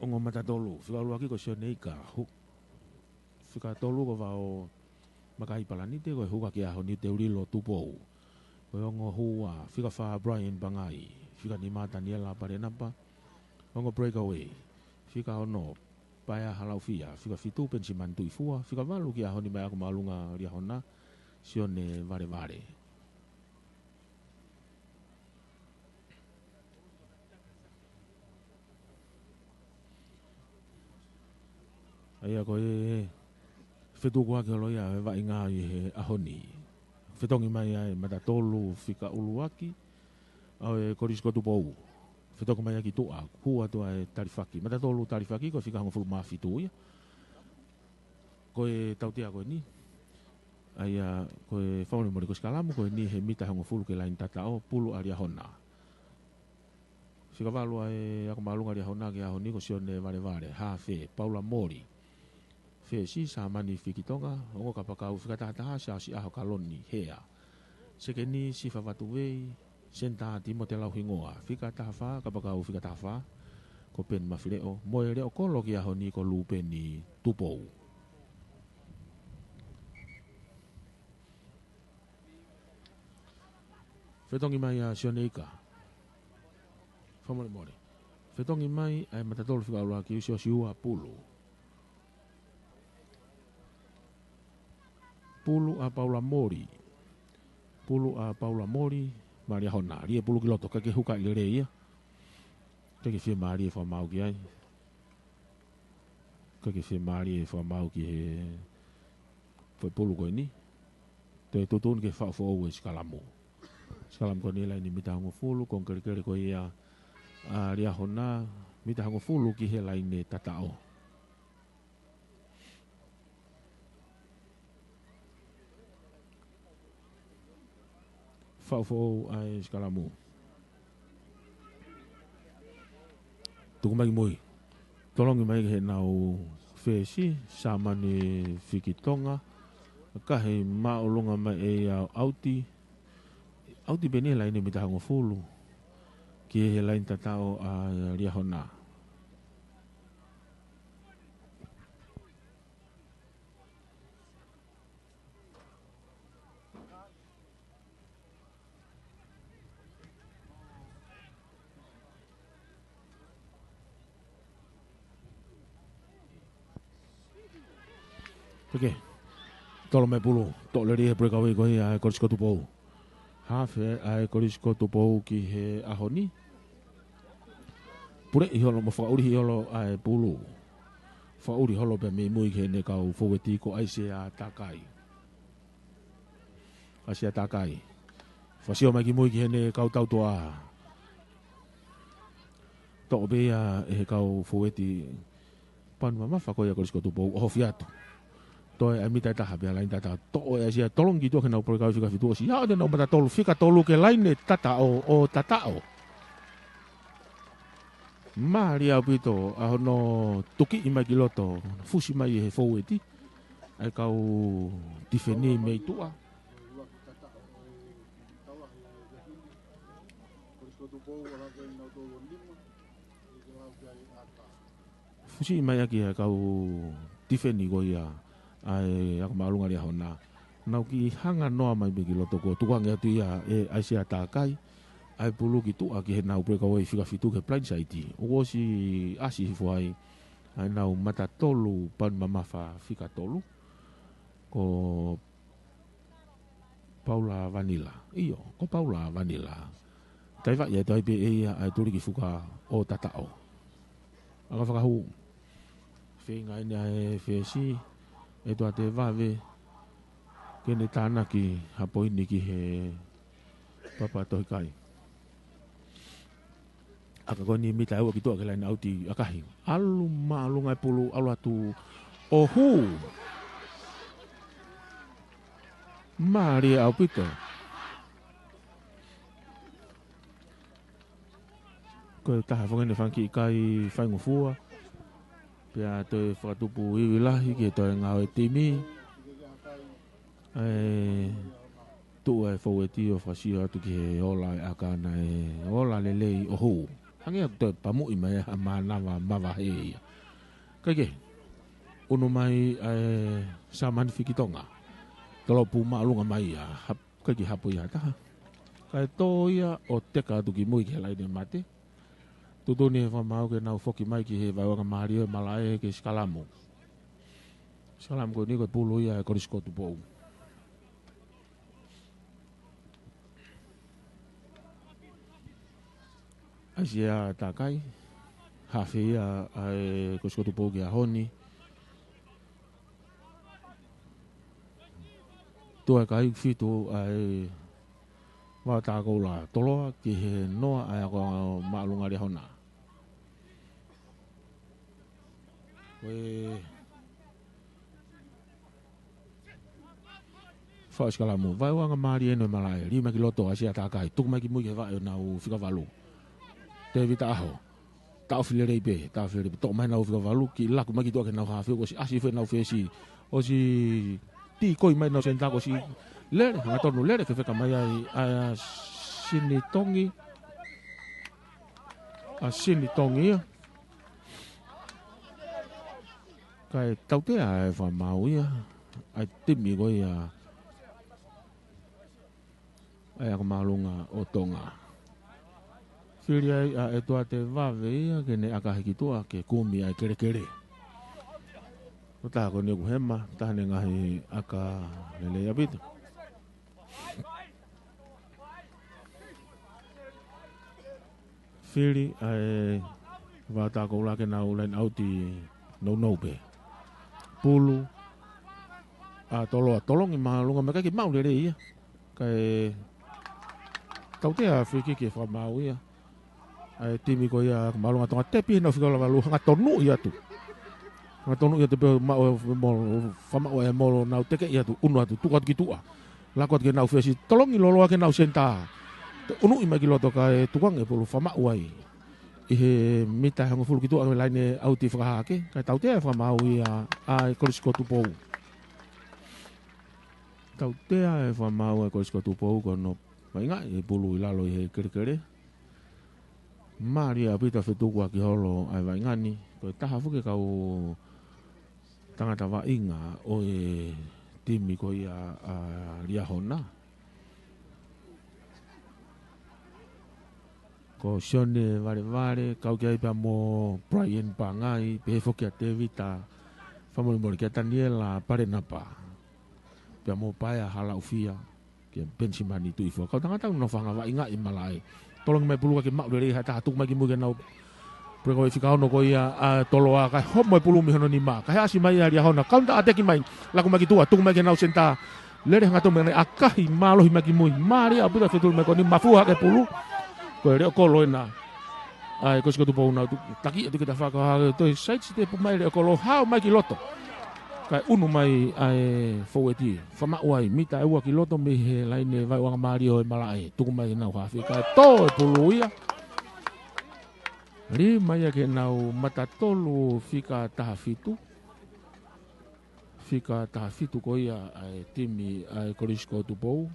Ongo matatolu, fika ʻuluaki ko Sione Ika, hu-, fika tolu ko Vao Makai Palanite, ko e huka ki he ʻaho ni Teulilo Tupou. Ko e ongo hua, fika fā Brian Pangai, fika nima Taniela Palenapa, ongo breakaway, fika ono Paea Halaufia, fika fitu Penisimani Tuifua, fika valu ki he ʻaho ni mei ʻAkumaʻolunga Liahona, Sione Valevale. ʻA ia ko e fetukuaki holo ia e vaʻinga ʻi he ʻaho ni. Fetongi mai ʻa e matatolu fika ʻuluaki ʻa e Kolisi ko Tupou. Fetongi mai ʻa e ki tuʻa, hū atu ʻa e talifaki. Matatolu talifaki ko e fika hongofulu mā fitu ia. Ko e tautea ko eni. ʻA ia ko e fakamolemole ko e sikalamu ko eni he mita hongofulu ki he laini tataʻo, pulu ʻa Liahona. Fika valu ʻa e Akumaʻolunga Liahona ki he ʻaho ni ko Sione Valevale, hafe, Paula Moli. Fesi, Samani Fikitonga, ongo kapakau fika taha taha, Siaosi ʻAho Kaloni Hea. Sekeni, Sifa Vatuvei, senitā Timote Lauhingoa, fika taha fā, kapakau fika taha fā, ko Peni Mafileʻo, mo e leʻo kolo ki he ʻaho ni ko Lupeni Tupou. Fetongi mai ʻa Sione Ika. Fakamolemole. Fetongi mai ʻa e matatolu fika ʻuluaki, Siosiua Pulu. Pulu ʻa Paula Moli. Pulu ʻa Paula Moli, mā Liahona. Lie pulu ki loto, ʻikai ke hukaʻi lelei ia. ʻIkai ke fiemālie fakamaau ki ai. ʻIkai ke fiemālie fakamaau ki he foʻi pulu ko eni. Toe tuʻutuʻuni ke fakafoʻou e sikalamu. Sikalamu ko eni laini mita hongofulu, ko e kelekele ko ia ʻa Liahona, mita hongofulu ki he laini tataʻo. Fakafoʻou ʻa e sikalamu. Tuku mai ki mui. Tolongi mai ki heʻenau fesi, Samani Fikitonga. Kahi māʻolunga mai ʻe ia ʻo ʻauti. ʻAuti pē eni he laini mita hongofulu. Ki he laini tataʻo ʻa Liahona. Peke. Tolo mai pulu. Toʻo lelei he puleʻi kavei ko ia ʻa e Kolisi ko Tupou. Hafe ʻa e Kolisi ko Tupou ki he ʻaho ni. Puleʻi holo mo fakaʻulihi holo ʻa e pulu. Fakaʻuli holo pē mei mui ki heʻene kau foueti ko ʻAisea Takai. ʻAisea Takai. Fakasio mai ki mui ki heʻene kau tautua. Toʻo pē ia ʻe he kau foueti. Panu mamafa ko ia Kolisi ko Tupou ʻo ofi atu. Toe ʻa e mita ʻe taha pē ʻa e laini tataʻo. Toʻo ʻe ʻAisea, tolongi ki tuʻa ki heʻenau puleʻi kavei fika fitu, ʻosi haʻu ʻenau matatolu fika tolu ki he laini tataʻo ʻo tataʻo. Mālie ʻaupito ʻa hono tukiʻi mai ki loto, fusi mai ʻe he foueti ʻa e kau tifeni mei tuʻa. Fusi mai ʻaki ʻa e kau tifeni ko ia ʻa e Akumaʻolunga Liahona. Nau kiʻi hanga noa mai pē ki loto kuo tukuange atu ia ʻe ʻAisea Takai ʻa e pulu ki tuʻa ki heʻenau puleʻi kavei fika fitu ki he pulaini saiti. ʻOku ʻosi ʻasi hifo ai ʻa ʻenau matatolu panu mamafa fika tolu. Ko Paula Vanila. ʻIo, ko Paula Vanila. Taivaʻi ʻe toe ʻai pē ʻe ia ʻa e tuliki fuka ʻo tataʻo. ʻAka fakahū. Feinga eni ʻa e fesi ʻe Tuate Vave ke ne tānaki ha poini ki he Papatohikai. ʻAka ko eni mita ʻe ua ki tuʻa ki he laini ʻauti ʻakahi. ʻAlu māʻolunga e pulu, ʻalu atu ʻo hū. Mālie ʻaupito. Ko e taha foki eni fanga kiʻi kai faingofua. Pea toe fakatupu ivi lahi ki he toe ngāue timi. ʻE tuʻu e foueti ʻo fakasio atu ki he ola e ʻaka naʻe ola lelei ʻo hū. Hangē ʻoku toe pamuʻi mai ha mānava mavahe ia. Kae kehe, ʻunu mai ʻa e Samani Fikitonga. Tolopu māʻolunga mai ia, hap-, ʻikai ke hapo ia ha taha. Kae tō ia ʻo teka atu ki mui ki he laine mate. Tuʻutuʻuni ʻe he fakamaau ke nau foki mai ki he vaeuanga mālie ʻo e malaʻe ke sikalamu. Sikalamu ko eni ko e pulu ia ʻa e Kolisi ko Tupou. ʻAisea Takai, hafe ia ʻa e Kolisi ko Tupou ki he ʻaho ni. Tuʻu ʻa e kahaʻu fitu ʻa e Vaotakoula, toloa ki he noa ʻa e ako māʻolunga Liahona. Ko e fakasikalamu, vaeuanga mālie ʻeni ʻo e malaʻe, lī mai ki loto ʻa ʻAisea Takai, tuku mai ki mui ki he vaʻe ʻo ʻenau fika valu. Tēvita ʻAho, taʻofi lelei pē, taʻofi lelei pē, toʻo mai ʻenau fika valu, kiʻi laku mai ki tuʻa ki heʻenau hafe, kuo ʻosi ʻasi foki ʻenau fesi, ʻosi tīkoi mai ʻenau senitā, kuo ʻosi lele, hangatonu lele, fefeka mai ai ʻa Sinitongi, ʻa Sinitongi ia. Kae tautea ʻe he fakamaau ia ʻa e timi ko ia ʻa e ako māʻolunga ʻo Tonga. Fili ai ʻa ʻEtuate Vave ia ke ne ʻakahi ki tuʻa ke kumi ʻa e kelekele. Ko e taha ko eni ʻoku hema, taha ʻene ngaahi ʻaka lelei ʻaupito. Fili ʻa e Vaotakoula ke nau laine ʻauti nounou pē. Pulu ʻa Toloa, tolongi māʻolunga, meʻa ʻikai ke maʻu lelei ia. Kae tautea free kick ʻe he fakamaau ia ʻa e timi ko ia māʻolunga Tonga, tepi ʻenau fika valu, hanga tonuʻi atu. Hanga tonuʻi atu pē maʻu e molo, fakamaʻu e molo, nau tekeʻi atu, unu atu, tuku atu ki tuʻa. Laku atu ki heʻenau fesi, tolongi lōloa ki heʻenau senitā. Toe unuʻi mai ki loto kae tukuange e pulu, fakamaʻu ai ʻi he mita ʻe hongofulu ki tuʻa mei he laine ʻauti fakahahake, kae tautea ʻe he fakamaau ia ʻa e Kolisi ko Tupou. Tautea ʻe he fakamaau ʻa e Kolisi ko Tupou ko hono vaʻingaʻi e pulu ʻi lalo ʻi he kelekele. Mālie ʻaupito e fetukuaki holo ʻa e vaʻinga ni, ko e taha foki e kau tangata vaʻinga ʻo e timi ko ia ʻa Liahona. Ko Sione Valevale, kau ki ai pea mo Brian Pangai, pehē foki ʻa Tēvita Fakamolemole, kia Taniela Palenapa, pea mo Paea Halaʻufia, kia Penisimani Tuʻifua. Kau tangata ʻoku nau fanga vaʻingaʻi malaʻe. Tolongi mai pulu kae ʻikai ke maʻu lelei ha taha, tuku mai ki mui ki heʻenau breakaway fika ono ko ia ʻa Toloa, kae homo e pulu mei hono nima. Kae ʻasi mai ʻa Liahona, counter attack mai, laku mai ki tuʻa, tuku mai ki heʻenau senitā. Lele hangatonu mei ai, ʻakahi mālohi mai ki mui. Mālie ʻaupito e fetuli mai ko eni, mafua hake e pulu. Ko e leʻo kolo ena ʻa e Kolisi ko Tupou, nau tu-, taki atu ki he tafaʻaki, toe side step mai leʻo kolo, hao mai ki loto. Kae unu mai ʻa e fōueti, fakamaʻu ai, mita ʻe ua ki loto mei he laine vaeuanga mālie ʻo e malaʻe, tuku mai ki heʻenau hafe, kae tō e pulu ia. Lī mai ia ki heʻenau mata tolu fika taha fitu. Fika taha fitu ko ia ʻa e timi ʻa e Kolisi ko Tupou.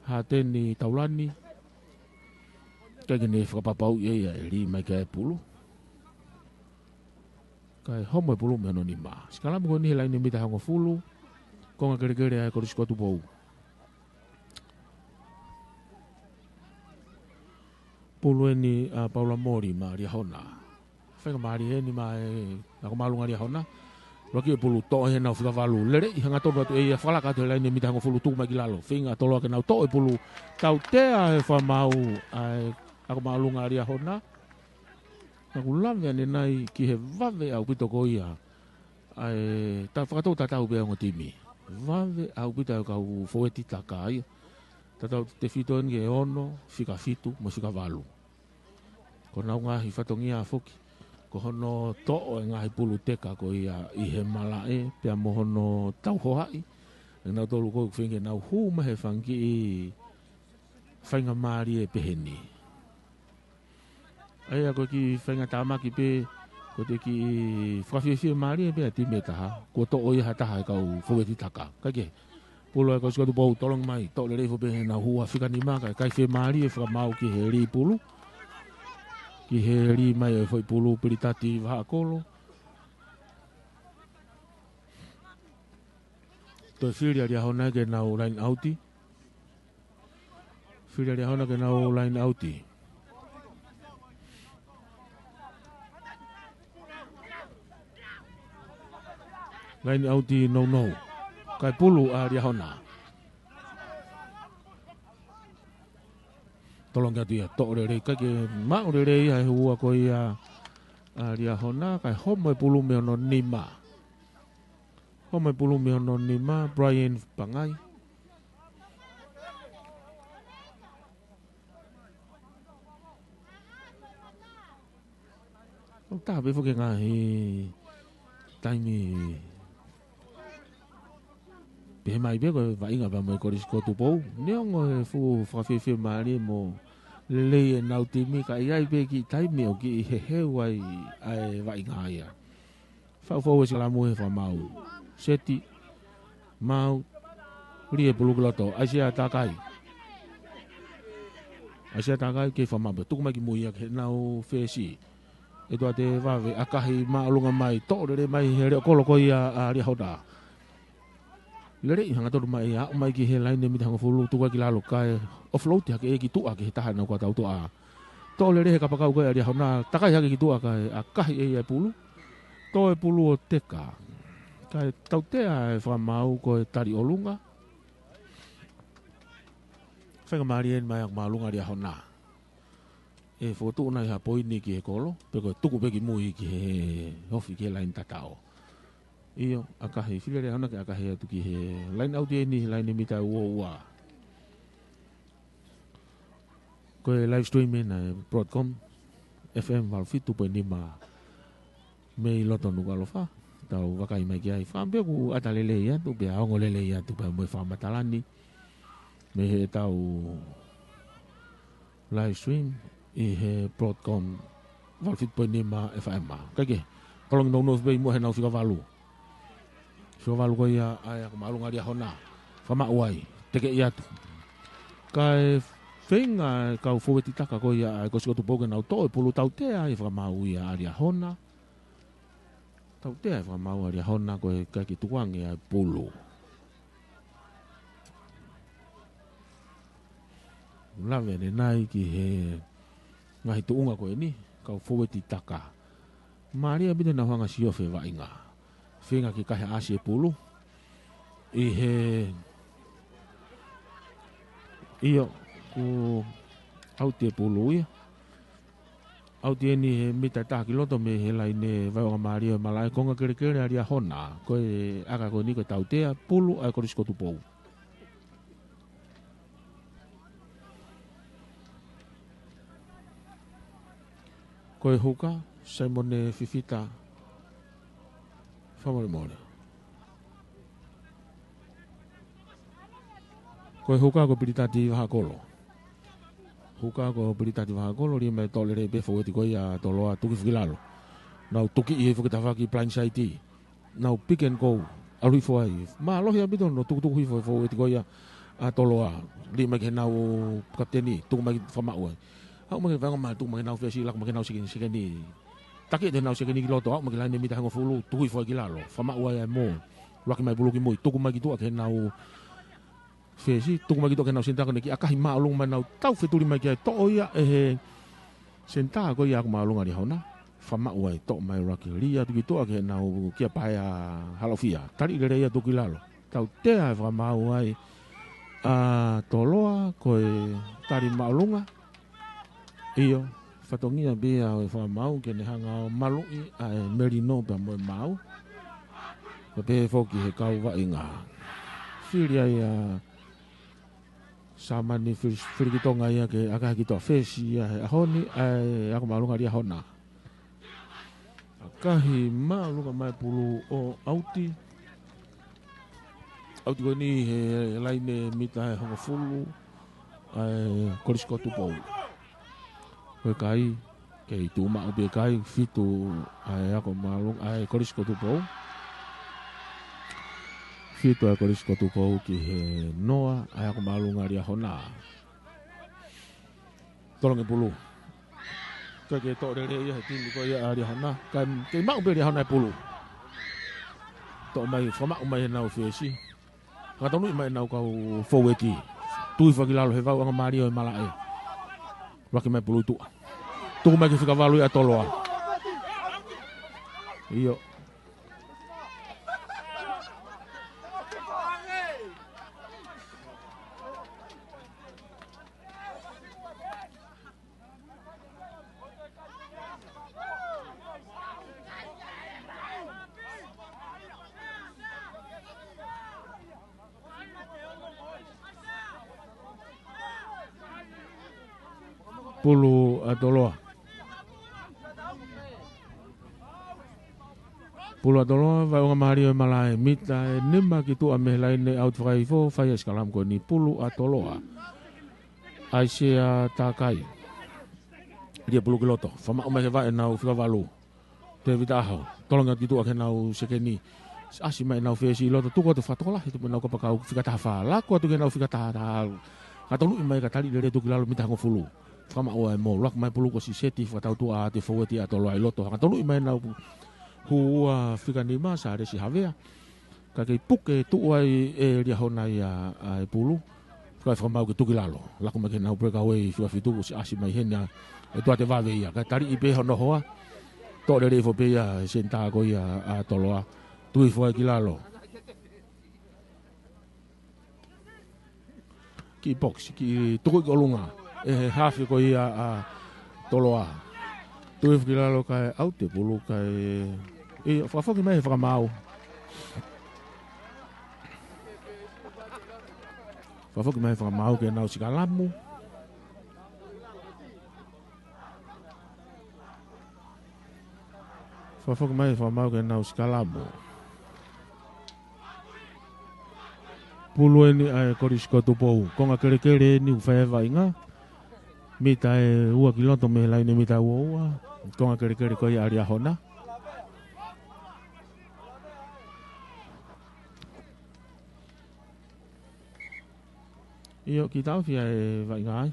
Hateni Taulani. Kae ʻikai ke ne fakapapauʻi ʻe ia ʻe lī mai ki ai e pulu. Kae homo e pulu mei hono nima. Sikalamu ko eni he laine mita ʻe hongofulu. Konga kelekele ʻa e Kolisi ko Tupou. Pulu eni ʻa Paula Moli maʻa Liahona. Faingamālie eni maʻa e ako māʻolunga Liahona. Lōloa e pulu, toʻo ʻe heʻenau fika valu. Lele ʻi, hangatonu atu ʻe ia, fakalaka atu he laine mita ʻe hongofulu, tuku mai ki lalo. Feinga ʻa Toloa ke nau toʻo e pulu. Tautea ʻe he fakamaau ʻa e ako māʻolunga Liahona. Naʻa ku lave ʻanenai ki he vave ʻaupito ko ia ʻa e ta-, fakatou tatau pē ʻa e ongo timi. Vave ʻaupito ʻa e kau fōueti taka ia. Tatau tefito eni ki he ono, fika fitu, mo e fika valu. Ko honau ngaahi fatongia foki, ko hono toʻo e ngaahi pulu teka ko ia ʻi he malaʻe, pea mo hono tauhohaʻi ʻe nautolu ko ē ʻoku feinga ke nau hū mai he fanga kiʻi faingamālie pehē ni. ʻA ia ko e kiʻi faingatāmaki pē, ko e kiʻi fakafiefia mālie pē ʻa e timi ʻe taha, kuo toʻo ia ha taha ʻe he kau fōueti taka. Kae kehe, pulu ʻa e Kolisi ko Tupou, tolongi mai, toʻo lelei foki pē heʻenau hū ʻa e fika nima, kae ʻikai fiemālie e fakamaau ki he lī pulu. Ki he lī mai e foʻi pulu, Pelitati Vahaʻakolo. Toe fili ʻa Liahona ke nau laine ʻauti. Fili ʻa Liahona ke nau laine ʻauti. Laine ʻauti nounou. Kae pulu ʻa Liahona. Tolongi atu ia, toʻo lelei, ʻikai ke maʻu lelei ia he ua ko ia ʻa Liahona, kae homo e pulu mei hono nima. Homo e pulu mei hono nima, Brian Pangai. ʻOku tā pē foki e ngaahi taimi pehē mai pē ko e vaʻinga pea mo e Kolisi ko Tupou. Neongo e fuʻu fakafiefiemālie mo lelei ʻenau timi ka ʻi ai pē kiʻi taimi ʻoku kiʻi heheu ai ʻa e vaʻinga ia. Faufau e sikalamu he fakamaau. Seti, maau, lī e pulu ki loto, ʻAisea Takai. ʻAisea Takai kei fakamaau pē, tuku mai ki mui ia ke nau fesi. ʻE tuate vave, ʻakahi māʻolunga mai, toʻo lelei mai he leʻo kolo ko ia ʻa Liahona. Lelei hangatonu mai, aʻu mai ki he laine mita hongofulu, tuku ai ki lalo kae offload hake ia ki tuʻa ki he taha ʻenau kau tautoʻa. Toʻo lelei he kapakau ko ia ʻa Liahona, takai hake ki tuʻa kae ʻakahi ʻe ia e pulu. Tō e pulu ʻo teka. Kae tautea e fakamaau ko e tali ʻolunga. Faingamālie eni mai ʻa Māʻolunga Liahona. ʻE fokotuʻu nai ha poini ki he kolo, pe ko e tuku pē ki mui ki he ofi ki he laine tatau. ʻIo, ʻakahi, fili ʻa Liahona ke ʻakahi atu ki he laine ʻauti eni, laine mita ua ua. Ko e live stream ena ʻa e Broadcom F M valu fitu poini nima mei loto Nukuʻalofa. Tau vakai mai ki ai, fakaʻamu pē ʻoku ʻata lelei atu, pea ongo lelei atu, pea mo e fakamatala ni mei heʻetau live stream ʻi he Broadcom valu fitu poini nima F M. Kae kehe, tolongi nounou pē ʻi muʻa heʻenau fika valu. Fika valu ko ia ʻa e ako māʻolunga Liahona. Fakamaʻu ai, tekeʻi atu. Kae feinga e kau fōueti taka ko ia ʻa e Kolisi ko Tupou ke nau toʻo e pulu, tautea e fakamaau ia ʻa Liahona. Tautea e fakamaau ʻa Liahona ko e ʻikai ke tukuange ʻa e pulu. Lave ʻanenai ki he ngaahi tuʻunga ko eni, kau fōueti taka. Mālie ʻaupito ʻenau hanga ʻo siofi e vaʻinga. Feinga ke kaihaʻasi e pulu. ʻI he, ʻio, kuo ʻauti e pulu ia. ʻAuti eni he mita ʻe taha ki loto mei he laine vaioʻanga mālie ʻo e malaʻe, konga kelekele ʻa Liahona. Ko e ʻaka ko eni ko e tautea, pulu ʻa e Kolisi ko Tupou. Ko e huka, Saimone Fifita Fakamolemole. Ko e huka ko Pilitati Vahakolo. Huka ko Pilitati Vahakolo, lī mai, toʻo lelei pē fōueti ko ia ʻa Toloa, tuki foki ki lalo. Nau tuki ʻi he foki tafaʻaki, blind side. Nau pick and go, ʻalu hifo ai. Mālohi ʻaupito hono tukutuku hifo e fōueti ko ia ʻa Toloa. Lī mai ki heʻenau kapiteni, tuku mai, fakamaʻu ai. Aʻu mai ki he vaioʻanga mālie, tuku mai ki heʻenau fesi, laku mai ki heʻenau sekeni, sekeni. Taki ʻe heʻenau sekeni ki loto, aʻu mai ki he laine mita hongofulu, tuku hifo ai ki lalo. Fakamaʻu ai ʻa e mo. ʻUluaki mai pulu ki mui, tuku mai ki tuʻa ki heʻenau fesi, tuku mai ki tuʻa ki heʻenau senitā, ko ʻene kiʻi ʻakahi māʻolunga mai, nau taufetuli mai ki ai, toʻo ia ʻe he senitā ko ia ako māʻolunga Liahona. Fakamaʻu ai, toʻo mai ʻuluaki, lī atu ki tuʻa ki heʻenau kia paea Halofia. Tali lelei atu ki lalo. Tautea e fakamaau ai ʻa Toloa, ko e tali māʻolunga. ʻIo, fatongia pē ia ʻo e fakamaau ke ne hanga ʻo maluʻi ʻa e melino pea mo e maau. Ko e pehē foki he kau vaʻinga. Fili ai ʻa Samani Fili-, Filikitonga ia ke ʻakahi ki tuʻa, fesi ia he ʻaho ni ʻa e ako māʻolunga Liahona. ʻAkahi māʻolunga mai pulu ʻo ʻauti. ʻAuti ko eni he laine mita ʻe hongofulu ʻa e Kolisi ko Tupou. Ko e kai, kei tuʻu maʻu pē kai, fitu ʻa e ako māʻolunga, ʻa e Kolisi ko Tupou. Fitu ʻa e Kolisi ko Tupou ki he noa ʻa e ako māʻolunga Liahona. Tolongi pulu. Kae kei toʻo lelei ia he timi ko ia ʻa Liahona. Kae kei maʻu pē Liahona e pulu. Toʻo mai, fakamaʻu mai heʻenau fesi. Fakatonuʻi mai ʻenau kau fōueti. Tui foki ki lalo he vauʻanga mālie ʻo e malaʻe. Laki mai pulu ʻi tuʻa. Tuku mai ki he fika valu ʻa Toloa. ʻIo. Pulu ʻa Toloa. Pulu ʻa Toloa, vauʻanga mālie ʻo e malaʻe, mita ʻe nima ki tuʻa mei he laine ʻauti fakaifo, fai ʻa e sikalamu ko eni. Pulu ʻa Toloa. ʻAisea Takai. Lia pulu ki loto. Fakamaʻu mai ki he vaʻe ʻenau fika valu. Tēvita ʻAho. Tolongi atu ki tuʻa ki heʻenau sekeni. Siʻasi mai ʻenau fesi ʻi loto, tuku atu fakatokolahi atu mo ʻenau kapakau fika taha fā. Laku atu ki heʻenau fika taha taha. Fakatoluʻi mai ka taliʻi lelei atu ki lalo mita hongofulu. Fakamaʻu ʻa e mou. Laku mai pulu ko Siseti fakatautuʻa ʻa e foueti ʻa Toloa ʻi loto. Fakatoluʻi mai ʻenau hū ua fika nima, Sālesi Havea. Ka kei puke tuʻu ai ʻe Liahona ia ʻa e pulu. Fika fakamau ke tuki lalo. Laku mai ki heʻenau breakaway fika fitu, siʻasi mai heni ʻa ʻEtuate Vave ia. Ka taliʻi pē hono hoa. Toʻo lelei foki pē ia he senitā ko ia ʻa Toloa. Tui foki ki lalo. Kiʻi pokisi, kiʻi tuku ki ʻolunga. ʻE he hafe ko ia ʻa Toloa. Tui foki ki lalo kae ʻaute pulu kae. ʻIo, fakafoki mai he fakamau. Fakafoki mai he fakamau ke nau sikalamu. Fakafoki mai he fakamau ke nau sikalamu. Pulu eni ʻa e Kolisi ko Tupou. Konga kelekele eni ʻoku fai ai e vaʻinga. Mita ʻe ua ki loto mei he laine mita ua ua. Konga kelekele ko ia ʻa Liahona. ʻIo, kiʻi taʻofi ʻa e vaʻinga ai.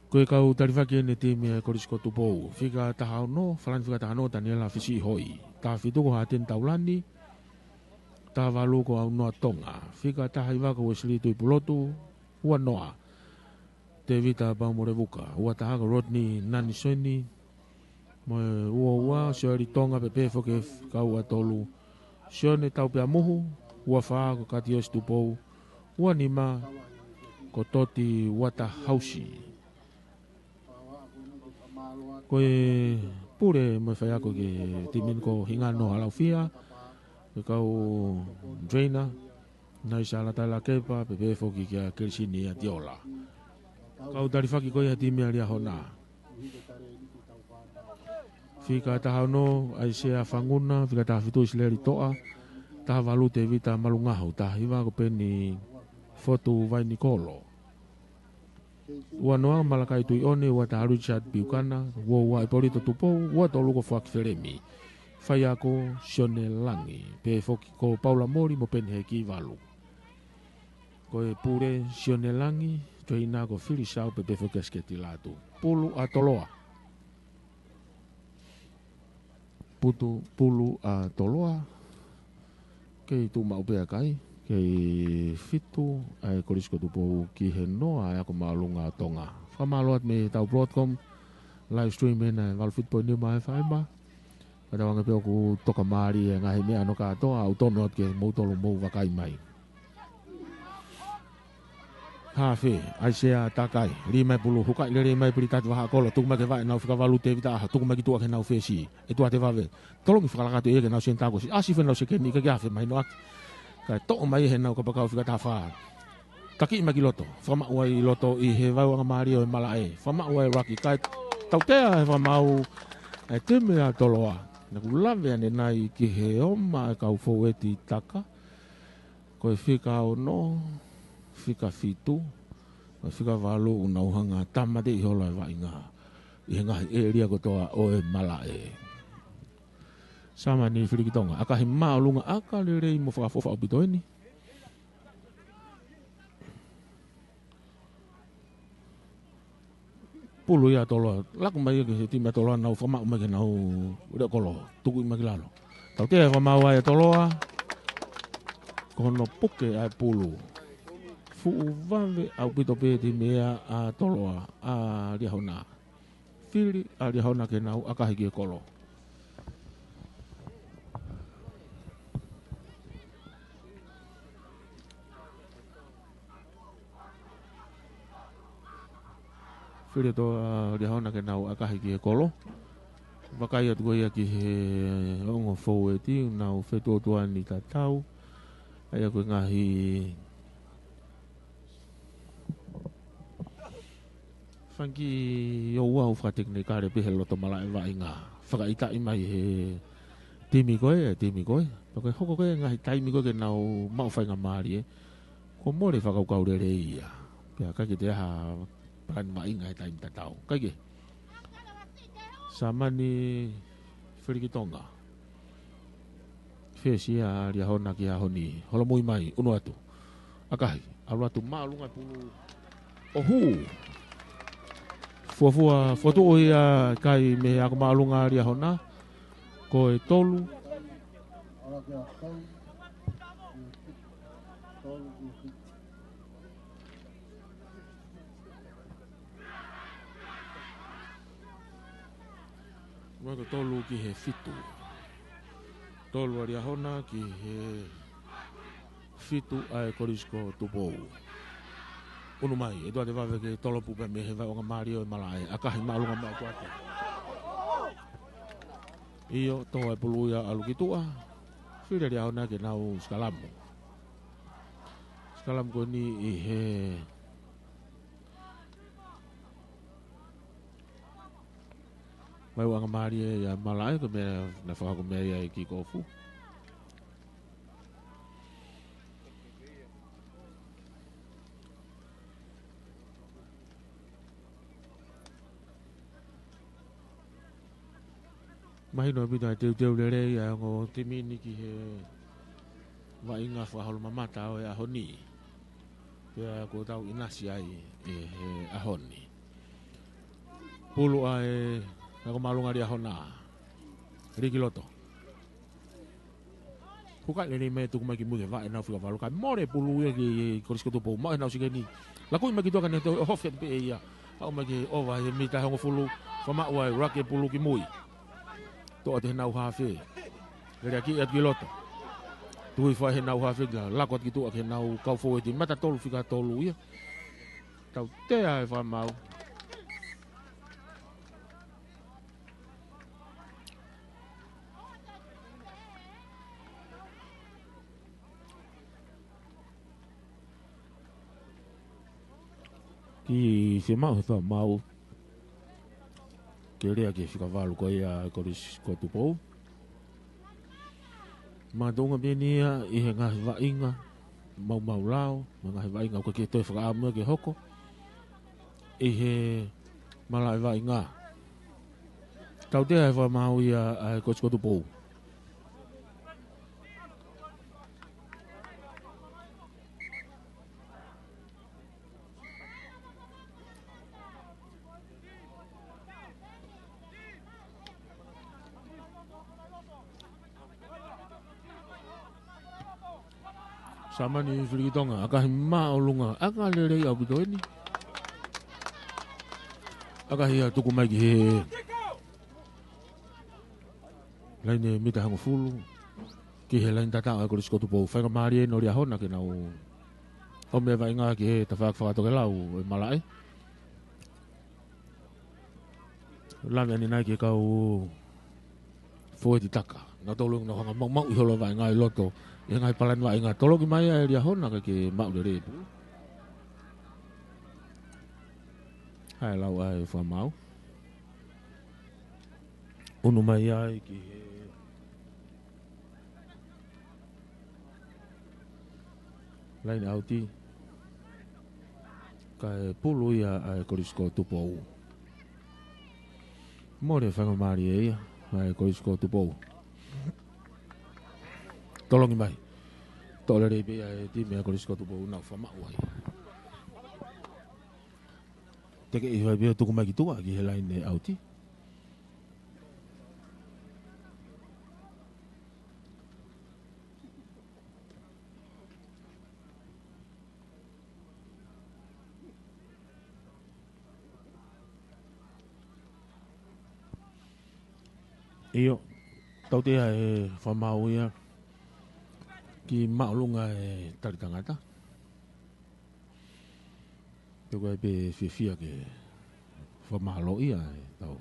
Ko e kau talifaki eni e timi ʻa e Kolisi ko Tupou. Fika taha ono, Falani fika taha ono, Taniela Fisiʻihoi. Taha fitu ko Hateni Taulani. Taha valu ko Aunoa Tonga. Fika taha hiva ko Wesley Tuʻipulotu. Ua noa, Tevita Paumolevuka. Ua taha ko Rodney Nanisoni. Mo e ua ua, Sioeli Tonga, pehē foki e kau ʻa tolu, Sione Taupeamuhu. Ua fā ko Katiosi Tupou. Ua nima ko Toti Uatahausi. Ko e pule mo e faiako ki he timi ni ko Hingano Halaufia, ko e kau trainer, Naisa Latalakepa, pehē foki kia Kelisini Atiola. Kau talifaki ko ia he timi ʻa Liahona. Fika taha ono, ʻAisea Fanguna, fika taha fitu, ʻIsileli Toʻa, taha valu, Tevita Malungahu, taha hiva ko Peni Fotu Vainikolo. Ua noa, Malakai Tuiʻone, ua taha, Richard Piukana, ua ua, ʻIpolito Tupou, ua tolu ko Foaki Felemi. Faiako, Sione Langi, pehē foki ko Paula Moli mo Peni Heki. Valu. Ko e pule, Sione Langi, trainer ko Fili Sau, pehē foki ʻa Siketi Latu. Pulu ʻa Toloa. Putu, pulu ʻa Toloa. Kei tuʻu maʻu pē ʻa e kai, kei fitu ʻa e Kolisi ko Tupou ki he noa ʻa e ako māʻolunga ʻa Tonga. Fakamālō atu mei he tau Broadcom, live stream ʻena ʻe valu fitu poini nima FM. Ka tauange pē ʻoku toka mālie ʻa e ngaahi meʻa ʻanokātoa, ʻoku tonu atu ke mou tolu mou vakai mai. Hafe, ʻAisea Takai, lī mai pulu, hukaʻi lelei mai Pilitati Vahaʻakolo, tuku mai ki he vaʻe ʻenau fika valu, Tevita ʻAho, tuku mai ki tuʻa ki heʻenau fesi, ʻEtuate Vave. Tolongi fakalaka atu ia ki heʻenau senitā ko Siʻasi, fai ʻenau sekeni, ʻikai ke afe mahino ʻaki. Kae toʻo mai heʻenau kapakau fika taha fā. Takiʻi mai ki loto, fakamaʻu ai ʻi loto ʻi he vauʻanga mālie ʻo e malaʻe. Fakamaʻu ai e laki, kae tautea he fakamau ʻa e timi ʻa Toloa. Naʻa ku lave ʻanenai ki he ʻomai ʻa e kau foueti taka. Ko e fika ono, fika fitu, ko e fika valu ʻoku nau hanga ʻo tāmateʻi holo ʻa e vaʻinga ʻi he ngaahi ʻēlia kotoa ʻo e malaʻe. Sāmani Filikitonga, ʻakahi māʻolunga, ʻaka lelei mo fakaʻofoʻofa ʻaupito eni. Pulu ia ʻa Toloa, laku mai ia ki he timi ʻa Toloa, nau fakamaʻu mai ki heʻenau leʻo kolo, tukuʻi mai ki lalo. Tautea e fakamaʻu ʻa Toloa, ko hono puke ʻa e pulu. Fuʻu vave ʻaupito pē timi ʻa Toloa, ʻa Liahona. Fili ʻa Liahona ke nau ʻakahi ki he kolo. Fili ʻa Liahona ke nau ʻakahi ki he kolo. Vakai atu ko ia ki he ongo foueti, nau fetuotuani tatau. ʻA ia ko e ngaahi fanga kiʻi ouau fakatekinikale pē he loto malaʻe vaʻinga. Fakaʻitaʻi mai he timi ko ē, timi ko ē. Pea ko e hoko ko ē ngaahi taimi ko ē ke nau maʻu faingamālie. Ko e mole fakakaukau lelei ia. Pea ʻikai ke toe ʻi ai ha palani vaʻinga he taimi tatau. ʻIkai ke. Samani Filikitonga. Fesi ʻa Liahona ki he ʻaho ni. Holomui mai, unu atu. ʻAkahi, ʻalu atu māʻolunga pulu. ʻOhū. Fuofua, fokotuʻu ia ʻikai mei he ako māʻolunga ʻa Liahona. Ko e tolu. Ko e tolu ki he fitu. Tolu ʻa Liahona ki he fitu ʻa e Kolisi ko Tupou. Unu mai, ʻe tuate vave ke tolopu pē mei he vaʻinga mālie ʻo e malaʻe, ʻakahi māʻolunga mai tuate. ʻIo, tō ʻa e pulu ia ʻalu ki tuʻa. Fili ʻa Liahona ke nau sikalamu. Sikalamu ko eni ʻi he vaʻinga mālie ʻa e malaʻe, ko e meʻa naʻe fakahoko mei ai e kikofu. Mahino ʻaupito e teuteu lelei ʻa e ongo timi ni ki he vaʻinga fakaholo mamata ʻo e ʻaho ni. Pea kuo tau ʻinasi ai ʻi he ʻaho ni. Pulu ʻa e ako māʻolunga ʻa Liahona. Lī ki loto. Huka lelei mai tuku mai ki mui ke vaʻe nau fika valu. Kae mole pulu ia ki Kolisi ko Tupou. Maʻu ʻe he nau sikeni. Laku mai ki tuʻa ka ne toe ʻohofi atu pē ia. Aʻu mai ki he ʻova he mita hongofulu. Fakamaʻu ai, laki e pulu ki mui. Toʻo atu ʻe he nau hafe. Lele ʻaki atu ki loto. Tui fai ʻe he nau hafe, lako atu ki tuʻa ki he nau kau foueti. Mata tolu fika tolu ia. Tautea e fakamaau. Kiʻi fiemaʻu he fakamaau ke lea ki he fika valu ko ia ʻa e Kolisi ko Tupou. Makatuʻunga pē eni ia ʻi he ngaahi vaʻinga maumau lao, mo e ngaahi vaʻinga ʻoku ʻikai ke toe fakaʻamu ia ke hoko ʻi he malaʻe vaʻinga. Tautea e fakamaau ia ʻa e Kolisi ko Tupou. Samani Filikitonga, ʻakahi māʻolunga, ʻaka lelei ʻaupito eni. ʻAkahi ia tuku mai ki he laine mita hongofulu. Ki he laine tataʻo ʻa e Kolisi ko Tupou. Faingamālie ʻeni ʻo Liahona ke nau ʻomai e vaʻinga ki he tafaʻaki fakatokelau ʻo e malaʻe. Lave ʻanenai ki he kau foueti taka. Nautolu ʻoku nau hanga ʻo maumauʻi holo e vaʻinga ʻi loto. ʻI he ngaahi palani vaʻinga toloki mai ʻa Liahona kae ʻikai ke maʻu lelei e pulu. Haʻu e lau ʻa e fakamaau. Unu mai ai ki he laine ʻauti. Kae pulu ia ʻa e Kolisi ko Tupou. Mole faingamālie ia ʻa e Kolisi ko Tupou. Tolongi mai. Toʻo lelei pē ia ʻe he timi ʻa e Kolisi ko Tupou, nau fakamaʻu ai. Tekeʻi fai pē ʻo tuku mai ki tuʻa ki he laine ʻauti. ʻIo, tautea e fakamaau ia ki māʻolunga e talitangata. Pea ko e pē fiefia ke fakamālō ia e tau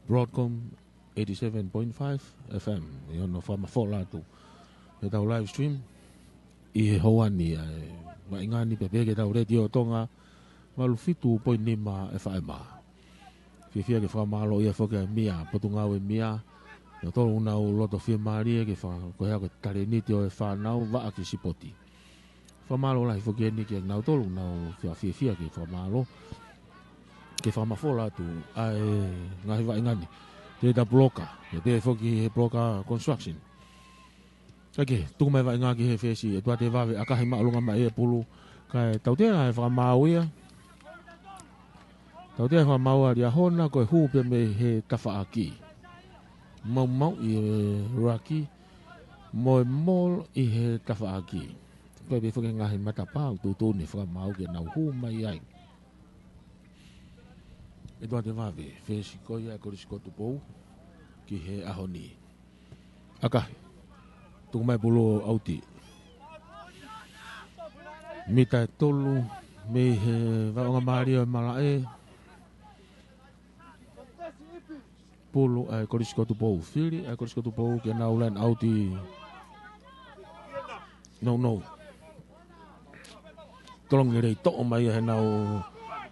Broadcom eighty-seven point five F M ʻi hono fakamafola atu e tau live stream ʻi he houa ni ʻa e vaʻinga ni pea pehē ki he tau Letiō Tonga valu fitu point nima F M. Fiefia ke fakamālō ia foki ʻa e mia, Potungāue mia, nautolu ʻoku nau loto fiemālie ke fa-, ko e hā ko e talēniti ʻo e fānau vaʻa ki he sipoti. Fakamālō lahi foki eni kia nautolu ʻoku nau fia fiefia ke fakamālō, ke fakamafola atu ʻa e ngaahi vaʻinga ni. Te ta puloka, ia te foki he puloka construction. Kae kehe, tuku mai vaʻinga ki he fesi, ʻEtuate Vave, ʻakahi māʻolunga mai e pulu, kae tautea e fakamaau ia. Tautea e fakamaau ʻa Liahona, ko e hū pē mei he tafaʻaki. Maumauʻi e ruaki, mo e maul ʻi he tafaʻaki. Ko e pē foki ngaahi matapā, ʻoku tuʻutuʻuni fakamaau ke nau hū mai ai. ʻEtuate Vave, fesi ko ia e Kolisi ko Tupou, ki he ʻaho ni. ʻAkahi. Tuku mai pulu ʻo ʻauti. Mita ʻe tolu, mei he vaʻonga mālie ʻo e malaʻe. Pulu ʻa e Kolisi ko Tupou. Fili ʻa e Kolisi ko Tupou ke nau line ʻauti. No, no. Tolongi lelei toʻo mai ia he nau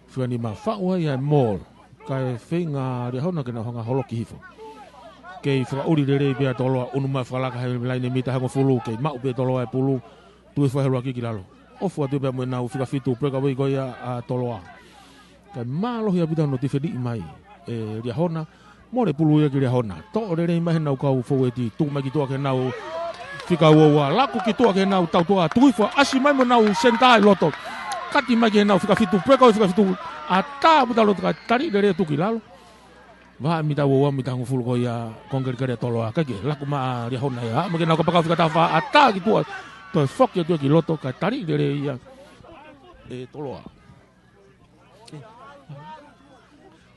fika nima faʻu ai ʻa e maul. Kae feinga Liahona ke nau hanga holoki hifo. Kei fakaʻuli lelei pea Toloa ʻunu mai fakalaka he laine mita hongofulu kei maʻu pē Toloa e pulu. Tui fai he ruaki ki lalo. ʻOfa atu pea mo e nau fika fitu breakaway ko ia ʻa Toloa. Kae mālohi ʻaupito hono tifeniʻi mai ʻe Liahona. Mole pulu ia ki Liahona. Toʻo lelei mai he nau kau foueti. Tuku mai ki tuʻa ki he nau fika uaua. Laku ki tuʻa ki he nau tautua. Tuifua ʻasi mai mo e nau senitā ʻi loto. Kati mai ki he nau fika fitu. Breakaway fika fitu. ʻAtā ʻaupito loto kae tali lelei atu ki lalo. Vaʻe mita uaua mita hongofulu ko ia kongekelekele Toloa. Kae kehe, laku mai ʻa Liahona ia. Mo e nau kapakau fika taha fā. ʻAtā ki tuʻa. Toe foki atu ki loto kae tali lelei ia ʻe Toloa.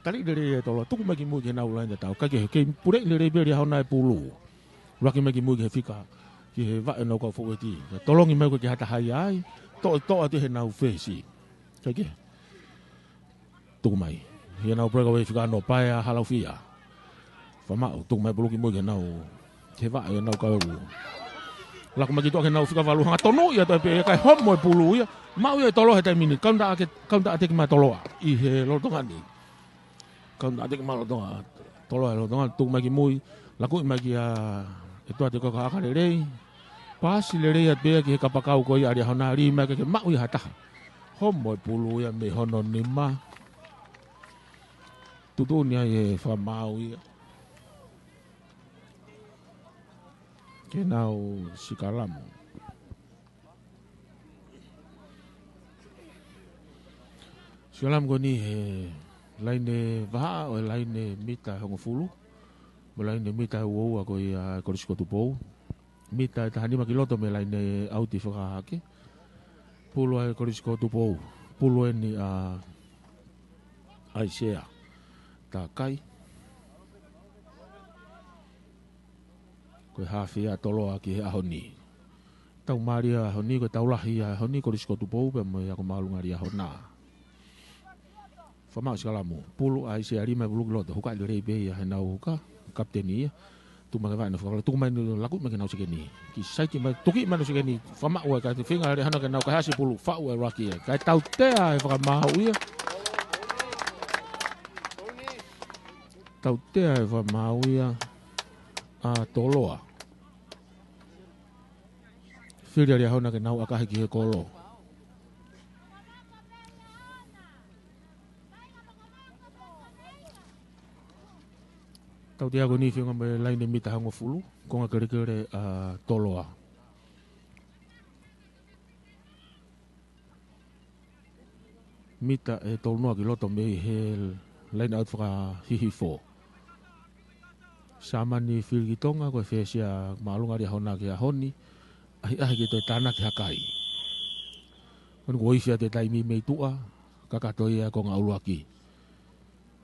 Tali lelei e Toloa, tuku mai ki mui ki he nau laine tatau. Kae kehe, kei puleʻi lelei pē Liahona e pulu. Laki mai ki mui ki he fika, ki he vaʻe nau kau foueti. Tolongi mai ko e ke hata hai ai, toʻo, toʻo atu he nau fesi. Kae kehe. Tuku mai. He nau breakaway fika no pae ʻa Halaufia. Fakamaau, tuku mai pulu ki mui ki he nau. Ke vaʻe ʻenau kau. Laku mai ki tuʻa ki he nau fika valu hanga tonu ia toe pē kae homo e pulu ia. Maʻu ia ʻe Toloa he taimi ni. Kaunta ake, kaunta ʻateki mai Toloa. ʻI he lolotonga ni. Kaunta ʻateki mai lolotonga. Toloa he lolotonga. Tuku mai ki mui. Laku mai ki a ʻEtuate ko e ʻaka lelei. Pasi lelei atu pē ki he kapakau ko ia ʻa Liahona lī mai ke maʻu ia ha taha. Homo e pulu ia mei hono nima. Tuʻutuʻuni ai e fakamaau ia. Ke nau sikalamu. Sikalamu ko eni he laine vahaʻa ʻo e laine mita hongofulu. Mo e laine mita uaua ko ia Kolisi ko Tupou. Mita ʻe taha nima ki loto mei he laine ʻauti fakahake. Pulu ʻa e Kolisi ko Tupou. Pulu eni ʻa ʻAisea Takai. Ko e hafe ʻa Toloa ki he ʻaho ni. Tau mālie ʻaho ni, ko e tau lahi ʻaho ni, Kolisi ko Tupou pea mo e ako māʻolunga Liahona. Fakamaau sikalamu, pulu ʻa ʻAisea lima e pulu ki loto, hukaʻi lelei pē ia he nau huka, kapiteni ia. Tuku mai ke vaʻe nau fakamaau, tuku mai nau laku mai ke nau sekeni. Ki saiti mai, tuki mai nau sekeni, fakamaau ʻa e kae feinga Liahona ke nau kae hasi pulu, faʻu e ruaki ia. Kae tautea e fakamaau ia. Tautea e fakamaau ia ʻa Toloa. Fili ʻa Liahona ke nau ʻakahi ki he kolo. Tautea ko eni feinga mei he laine mita hongofulu, konga kelekele ʻa Toloa. Mita ʻe tolu noa ki loto mei he laine ʻauti fakahihifo. Sāmani fili ki Tonga, ko e fesi ʻa māʻolunga Liahona ki he ʻaho ni, ʻahiʻahi ke toe tānaki ha kai. Ko eni kuo ifi atu e taimi mei tuʻa, kakato ia konga ʻuluaki.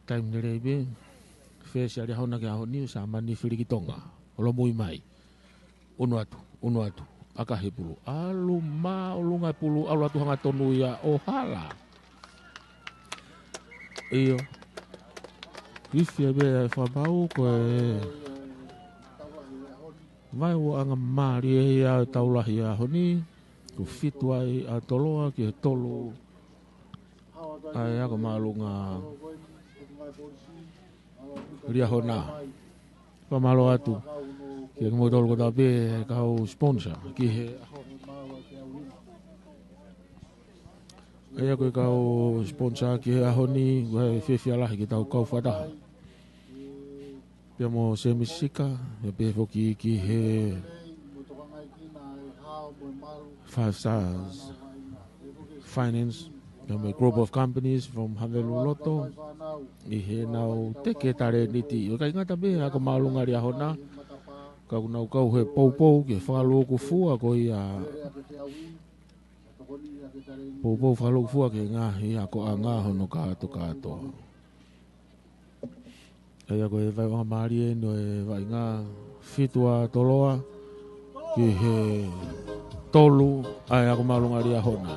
Taimi lelei pē, Fesiali ʻaho na ki he ʻaho ni, Sāmani Filikitonga. ʻOlomui mai. ʻUnu atu, ʻunu atu. ʻAkahi pulu. ʻAlu māʻolunga e pulu, ʻalu atu hangatonu ia ʻo hala. ʻIo. Ifi ai pē ʻa e fakapau ko e vaeuaʻanga mālie ia ʻo e tau lahi ʻaho ni. Ko e fitu ai ʻa Toloa ki he tolu ʻa e ako māʻolunga Liahona. Fakamālō atu kiate kimoutolu kotoa pē kau sponsor ki he ʻaho ni. ʻA ia ko e kau sponsor ki he ʻaho ni, ko e fiefia lahi ke tau kau fakataha. Pea mo Semi Sika, pea pehē foki ki he Five Stars Finance, pea mo e Group of Companies from Haveluloto, ʻi heʻenau teke talēniti. ʻOku ʻikai ngata pē he ako māʻolunga Liahona, ka ʻoku nau kau he poupou ke fakalūkufua ko ia. Poupou fakalūkufua ki he ngaahi akoʻanga hono kātokātoa. ʻA ia ko e vaeuaʻanga mālie eni ʻo e vaʻinga fitu ʻa Toloa ki he tolu ʻa e ako māʻolunga Liahona.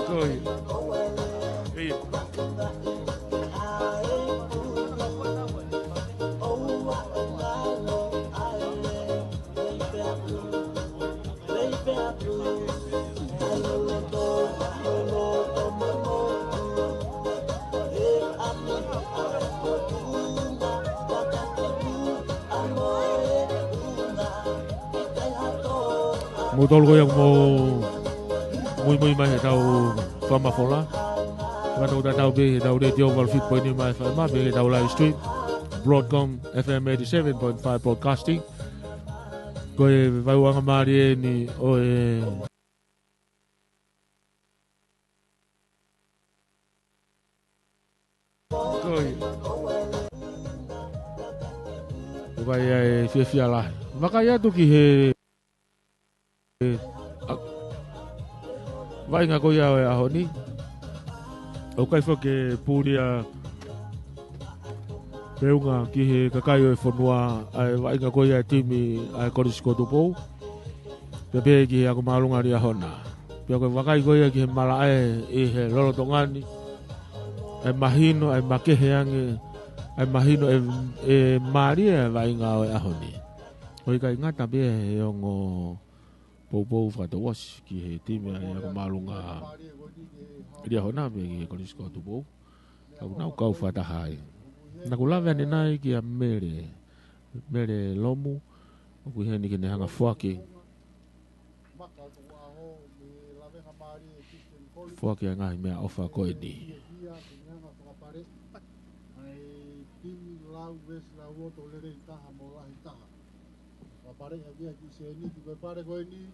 Ko ia. Ko ia. Moutolu ko ia ʻoku mou muimui mai he tau fakamafola. Fakatau tatau pē he tau letiō valu fitu poini nima F M, pea ke tau live stream, Broadcom F M eighty-seven point five Broadcasting. Ko e vaeuaʻanga mālie eni ʻo e Ko ia. Ko ia e fiefia lahi. Vakai atu ki he, a, vaʻinga ko ia ʻo e ʻaho ni. ʻOku ʻikai foki ke pulia feʻunga ki he kakai ʻo e fonua ʻa e vaʻinga ko ia e timi ʻa e Kolisi ko Tupou. Pea pehē ki he ako māʻolunga Liahona. Pea ko e vakai ko ia ki he malaʻe ʻi he lolotonga ni. ʻA e mahino, ʻa e makehe ange, ʻa e mahino ʻe, ʻe mālie ʻa e vaʻinga ʻo e ʻaho ni. ʻOku ʻikai ngata pē he ongo poupou fakatouʻosi ki he timi ʻa e ako māʻolunga Liahona pea ki he Kolisi ko Tupou. Ka ʻoku nau kau fakataha ai. Naʻa ku lave ʻanenai kia Mele, Mele Lomu, ʻoku ʻi heni ke ne hanga foaki. Foaki ʻa e ngaahi meʻaʻofa ko eni. Fakapale ʻaki ia ki he sēniti ko e pale ko eni,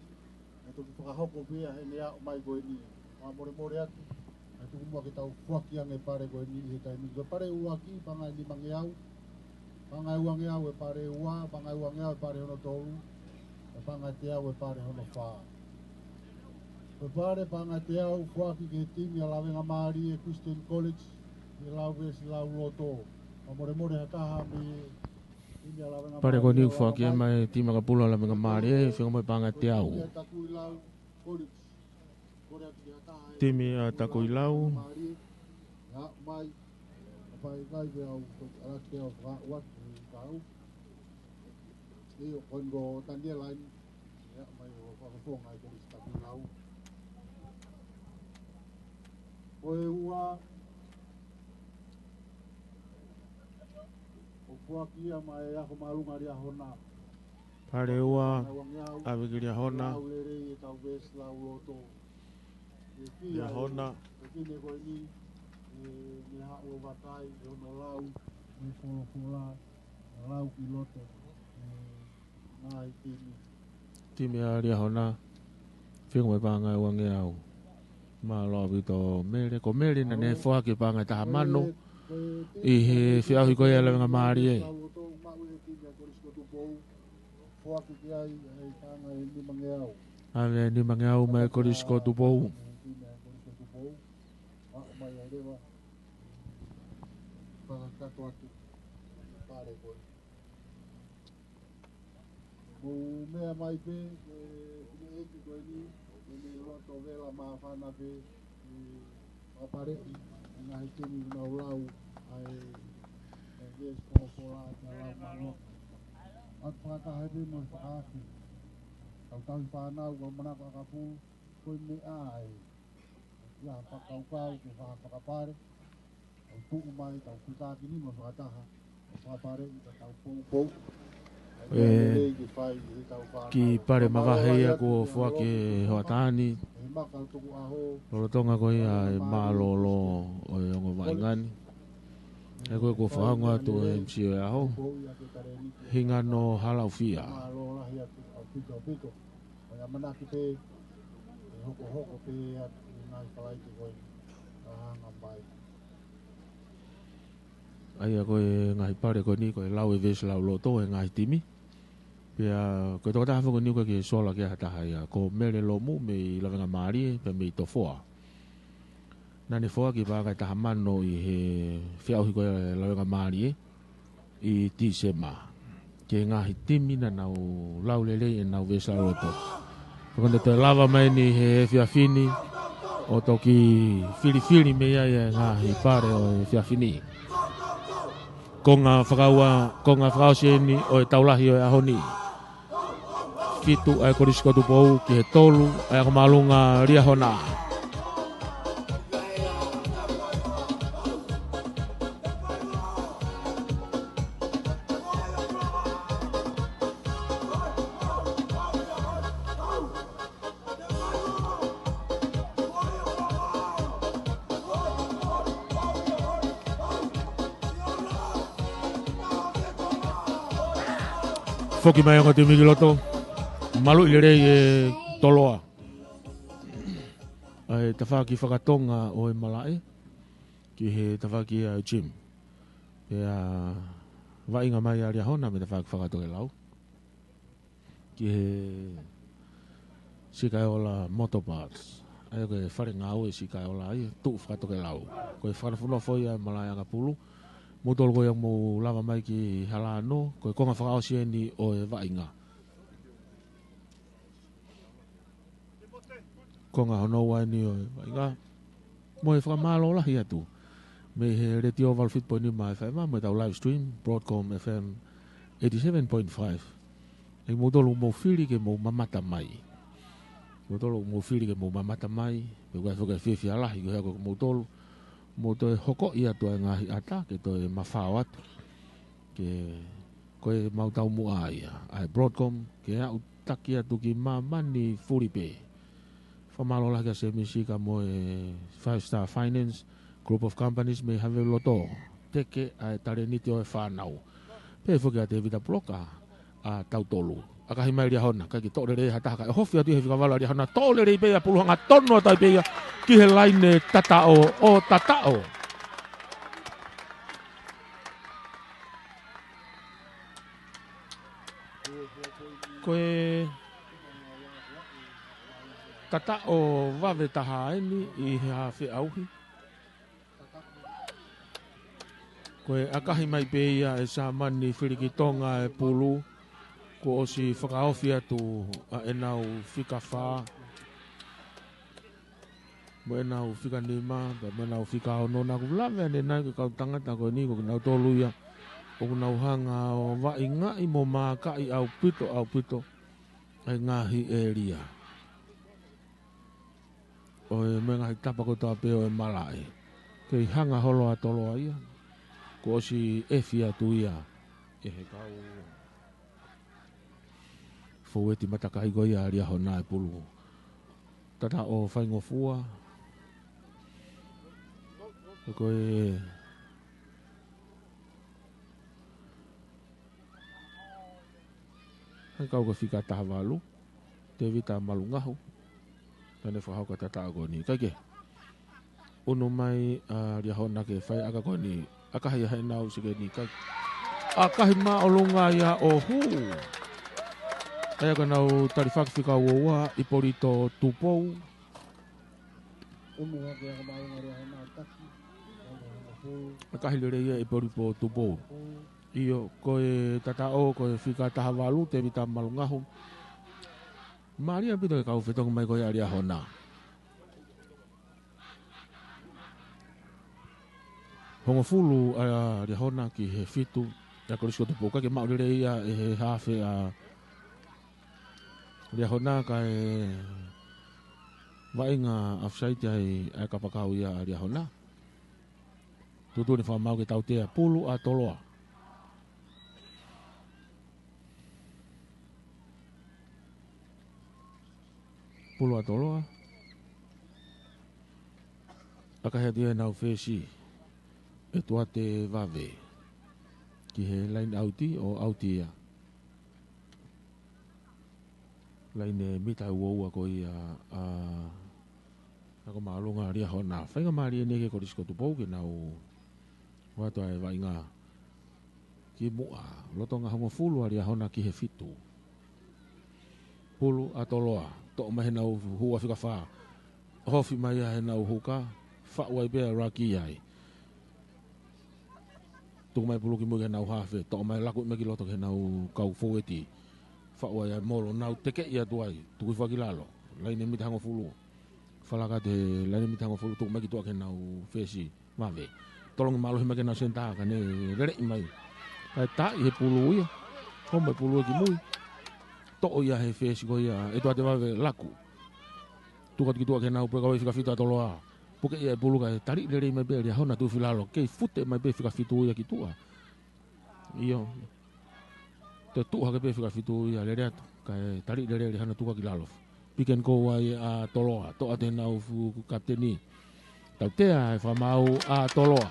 ʻe toki fakahoko pē ia heʻene aʻu mai ko eni. Fakamolemole atu, ʻe tuku muʻa ke tau foaki ange pale ko eni he taimi ni. Ko e pale ʻuluaki, paʻanga ʻe nimangeau, paʻanga ʻe uangeau e pale ua, paʻanga ʻe uangeau e pale hono tolu, ʻe paʻanga ʻe teau e pale hono fā. Ko e pale paʻanga ʻe teau foaki ki he timi ʻa Lavengamālie Christian College, ʻi he Lauvesi Lauloto. Fakamolemole ha taha mei Pale ko eni ʻoku foaki mai timi makapula Lavengamālie, feinga mo e paʻanga ʻe teau. Timi ʻa Takuilau. Ko e ua, ʻoku foaki ia maʻa e ako māʻolunga Liahona. Pale ua, ʻave ki Liahona. Lau lelei e tau veesi lauloto. Liahona. E fefine ko eni, ʻe, ne haʻu ʻo vakai, ʻi hono lau, ʻi he folofola, lau ki loto, ʻe, ngaahi timi. Timi ʻa Liahona, fika mo e paʻanga ʻe uangeau. Mālō ʻaupito Mele, ko Mele naʻa ne foaki e paʻanga ʻe taha mano ʻi he feʻauhi ko ia ʻa e lavengamālie. ʻAve ʻe nimangeau mai Kolisi ko Tupou. Mou meʻa mai pē, ʻe, ʻe ʻEiki ko eni, ʻe ne loto vela māfana pē, ʻe, ʻa pale ʻi, ʻi ngaahi timi nau lau, ʻa e, ʻe veesi folofola, ʻa e lau mano. ʻOatu fakataha pē mo e fakaake. Kau tauhi fānau, kau manako ʻakapulu, ko e meʻa ʻa e. Ia fakakaukau, ke fakapale. ʻOku tuʻu mai, tau putaki ni mo fakataha. Fakapale, ʻi ka tau poupou. ʻE, ki pale mavahe ia kuo foaki ʻe he hoʻatā ni. Lolotonga ko ia e mālōlō ʻo e ongo vaʻinga ni. ʻE ko e kuo fakaongo atu ʻe he M C ʻo e ʻaho. Hingano Halaufia. Ko e ʻamanaki pē, ʻe hokohoko pē atu ʻi he ngaahi falaite ko eni. Ka hanga mai. ʻA ia ko e ngaahi pale ko eni, ko e lau e veesi lauloto ʻe he ngaahi timi. Pea ko e tokotaha foki eni ko e ke sola ki ai ha taha ia. Ko Mele Lomu mei Lavengamālie, pea mei Tofoa. Naʻa ne foaki paʻanga ʻe taha mano ʻi he feʻauhi ko ia ʻa e lavengamālie ʻi Tīsema. Ki he ngaahi timi naʻa nau lau lelei ʻenau veesi lauloto. Ko ʻene toe lava mai eni he efiafi ni ʻo toki filifili mei ai e ngaahi pale ʻo e efiafi ni. Konga fakaua, konga fakaʻosi eni ʻo e tau lahi ʻo e ʻaho ni. Fitu ʻa e Kolisi ko Tupou ki he tolu ʻa e Ako Māʻolunga Liahona. Foki mai ongo timi ki loto. Maluʻi lelei e Toloa. ʻA e tafaʻaki fakatonga ʻo e malaʻe ki he tafaʻaki ʻa e gym. Pea vaʻinga mai ʻa Liahona mei he tafaʻaki fakatokelau ki he Sikaeola Motor Parts. ʻA ia ko e fale ngāue Sikaeola ia, tuʻu fakatokelau. Ko e fakanofonofo ia ʻa e malaʻe ʻakapulu. Moutolu ko ia mou lava mai ki Halano, ko e konga fakaʻosi eni ʻo e vaʻinga. Konga hono ua eni ʻo e vaʻinga. Mo e fakamālō lahi atu mei he Letiō valu fitu poini nima F M, mo e tau live stream, Broadcom F M eighty-seven point five. ʻE moutolu mou fili ke mou mamata mai. Moutolu mou fili ke mou mamata mai. Pea ʻoku ʻi ai foki e fiefia lahi ko e hā ko moutolu. Mou toe hokoʻi atu ʻa e ngaahi ʻata ke toe mafao atu. Ke ko e mau taumuʻa ia ʻa e Broadcom, ke aʻu taki atu ki māmani fulipē. Fakamālō lahi kia Semisi ka mo e Five Star Finance Group of Companies mei Haveluloto. Teke ʻa e talēniti ʻo e fānau. Pea foki ʻa Tevita Puloka ʻa tautolu. ʻAkahi mai Liahona, ʻikai ke toʻo lelei ha taha, kae ʻohofi atu ʻi he fika vala ʻa Liahona, toʻo lelei pē ia, pulu hanga tono atu ai pē ia ki he laine tataʻo ʻo tataʻo. Ko e tataʻo vave taha eni ʻi he hā feʻauhi. Ko e ʻakahi mai pē ia ʻe Sāmani Filikitonga e pulu, kuo ʻosi fakaofi atu ʻa ʻenau fika fā. Mo ʻenau fika nima, pea mo ʻenau fika ono, naʻa ku lave ʻanenai ki he kau tangata ko eni, ko kinautolu ia ʻoku nau hanga ʻo vaʻingaʻi mo mākaʻi ʻaupito, ʻaupito ʻa e ngaahi ʻēlia ʻo e, mo e ngaahi tapa kotoa pē ʻo e malaʻe. Kei hanga holo ʻa Toloa ia, kuo ʻosi efi atu ia ʻe he kau Foueti matakai ko ia ʻa Liahona ʻe pulu. Tataʻo faingofua. Ko e He kau ko e fika taha valu, Tevita Malungahu. Ka ne fakahoko e tataʻo ko eni. Kae kehe, ʻunu mai ʻa Liahona ke fai ʻaka ko eni. ʻAkahi ia heʻenau sekeni. Kae ʻakahi māʻolunga ia ʻo hū. ʻA ia ko ʻenau talifaki fika ua ua, Ipolito Tupou. ʻAkahi lelei ia Ipolito Tupou. ʻIo, ko e tataʻo, ko e fika taha valu, Tevita Malungahu. Mālie ʻaupito e kau fetongi mai ko ia ʻa Liahona. Hongofulu ʻa Liahona ki he fitu ʻa Kolisi ko Tupou. Kae maʻu lelei ia ʻe he hafe ʻa Liahona, kae vaʻinga ʻofusaiti ai ʻa e kapakau ia ʻa Liahona. Tuʻutuʻuni fakamaau ke tautea, pulu ʻa Toloa. Pulu ʻa Toloa. ʻAkahi atu ia ʻenau fesi, ʻEtuate Vave. Ki he laine ʻauti ʻo ʻauti ia. Laine mita ua ua ko ia ʻa, ʻa ko māʻolunga ʻa Liahona. Faingamālie eni ki he Kolisi ko Tupou ke nau ʻoatu ʻa e vaʻinga ki muʻa. Lolotonga hongofulu ʻa Liahona ki he fitu. Pulu ʻa Toloa, toʻo mai heʻenau hua fika fā. Hofi mai ia heʻenau huka, faʻu ai pē ʻa Raki ai. Tuku mai pulu ki mui ki heʻenau hafe, toʻo mai laku mai ki loto ki heʻenau kau foueti. Faʻu ai ʻa e molo, nau tekeʻi atu ai, tuku hifo ki lalo. Laine mita hongofulu. Falaka atu he laine mita hongofulu, tuku mai ki tuʻa ki heʻenau fesi. Vave. Tolongi mālohi mai ki heʻenau senitā, ka ne leleʻi mai. Kae taaʻi he pulu ia. Hoko mai pulu ia ki mui. Toʻo ia he fesi ko ia, ʻEtuate Vave, laku. Tuku atu ki tuʻa ki heʻenau pueka ʻo e fika fitu ʻa Toloa. Puke ia e pulu kae taliʻi lelei mai pē ʻe Liahona, tuʻu hifo ki lalo. Kei fute mai pē fika fitu ia ki tuʻa. ʻIo. Toe tuʻu hake pē fika fitu ia, lele atu. Kae taliʻi lelei ʻe Liahona, tuku hake ki lalo. Pick and go ai ʻa Toloa, toʻo atu heʻenau fuʻu kapiteni. Tautea e fakamaau ʻa Toloa.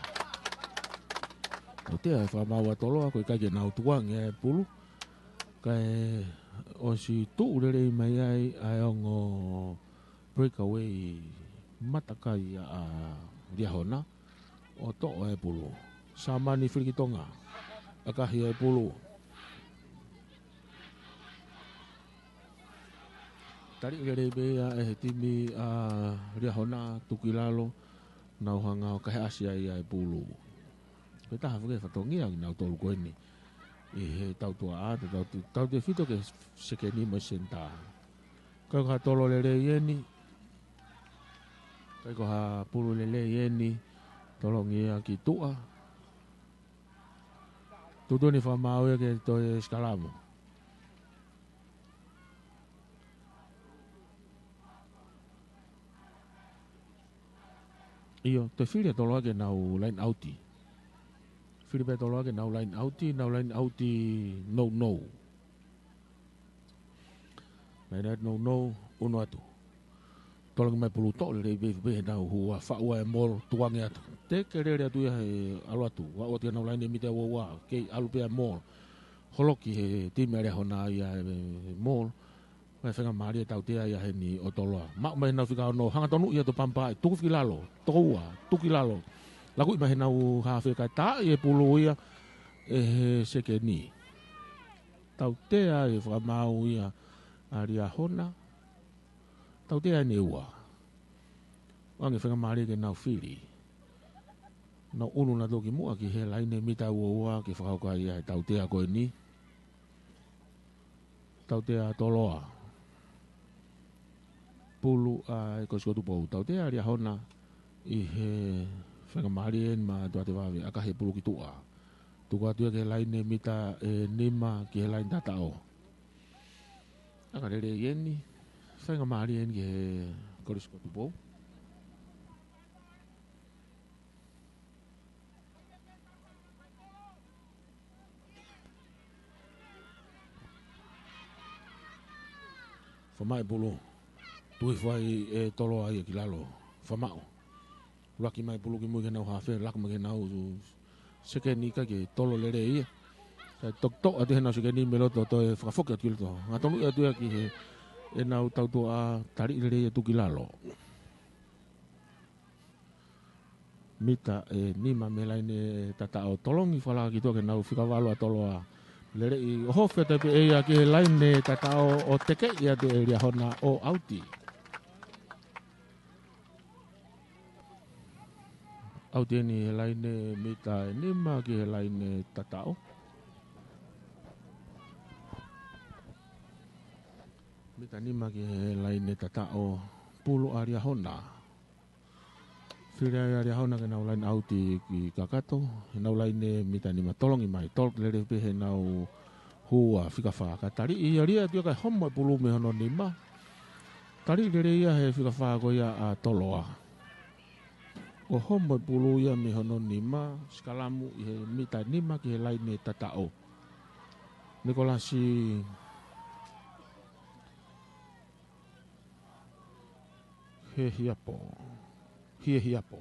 Tautea e fakamaau ʻa Toloa, ko e ʻikai ke nau tukuange e pulu. Kae ʻosi tuʻu lelei mai ai ʻa e ongo breakaway matakai ʻa Liahona. ʻO toʻo e pulu. Sāmani fili ki Tonga. ʻAkahi e pulu. Taliʻi lelei pē ia ʻe he timi ʻa Liahona, tuku ki lalo, nau hanga ʻo kahe ʻasi ai ʻa e pulu. Ko e taha foki e fatongia kinautolu ko eni. ʻI he tautuaʻa, tau, tau, tautefito ki he sekeni mo e senitā. Kae ko ha tolo lelei eni. Kae ko ha pulu lelei eni. Tolongi ia ki tuʻa. Tuʻutuʻuni fakamaau ia ke toe sikalamu. ʻIo, toe fili ʻa Toloa ke nau laine ʻauti. Fili pē ʻa Toloa ke nau laine ʻauti, nau laine ʻauti nounou. Laine ʻauti nounou, ʻunu atu. Tolongi mai pulu, toʻo lelei pē, pē heʻenau hua, faʻu ai e molo, tukuange atu. Teke lele atu ia he ʻalu atu, ʻalu atu ki heʻenau laine mita ua ua, kei ʻalu pē ʻa e molo. Holoki he timi ʻa Liahona ia e molo. Ko e faingamālie tautea ia heni ʻo Toloa. Maʻu mai heʻenau fika ono, hangatonu ia to pampa, tuku hifo ki lalo, tokoua, tuku ki lalo. Lakuʻi mai heʻenau hafe kae taaʻi e pulu ia ʻe he sekeni. Tautea e fakamaau ia ʻa Liahona. Tautea ʻe ua. ʻOange faingamālie ke nau fili. Nau ʻunu nautolu ki muʻa ki he laine mita ua ua ke fakahoko ai ʻa e tautea ko eni. Tautea ʻa Toloa. Pulu ʻa e Kolisi ko Tupou. Tautea ʻa Liahona ʻi he faingamālie eni maʻa ʻEtuate Vave, ʻakahi e pulu ki tuʻa. Tuku atu ia ki he laine mita ʻe nima ki he laine tataʻo. ʻAka lelei eni, faingamālie eni ki he Kolisi ko Tupou. Famaʻu e pulu. Tuʻi fai ʻe Toloa ia ki lalo. Famaʻu. ʻUluaki mai pulu ki mui ki heʻenau hafe, laku mai ki heʻenau sekeni, ʻikai ke tolo lelei ia. Kae toki toʻo atu heʻenau sekeni mei loto, toe fakafoki atu ki loto. Hangatonu atu ia ki heʻenau tautuʻa, taliʻi lelei atu ki lalo. Mita ʻe nima mei he laine tataʻo, tolongi fakalaka ki tuʻa ki heʻenau fika valu ʻa Toloa. Lelei ʻo hofe atu pē ʻe ia ki he laine tataʻo ʻo tekeʻi atu ʻe Liahona ʻo ʻauti. ʻAuti eni he laine mita ʻe nima ki he laine tataʻo. Mita nima ki he laine tataʻo, pulu ʻa Liahona. Fili ai ʻa Liahona ke nau laine ʻauti ki kakato, heʻenau laine mita nima, tolongi mai, tolo lelei pē heʻenau hua fika fā, kae taliʻi ia lia atu ia kae homo e pulu mei hono nima. Taliʻi lelei ia he fika fā ko ia ʻa Toloa. ʻO homo e pulu ia mei hono nima, sikalamu ʻi he mita nima ki he laine tataʻo. Nikolasi Hiehiapo. Hiehiapo.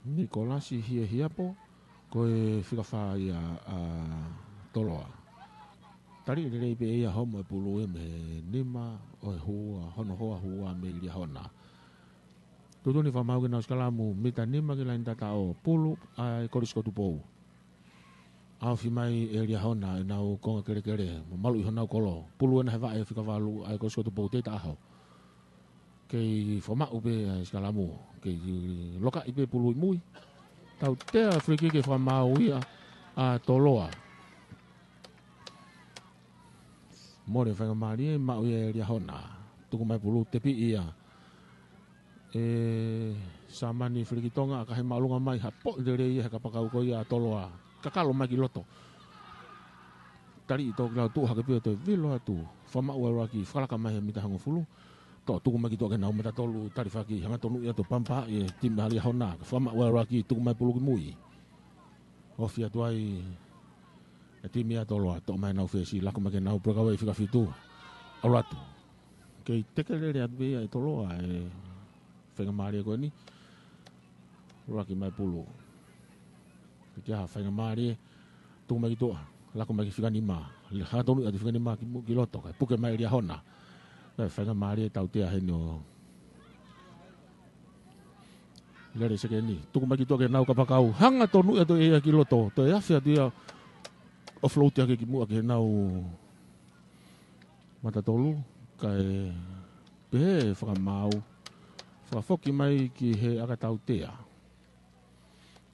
Nikolasi Hiehiapo, ko e fika fā ia ʻa Toloa. Taliʻi lelei pē ia homo e pulu ia mei he nima ʻo e hua, hono hoa hua mei Liahona. Tuʻutuʻuni fakamaau ke nau sikalamu mita nima ki he laine tataʻo, pulu ʻa e Kolisi ko Tupou. ʻAofi mai ʻe Liahona ʻenau konga kelekele, mo maluʻi honau kolo. Pulu ena he vaʻe fika valu ʻa e Kolisi ko Tupou, teʻi taʻaho. Kei fakamaʻu pē ʻa e sikalamu, kei lokaʻi pē pulu ʻi mui. Tautea, free kick ke fakamaau ia ʻa Toloa. Mole faingamālie, maʻu ia ʻe Liahona. Tuku mai pulu, tepi ia ʻe Samani Filikitonga, ʻakahi māʻolunga mai, hapoʻi lelei ia he kapakau ko ia ʻa Toloa. Kakalo mai ki loto. Taliʻi toki lau, tuʻu hake pē ʻo toe vilo atu. Fakamaʻu ʻa e ʻuluaki, fakalaka mai he mita hongofulu. Toʻo, tuku mai ki tuʻa ki heʻenau mata tolu, talifaki, hangatonu ia, toe pampa ʻe he timi ʻa Liahona. Fakamaʻu ʻa e ʻuluaki, tuku mai pulu ki mui. Ofi atu ai e timi ʻa Toloa, toʻo mai ʻenau fesi, laku mai ki heʻenau breakaway fika fitu. ʻAlu atu. Kei teke lelei atu pē ia ʻe Toloa e faingamālie ko eni. ʻUluaki mai pulu. Kei ʻi ai ha faingamālie, tuku mai ki tuʻa, laku mai ki fika nima. Hangatonu atu fika nima ki mu-, ki loto, kae puke mai ʻe Liahona. Kae faingamālie, tautea heni ʻo lele sekeni. Tuku mai ki tuʻa ki heʻenau kapakau. Hangatonu atu ia ki loto. Toe afe atu ia ʻo float hake ki muʻa ki heʻenau mata tolu. Kae pehē fakamaau. Fakafoki mai ki he ʻakatautea.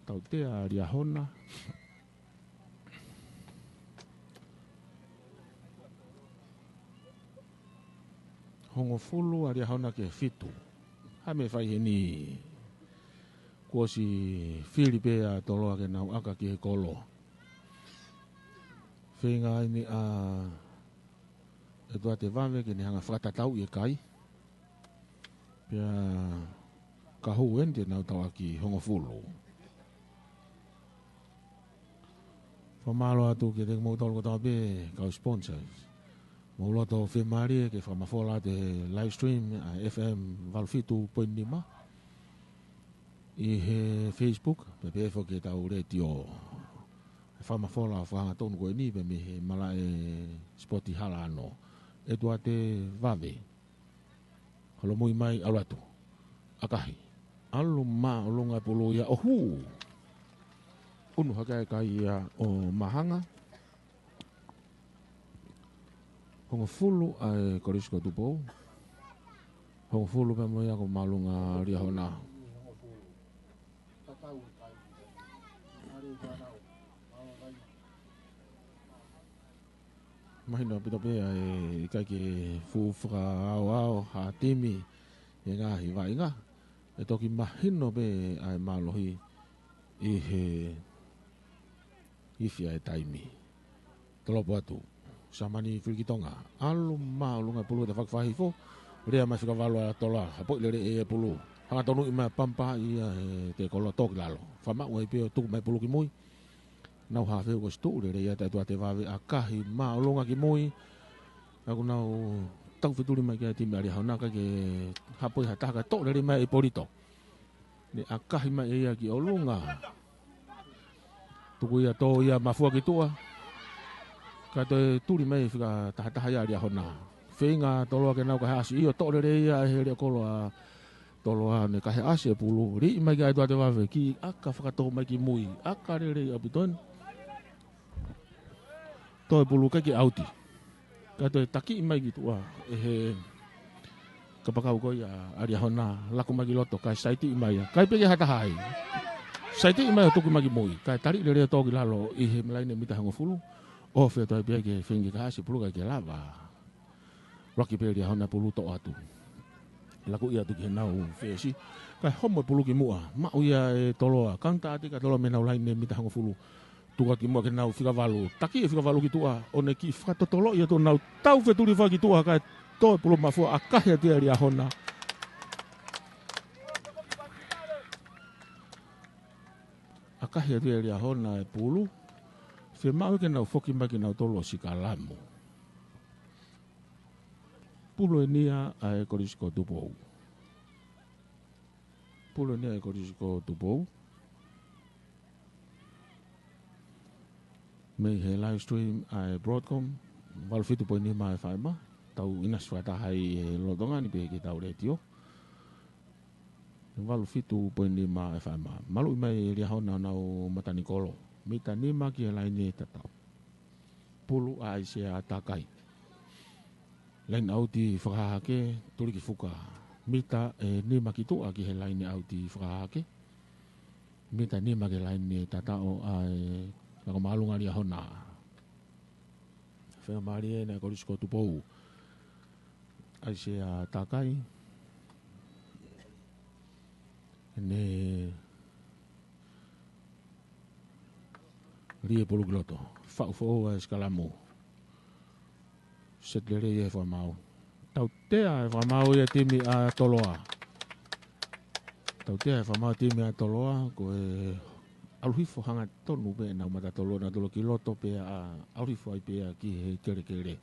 Tautea ʻa Liahona. Hongofulu ʻa Liahona ki he fitu. Hā e meʻa ʻe fai heni? Kuo ʻosi fili pē ʻa Toloa ke nau ʻaka ki he kolo. Feinga eni ʻa ʻEtuate Vave ke ne hanga fakatatauʻi e kai. Pea ka hū eni te nau tauʻaki hongofulu. Fakamālō atu kiate kimoutolu kotoa pē kau sponsors. Mou loto fiemālie ke fakamafola atu he live stream ʻa e F M valu fitu poini nima ʻi he Facebook, pea pehē foki ki heʻetau letiō. Fakamafola fakahangatonu ko eni pē mei he malaʻe sipoti Hala ʻAno. ʻEtuate Vave. Holomui mai, ʻalu atu. ʻAkahi. ʻAlu māʻolunga e pulu ia ʻo hū. ʻUnu hake e kai ia ʻo Mahanga. Hongofulu ʻa e Kolisi ko Tupou. Hongofulu pē mo ia ko Māʻolunga Liahona. Mahino ʻaupito pē ʻa e ʻikai ke fuʻu fakaaoao ha timi he ngaahi vaʻinga. ʻE toki mahino pē ʻa e mālohi ʻi he ifi ʻa e taimi. Tolopo atu. Samani Filikitonga. ʻAlu māʻolunga e pulu he tafaʻaki fakahihifo. Lea mai fika valu ʻa Toloa. Hapoʻi lelei e pulu. Hangatonuʻi mai pampa ia he te kolo toki lalo. Fakamaʻu ai pē ʻo tuku mai pulu ki mui. Nau hafe kuo ʻosi tuʻu lelei ia ʻa ʻEtuate Vave, ʻakahi māʻolunga ki mui. Ka kuo nau Taufetuli mai ki ai e timi ʻa Liahona, kae ke hapoi ha taha kae toʻo lelei mai ʻe Polito. Ne ʻakahi mai ʻe ia ki ʻolunga. Tuku ia tō ia mafua ki tuʻa. Kae toe tuli mai fika tahataha ia ʻa Liahona. Feinga Toloa ke nau kahe ʻasi ʻio toʻo lelei ia ʻe he leʻo kolo ʻa Toloa ne kahe ʻasi ʻe Pulu. Liʻi mai ki ai tuate vave ki ʻaka fakatō mai ki mui. ʻAka lelei ʻaupito eni. Toe Pulu kae ke ʻauti. Kae toe takiʻi mai ki tuʻa ʻe he kapakau ko ia ʻa Liahona, laku mai ki loto, kae saitiʻi mai ia. Kae peke ha taha ai. Saitiʻi mai ʻo tuku mai ki mui. Kae taliʻi lelei ʻo tō ki lalo ʻi he laine mita hongofulu. ʻOfa atu ai pē ia ke feinga ke kahe ʻasi Pulu kae ke lava. Laki pē Liahona Pulu toʻo atu. Laku ia atu ki he nau fesi. Kae homo ʻe Pulu ki muʻa. Maʻu ia ʻe Toloa. Kaunta atu ka Toloa mei he nau laine mita hongofulu. Tuku atu ki muʻa ki he nau fika valu. Taki ʻe fika valu ki tuʻa. ʻO ne kiʻi fakatotoloʻi atu ʻo nau taufetuli fai ki tuʻa kae toe Pulu mafua ʻakahi atu ia ʻe Liahona. ʻAkahi atu ia ʻe Liahona ʻe Pulu. Fiemaʻu ke nau foki mai ke nau tolo ʻo sikalamu. Pulu eni ia ʻa e Kolisi ko Tupou. Pulu eni ia ʻa e Kolisi ko Tupou. Mei he live stream ʻa e Broadcom, valu fitu poini nima FM, tau ʻinasi fakataha ai he lolotonga ni pē ki heʻetau letiō. Valu fitu poini nima FM. Maluʻi mai ʻe Liahona ʻenau matanikolo. Mita nima ki he laine tatau. Pulu ʻa ʻAisea Takai. Laine ʻauti fakahahake, tuli ki fuka. Mita ʻe nima ki tuʻa ki he laine ʻauti fakahahake. Mita nima ki he laine tataʻo ʻa e laka māʻolunga ʻa Liahona. Fiemālie ʻena ʻa e Kolisi ko Tupou. ʻAisea Takai. Ne lī ʻe Pulu ki loto. Faʻu foʻou ʻa e sikalamu. Seti lelei ʻa e fakamaau. Tautea ʻa e fakamaau ʻa e timi ʻa Toloa. Tautea ʻa e fakamaau ʻa e timi ʻa Toloa, ko e ʻalu hifo hangatonu pē ʻenau mata tolo, nau tolo ki loto pea ʻalu hifo ai pē ia ki he kelekele.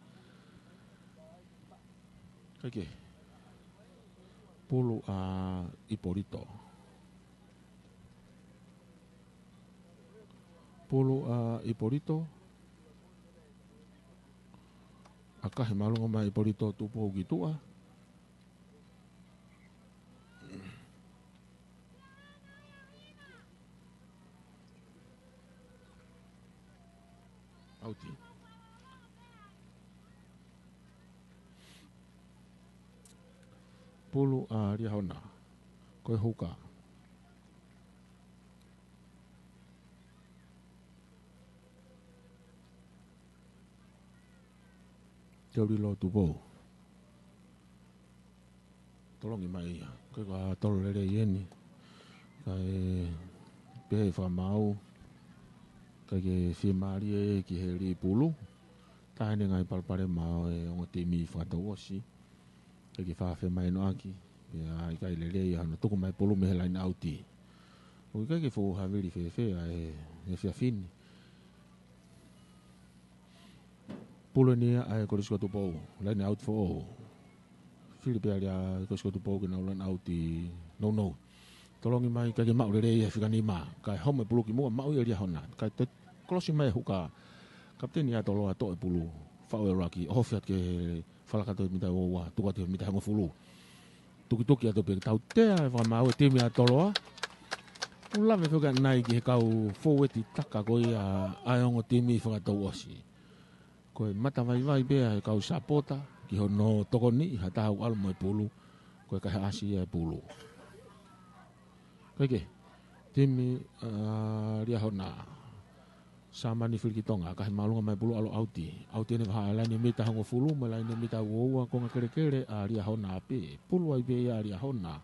Kae kehe. Pulu ʻa ʻIpolito. Pulu ʻa ʻIpolito. ʻAkahi māʻolunga mai ʻIpolito Tupou ki tuʻa. ʻAuti. Pulu ʻa Liahona. Ko e huka. Teulilo Tupou. Tolongi mai ia. Ko e ka tolo lelei eni. Kae pehē ʻe he fakamaau. Kae ke fiemālie ki he lī Pulu. Taha eni e ngaahi palopalema ʻo e ongo timi fakatouʻosi. Kae ke fai ha femahinoʻaki. Pea ʻikai lelei ʻa hono tuku mai Pulu mei he laine ʻauti. ʻOku ʻikai ke fuʻu havili fēfē ʻa e, e efiafi ni. Pulu eni ia ʻa e Kolisi ko Tupou, laine ʻauti foʻou. Fili pē ʻa e Kolisi ko Tupou ke nau laine ʻauti nounou. Tolongi mai kae ke maʻu lelei ia he fika nima. Kae homo ʻe Pulu ki muʻa maʻu ia ʻe Liahona. Kae toe kolosi mai e huka. Kapiteni ʻa Toloa toʻo ʻe Pulu. Faʻu e ʻuluaki. ʻOhofi atu ki he falakato ʻe mita ua ua. Tuku atu he mita hongofulu. Tukituki atu pē tautea e fakamaau e timi ʻa Toloa. ʻOku lave foki ʻanenai ki he kau foueti taka ko ia ʻa e ongo timi fakatouʻosi. Ko e matavaivai pē ʻa e kau sapota ki hono tokoniʻi ha taha ʻoku ʻalu mo e Pulu. Ko e kahe ʻasi ia ʻe Pulu. Kae kehe, timi ʻa Liahona. Sāmani fili ki Tonga, kahe māʻolunga mai Pulu ʻalu ʻauti. ʻAuti eni fakahā laine mita hongofulu, mo e laine mita ua ua, konga kelekele ʻa Liahona pē. Pulu ai pē ia ʻa Liahona.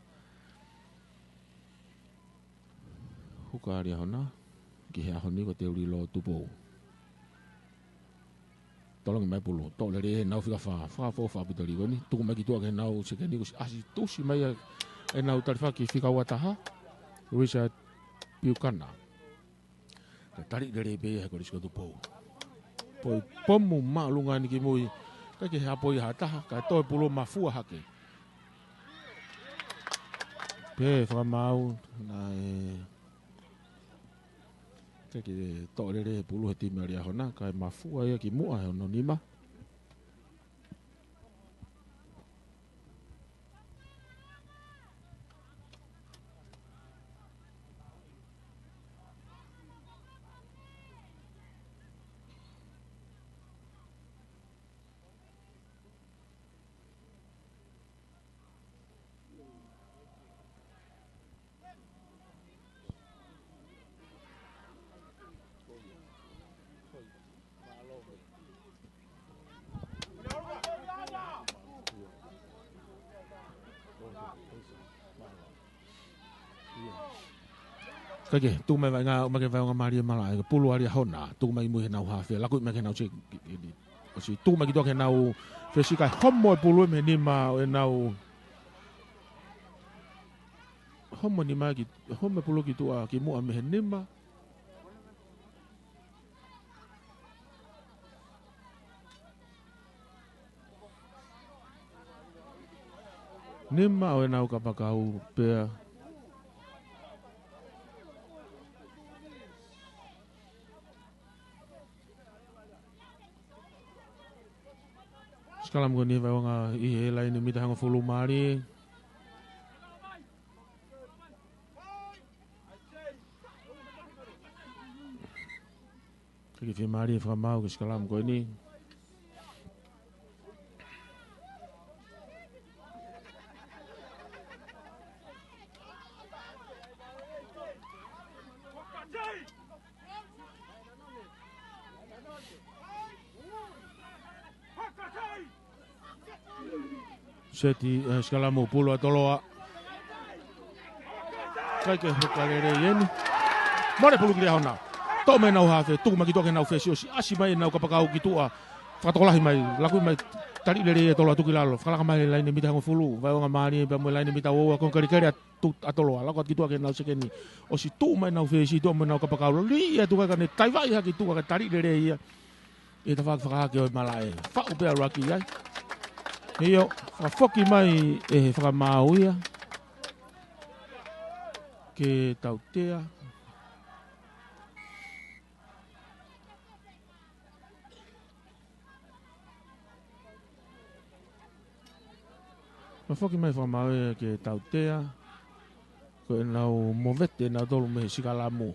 Huka ʻa Liahona, ki he ʻaho ni ko Teulilo Tupou. Tolongi mai Pulu, toʻo lelei ʻe he nau fika fā, fā fō fā pito liko ni, tuku mai ki tuʻa ki he nau sekeni kuo ʻasi tuʻusi mai ʻenau talifaki fika ua taha, Richard Piukana. Kae tali lelei pē ia he Kolisi ko Tupou. Poi pomu māʻolunga ni ki mui. ʻIkai ke hapo ia ha taha, kae toe pulu mafua hake. Pea fakamaau, naʻe ʻikai ke toʻo lelei e pulu he timi ʻa Liahona, kae mafua ia ki muʻa he ono nima. ʻIkai ke, tuku mai vaʻinga, ʻomai ke vaʻinga mālie malaʻe, pulu ʻa Liahona, tuku mai mui he nau hafe, laku mai ke nau se, ʻosi tuku mai ki tuʻa ke nau fesi kae homo e pulu mei he nima ʻo ʻenau, homo nima ki, homo e pulu ki tuʻa ki muʻa mei he nima. Nima ʻo ʻenau kapakau pea. Sikalamu ko eni vaʻinga ʻi he laine mita hongofulu mālie. ʻIkai ke fiemālie fakamaau ki he sikalamu ko eni. Seti, eh, sikalamu pulu ʻa Toloa. ʻIkai ke hoka lelei eni. Mole pulu ki Liahona. Toʻo mai ʻenau hafe, tuku mai ki tuʻa ke nau fesi ʻosi ʻasi mai ʻenau kapakau ki tuʻa. Fakatokolahi mai, laku mai, tali lelei e Toloa tuku ki lalo. Fakalaka mai laine mita hongofulu, vaʻinga mālie pea mo laine mita ua ua ko e kalikali atu ʻa Toloa. Laku atu ki tuʻa ke nau sekeni. ʻOsi tuʻu mai ʻenau fesi, tuʻu mai ʻenau kapakau. Lī ia tuʻa ka ne taivaʻi hake ki tuʻa ka tali lelei ia. ʻI he tafaʻaki fakahake ʻo e malaʻe. Faʻu pē ʻalu ʻaki ai. ʻIo, fakafoki mai ʻe he fakamaau ia. Ke tautea. Fakafoki mai fakamaau ia ke tautea. Ko ʻenau movete ʻenau tolu mei he sikalamu.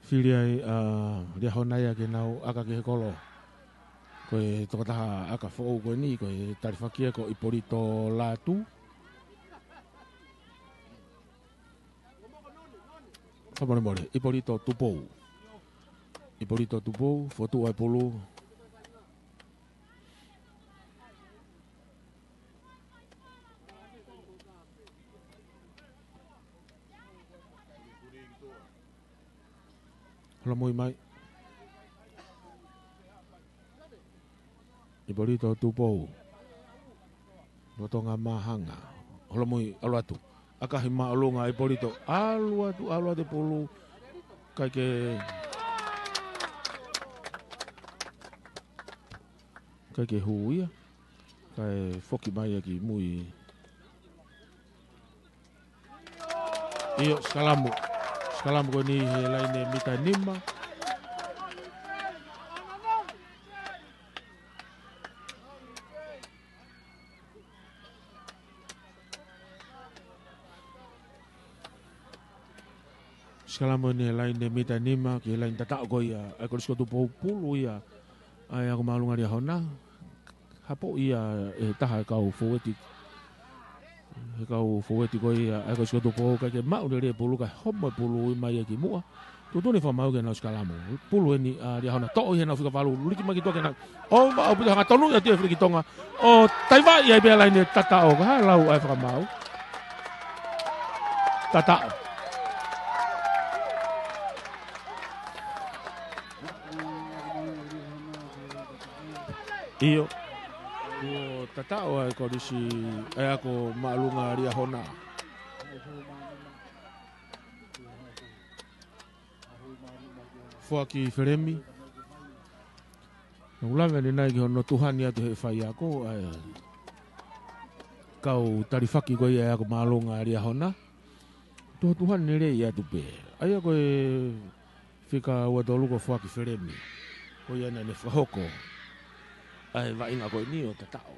Fili ai ʻa Liahona ia ke nau ʻaka ki he kolo. Ko e tokotaha ʻaka foʻou ko eni, ko e talifaki ia ko ʻIpolito Lātū. Fakamolemole, ʻIpolito Tupou. ʻIpolito Tupou, fotu ai pulu. Holomui mai. ʻIpolito Tupou. Lotonga Mahanga. Holomui ʻalu atu. ʻAkahi māʻolunga ʻIpolito. ʻAlu atu, ʻalu atu pulu. ʻIkai ke, ʻikai ke hū ia. Kae foki mai ia ki mui. ʻIo, sikalamu. Sikalamu ko eni he laine mita nima. Sikalamu eni he laine mita nima, ki he laine tataʻo ko ia, ʻa e Kolisi ko Tupou pulu ia, ʻa e ako māʻolunga Liahona, hapo ia ʻe he taha e kau foueti, he kau foueti ko ia, ʻa e Kolisi ko Tupou, ʻikai ke maʻu lelei e pulu, kae homo e pulu ui mai ia ki muʻa, tuʻutuʻuni fakamaau ke nau sikalamu, pulu eni ʻa Liahona, toʻo ʻi heʻenau fika valu, liki mai ki tuʻa ke nau, ʻo ma ʻaupito hanga tonu ia tia fili ki Tonga, ʻo taivaʻi ai pea laine tataʻo, ka lau ʻa e fakamaau. Tataʻo. ʻIo. Kuo tataʻo ʻa e kolisi ʻa e ako māʻolunga Liahona. Foaki Felemi. Naʻa ku lave ʻanenai ki hono tuʻu heni atu he faiako ʻa e kau talifaki ko ia ʻa e ako māʻolunga Liahona. Tuʻu heni lelei atu pē. ʻA ia ko e fika ua tolu ko Foaki Felemi. Ko ia naʻa ne fakahoko ʻa e vaʻinga ko eni ʻo tataʻo.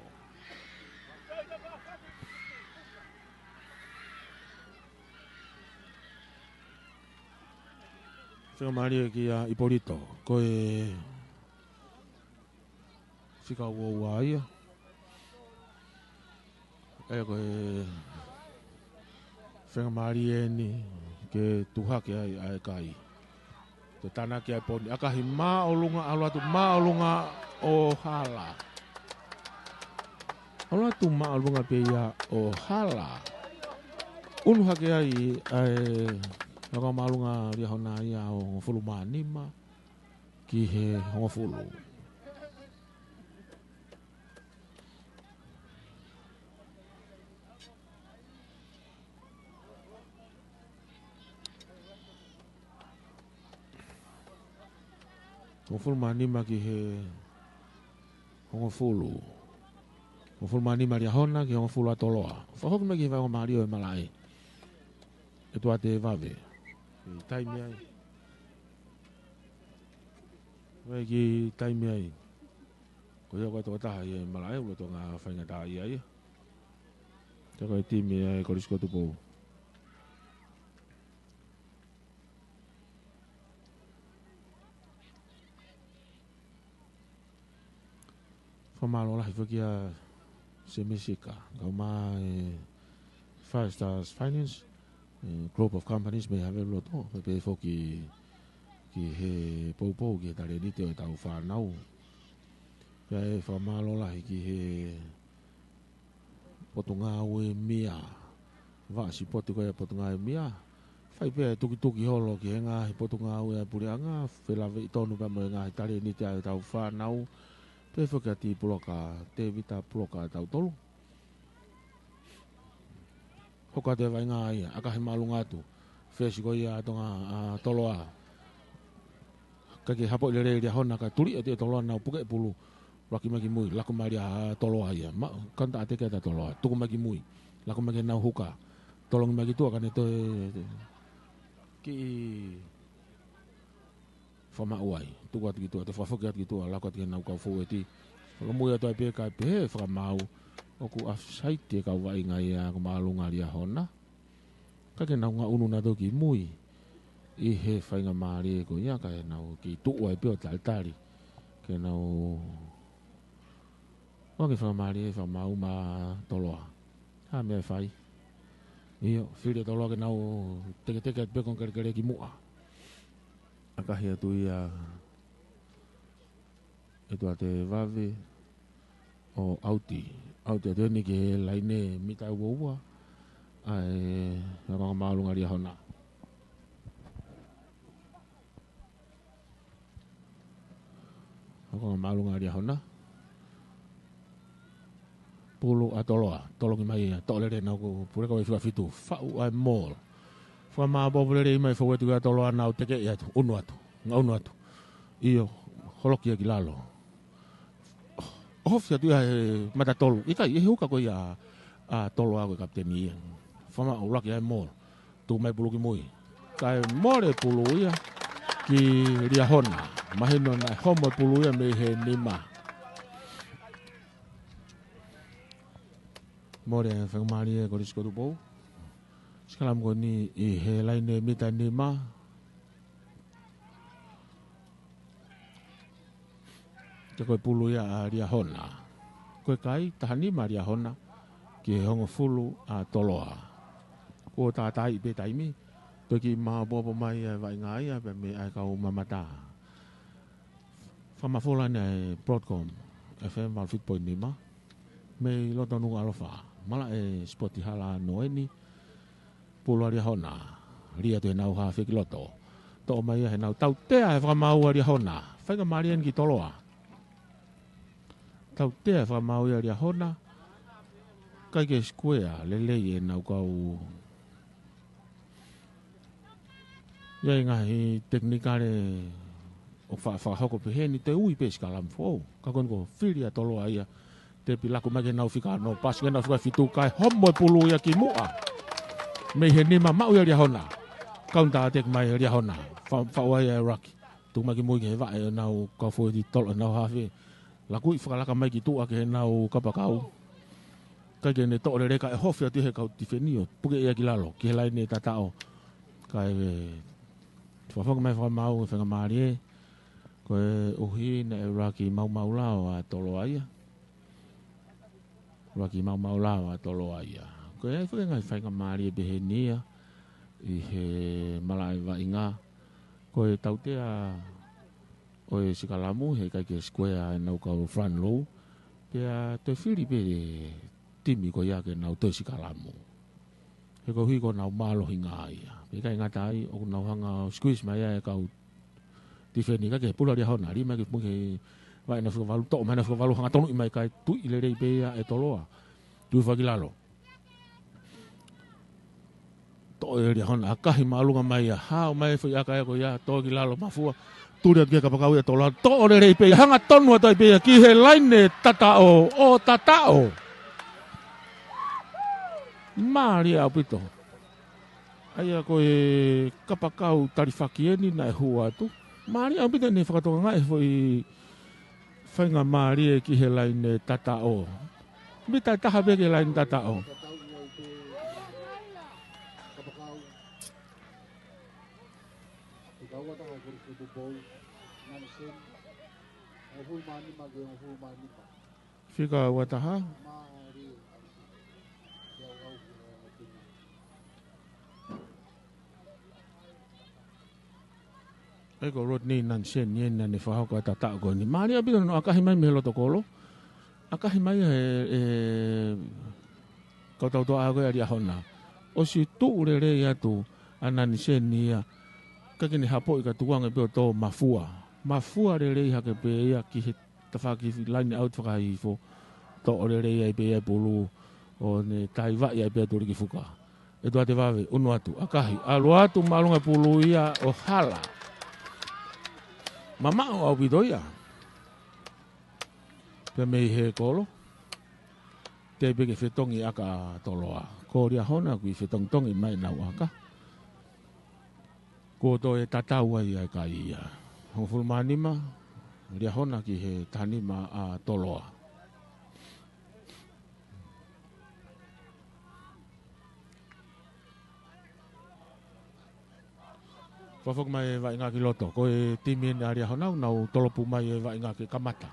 Fakamālie kia Ipolito. Ko e fika ua ua ia. ʻA ia ko e fakamālie eni ke tuʻu hake ai ʻa e kai. Ke tānaki ʻa e poni. ʻAkahi māʻolunga, ʻalu atu māʻolunga ʻo hala. ʻAlu atu māʻolunga pē ia ʻo hala. ʻUnu hake ai ʻa e ako māʻolunga Liahona ia ʻo hongofulu mā nima ki he hongofulu. Hongofulu mā nima ki he hongofulu. Hongofulu mā nima Liahona ki he hongofulu ʻa Toloa. Fakahoko mai ki he faingamālie ʻo e malaʻe. ʻEtuate Vave. ʻI taimi ai. Mai ki taimi ai. Ko ia ko e tokotaha ʻi he malaʻe, ʻoku lolotonga faingataʻaʻia ia. Ko e timi ʻa e Kolisi ko Tupou. Fakamālō lahi foki kia Semesika, kae ʻumaʻā e Five Stars Finance, e Group of Companies mei Haveluloto, pea pehē foki ki he poupou, ki he talēniti ʻo ʻetau fānau. Pea ʻe fakamālō lahi ki he Potungāue Mia. Vaʻa sipoti ko ia Potungāue Mia. Fai pē ʻa e tukituki holo ki he ngaahi potungāue ʻa e puleʻanga, felāveʻi tonu pea mo e ngaahi talēniti ʻa ʻetau fānau. Pehē foki kia Tipuloka, Tēvita Puloka ʻa tautolu. Hoko atu e vaʻinga ia, ʻakahi māʻolunga atu. Fesi ko ia ʻa Tonga, ʻa Toloa. Kae ke hapoʻi lelei Liahona, kae tuli atu ʻe Toloa ʻenau puke pulu. Laki mai ki mui, lako mai ʻa Toloa ia. Ma, kanta ate ke ta Toloa. Tuku mai ki mui. Lako mai ki heʻenau huka. Tolongi mai ki tuʻa, ka ne toe kiʻi fakamaʻu ai. Tuku atu ki tuʻa, toe fakafoki atu ki tuʻa, lako atu ki heʻenau kau foueti. Lōmui atu ai pē kae pehē fakamaau. ʻOku offside e kau vaʻinga ia ako māʻolunga Liahona. Ka ke nau ngaʻunu nautolu ki mui ʻi he faingamālie ko ia, ka ke nau kiʻi tuʻu ai pē ʻo talitali. Ke nau ʻoange faingamālie, fakamaau maʻa Toloa. Ha meʻa ʻe fai. ʻIo, fili ʻe Toloa ke nau teketeke atu pē ko ʻene kelekele ki muʻa. ʻAkahi atu ia ʻEtuate Vave ʻo ʻauti. ʻAuti atu eni ki he laine mita ua ua. ʻA e ako māʻolunga Liahona. Ako māʻolunga Liahona. Pulu ʻa Toloa, tolongi mai ia, toʻo lelei ʻenau kau pule, kau ʻe fika fitu, faʻu ʻa e maul. Fakamaau pōpō lelei mai foueti ʻa Toloa, nau tekeʻi atu, ʻunu atu, ngaʻunu atu. ʻIo, holoki ia ki lalo. ʻOhofi atu ia he mata tolu. ʻIkai, ʻi he huka ko ia ʻa Toloa ko e kapiteni ia. Fakamaau ʻuluaki ʻa e maul. Tuku mai pulu ki mui. Kae mole pulu ia ki Liahona. Mahino naʻe homo e pulu ia mei he nima. Mole faingamālie Kolisi ko Tupou. Sikalamu ko eni ʻi he laine mita nima. Ka ko e pulu ia ʻa Liahona. Ko e kai, taha nima Liahona, ki he hongofulu ʻa Toloa. Kuo tātaaʻi pē taimi, toki maopoopo mai ʻa e vaʻinga ia, pea mei ai kau mamata. Fakamafola eni ʻa e Broadcom F M valu fitu poini nima. Mei loto Nukuʻalofa, malaʻe sipoti hala noeni, pulu ʻa Liahona, lī atu heʻenau hafe ki loto. Toʻo mai ia heʻenau tautea he fakamaau ʻa Liahona. Faingamālie eni ki Toloa. Tautea fakamaau ia ʻa Liahona. ʻIkai ke sikuea lelei ʻenau kau. ʻI ai e ngaahi tekinikale ʻoku fa-, fakahoko pehē ni, te ui pē sikalamu foʻou. Ka ko eni ko e fili ʻa Toloa ia. Tepi laku mai ki heʻenau fika ono, pasi ki heʻenau fika fitu, kae homo e pulu ia ki muʻa. Mei he nima, maʻu ia ʻa Liahona. Counter attack mai ʻa Liahona. Fa-, faʻu ai ʻa e ruck. Tuku mai ki mui ki he vaʻe ʻenau kau foʻi Toloa, ʻenau hafe. Laku ʻi fakalaka mai ki tuʻa ki heʻenau kapakau. ʻIkai ke ne toʻo lelei kae ʻohofi atu ia he kau tifeni ʻo puke ia ki lalo, ki he laine tataʻo. Kae fakafoki mai fakamaau e faingamālie. Koeʻuhi naʻe ruck maumau lao ʻa Toloa ia. Ruck maumau lao ʻa Toloa ia. Ko e fai ngaahi faingamālie pehē ni ia ʻi he malaʻe vaʻinga. Ko e tautea ʻo e sikalamu, heʻikai ke sikuea ʻenau kau front row. Pea toe fili pē e timi ko ia ke nau toe sikalamu. He koeʻuhi ko ʻenau mālohinga ia. Pea ʻikai ngata ai, ʻoku nau hanga ʻo squeeze mai ai e kau tifeni, kae pulu ʻa Liahona, lima ki mui ki he vaʻe ʻenau fika valu, toʻo mai ʻenau fika valu, hanga tonuʻi mai kae tuʻi lelei pē ia ʻe Toloa. Tuʻi fua ki lalo. Toʻo ʻe Liahona, ʻakahi māʻolunga mai ia, hao mai e foʻi ʻaka ia ko ia, toʻo ki lalo mafua, tuli atu ki he kapakau ia ʻa Toloa, toʻo lelei pē ia, hanga tonu atu ai pē ia ki he laine tataʻo, ʻo tataʻo. Mālie ʻaupito. ʻA ia ko e kapakau talifaki eni naʻe hū atu. Mālie ʻaupito ʻene fakatokangaʻi e foʻi faingamālie ki he laine tataʻo. Mita ʻe taha pē ki he laine tataʻo. Fika ua taha. ʻA ia ko Rodney Nansen ia naʻa ne fakahoko e tataʻo ko eni. Mālie ʻaupito hono ʻakahi mai mei he loto kolo. ʻAkahi mai he, e, kau tautoʻa ko ē ʻa Liahona. ʻOsi tuʻu lelei atu ʻa Nansen ia. Kae ke ne hapoʻi ka tukuange pē ʻo tō mafua. Mafua lelei hake pē ia ki he tafaʻaki line out fakahihifo. Toʻo lelei ai pē ia e pulu ʻo ne taivaʻi ai pē ʻa Tulikifuka. ʻE tuate vave, unu atu, ʻakahi, ʻalu atu māʻolunga pulu ia ʻo hala. Mamaʻo ʻaupito ia. Pea mei he kolo. Tepi ke fetongi ʻaka ʻa Toloa. Ko Liahona ʻoku ʻi fetongitongi mai ʻenau ʻaka. Kuo toe tatau ai ʻa e kai ia. Hongofulu mā nima, Liahona ki he taha nima ʻa Toloa. Fakafoki mai e vaʻinga ki loto. Ko e timi eni ʻa Liahona, nau tolopu mai e vaʻinga ke kamata.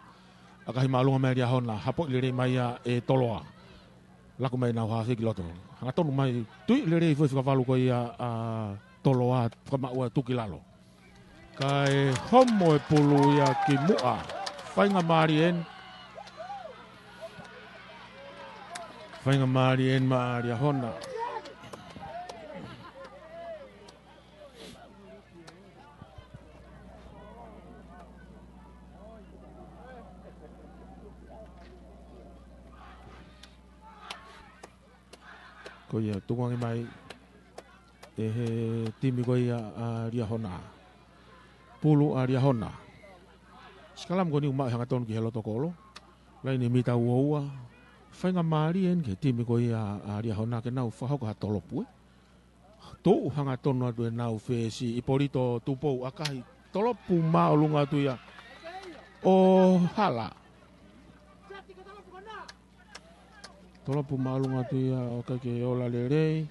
ʻAkahi māʻolunga mai ʻa Liahona, hapoʻi lelei mai ia ʻe Toloa. Laku mai ʻenau hafe ki loto. Hangatonu mai, tuʻi lelei foʻi fika valu ko ia ʻa Toloa, fakamaʻu ʻo tuki lalo. Kae homo e pulu ia ki muʻa. Faingamālie eni. Faingamālie eni maʻa Liahona. Ko ia, tukuange mai ʻe he timi ko ia ʻa Liahona. Pulu ʻa Liahona. Sikalamu ko eni ʻoku maʻu hangatonu ki he loto kolo. Laine mita ua ua. Faingamālie eni ki he timi ko ia ʻa Liahona ke nau fakahoko ha tolopu ē. Tuʻu hangatonu atu ʻenau fesi, Ipolito Tupou ʻakahi, tolopu māʻolunga atu ia ʻo hala. Tolopu māʻolunga atu ia ʻo ʻikai ke ola lelei.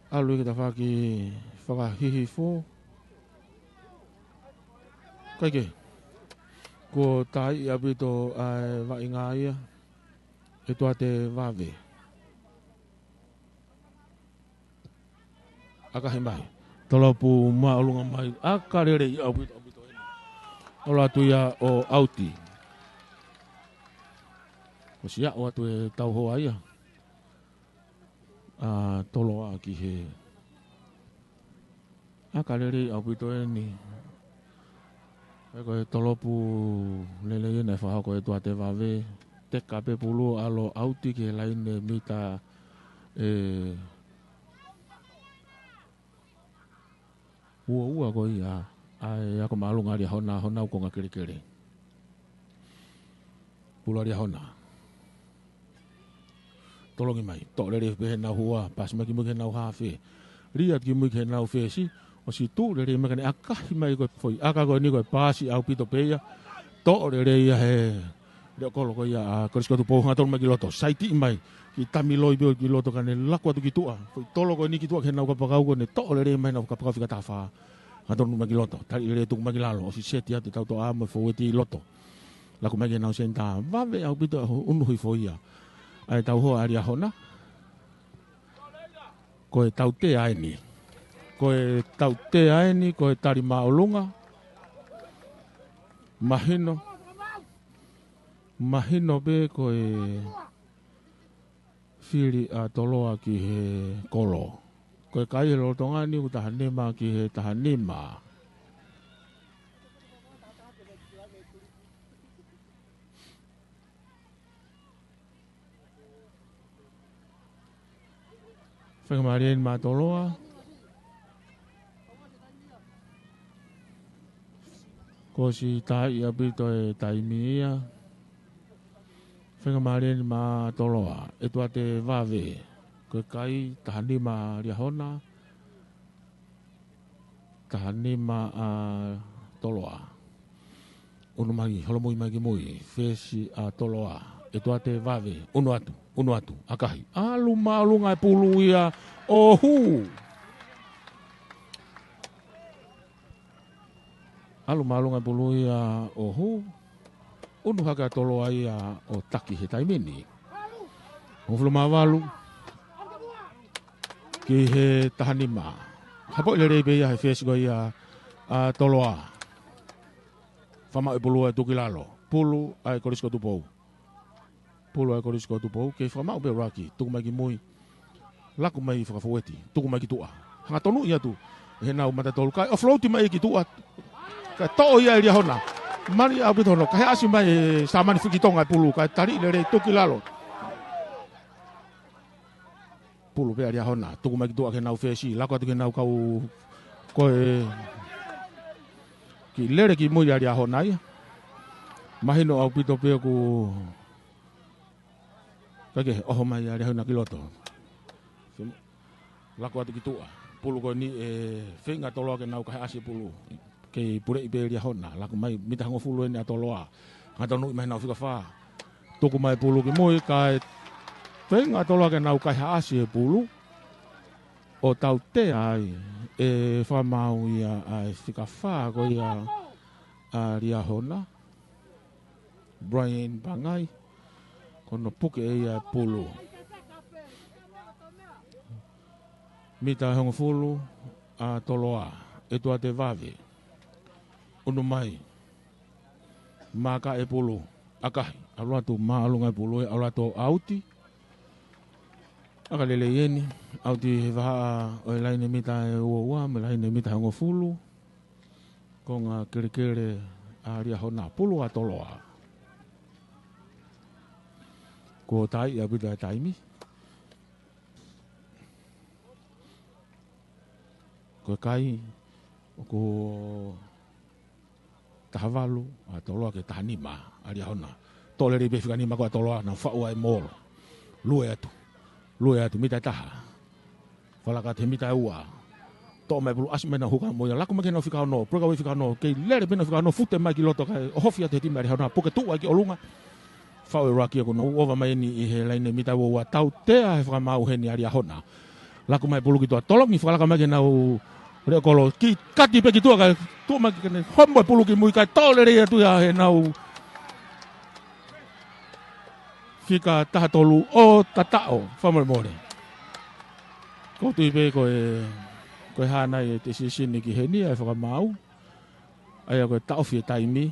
ʻAlu ia ki tafaʻaki fakahihifo. ʻIkai ke. Kuo taiʻi ʻaupito ʻa e vaʻinga ia. ʻE tuate vave. ʻAkahi mai. Tolopu māʻolunga mai. ʻAka lelei ʻaupito, ʻaupito eni. Ola atu ia ʻo ʻauti. Ko siaʻo atu e tauhoa ia. ʻA Toloa ki he. ʻAka lelei ʻaupito eni. ʻE ko e tolopu lelei eni. Naʻe fakahoko ʻe Tuate Vave, teka pē pulu ʻalu ʻauti ki he laine mita ʻe uaua ko ia ʻa e ako māʻolunga ʻa Liahona, honau konga kelekele. Pulu ʻa Liahona. Tolongi mai, toʻo lelei pē heʻenau hua, paasi mai ki mui ki heʻenau hafe. Lia ki mui ki heʻenau fesi, ʻosi tuʻu lelei mai ka ne ʻakahi mai ko e foʻi ʻaka ko eni ko e paasi ʻaupito pē ia. Toʻo lelei ia he leʻo kolo ko ia ʻa Kolisi ko Tupou, hangatonu mai ki loto, saiti mai ki Tamiloi pē ʻo ki loto ka ne laku atu ki tuʻa. Foʻi tolo ko eni ki tuʻa ki heʻenau kapakau ko eni, toʻo lelei mai heʻenau kapakau fika taha fā. Hangatonu mai ki loto, tali lelei tuku mai ki lalo, ʻosi seti atu ʻetau toʻa mo e fōueti ʻi loto. Laku mai ki heʻenau senitā, vave ʻaupito ʻa e ʻunu hifo ia ʻa ʻetau hoa ʻa Liahona. Ko e tautea eni. Ko e tautea eni, ko e tali māʻolunga. Mahino. Mahino pē ko e fili ʻa Toloa ki he kolo. Ko e kai he lolotonga ni ʻoku taha nima ki he taha nima. Faingamālie eni maʻa Toloa. Kuo ʻosi taaʻi ʻaupito e taimi ia. Faingamālie eni maʻa Toloa. ʻE Tuate Vave. Ko e kai taha nima Liahona. Taha nima ʻa Toloa. ʻUnu mai, holomui mai ki mui. Fesi ʻa Toloa. ʻE Tuate Vave. ʻUnu atu, ʻunu atu. ʻAkahi. ʻAlu māʻolunga e pulu ia ʻo hū. ʻAlu māʻolunga e pulu ia ʻo hū. ʻUnu hake ʻa Toloa ia ʻo taki he taimi ni. Hongofulu mā valu ki he taha nima. Hapoʻi lelei pē ia he fesi ko ia ʻa Toloa. Fakamaʻu e pulu ʻe tuku ki lalo. Pulu ʻa e Kolisi ko Tupou. Pulu ʻa e Kolisi ko Tupou, kei fakamaʻu pē ʻuluaki, tuku mai ki mui. Laku mai fakafōueti, tuku mai ki tuʻa. Hangatonu ia atu ʻe heʻenau mata tolu, kae offload mai ki tuʻa. Kae toʻo ia ʻe Liahona. Mali ʻaupito hono, kae ʻasi mai ʻe Sāmani Fikitonga e pulu, kae tali lelei tuku ki lalo. Pulu pē ʻa Liahona, tuku mai ki tuʻa ki heʻenau fesi, laku atu ki heʻenau kau ko e kiʻi lele ki mui ʻa Liahona ia. Mahino ʻaupito pē ʻoku Kae kehe, ʻoho mai ʻa Liahona ki loto. Laku atu ki tuʻa. Pulu ko eni ʻe feinga Toloa ke nau kahe ʻasi e pulu. Kei puleʻi pē Liahona. Laku mai mita hongofulu eni ʻa Toloa. Hangatonu mai ʻenau fika fā. Tuku mai pulu ki mui kae feinga Toloa ke nau kahe ʻasi e pulu. ʻO tautea ai ʻe Fakamaau ia ʻa e fika fā ko ia ʻa Liahona. Brian Pangai, ko hono puke ʻe ia e pulu. Mita hongofulu ʻa Toloa, ʻEtuate Vave. Unu mai. Maka e pulu. ʻAkahi, ʻalu atu māʻolunga e pulu ē, ʻalu atu ʻauti. ʻAka lelei eni, ʻauti he vahaʻa ʻo e laine mita ʻe ua ua, mo e laine mita hongofulu. Konga kelekele ʻa Liahona, pulu ʻa Toloa. Kuo taaʻi ʻaupito e taimi. Ko e kai, ʻoku taha valu ʻa Toloa ki he taha nima ʻa Liahona. Toʻo lelei pē fika nima ko ē ʻa Toloa, nau faʻu ai e molo. Lue atu. Lue atu, mita ʻe taha. Falaka atu he mita ʻe ua. Toʻo mai pulu ʻasi mai ʻenau huka mo ia laku mai ki heʻenau fika ono. Puke ʻa e fika ono. Kei lele pē ʻenau fika ono, fute mai ki loto kae ʻohofi atu he timi ʻa Liahona. Puke tuʻu ai ki ʻolunga. Faʻu e ʻuluaki ʻoku nau ʻova mai eni ʻi he laine mita ua ua, tautea he Fakamaau heni ʻa Liahona. Laku mai pulu ki tuʻa, tolongi fakalaka mai ki heʻenau leʻo kolo, kiʻi kati pē ki tuʻa kae tuʻu mai ke ne homo e pulu ki mui kae toʻo lelei atu ia heʻenau fika taha tolu ʻo tataʻo, fakamolemole. ʻOku ou tui pē ko e, ko e hā nai e decision ki heni ʻa e Fakamaau. ʻA ia ko e taʻofi e taimi.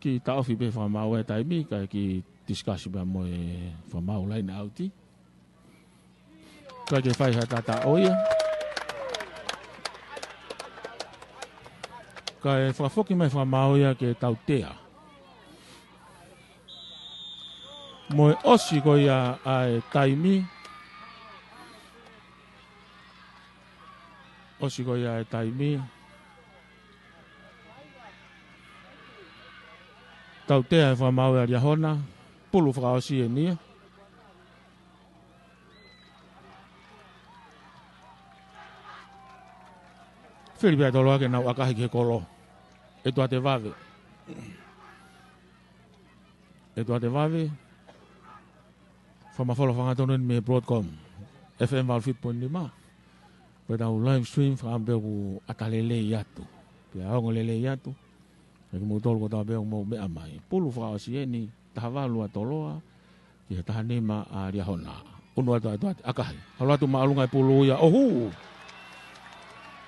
Kiʻi taʻofi pē Fakamaau e taimi, kae kiʻi discuss pē mo e Fakamaau laine ʻauti. Kae ke fai ha tataʻo ia. Kae fakafoki mai fakamaau ia ke tautea. Mo e ʻosi ko ia ʻa e taimi. ʻOsi ko ia ʻa e taimi. Tautea e fakamaau ʻa Liahona. Pulu fakaʻosi eni ia. Fili pē ʻa Toloa ke nau ʻakahi ki he kolo. ʻE tuate vave. ʻE tuate vave. Fakamafola fakahangatonu eni mei he Broadcom F M valu fitu poini nima. Ko ʻetau live stream fakaʻamu pē ʻoku ʻata lelei atu. Pea ongo lelei atu. Kiate kimoutolu kotoa pē ʻoku mou meʻa mai. Pulu fakaʻosi eni, taha valu ʻa Toloa, ki he taha nima ʻa Liahona. Unu atu atu atu, ʻakahi. Halo atu māʻolunga e pulu ia, ʻo hū.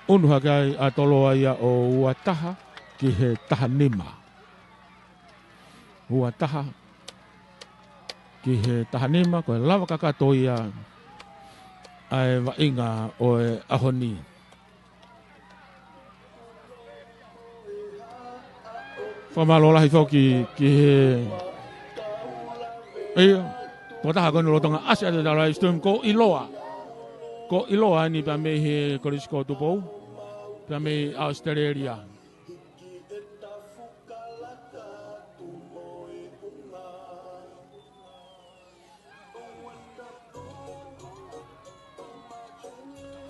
Unu hake ai ʻa Toloa ia ʻo ua taha, ki he taha nima. Ua taha, ki he taha nima, ko e lava kakato ia ʻa e vaʻinga ʻo e ʻaho ni. Fakamālō lahi foki ki he, ʻio, tokotaha ko eni lolotonga ʻasi atu ʻetau live stream ko ʻIloa. Ko ʻIloa eni pea mei he Kolisi ko Tupou. Pea mei ʻAositelēlia.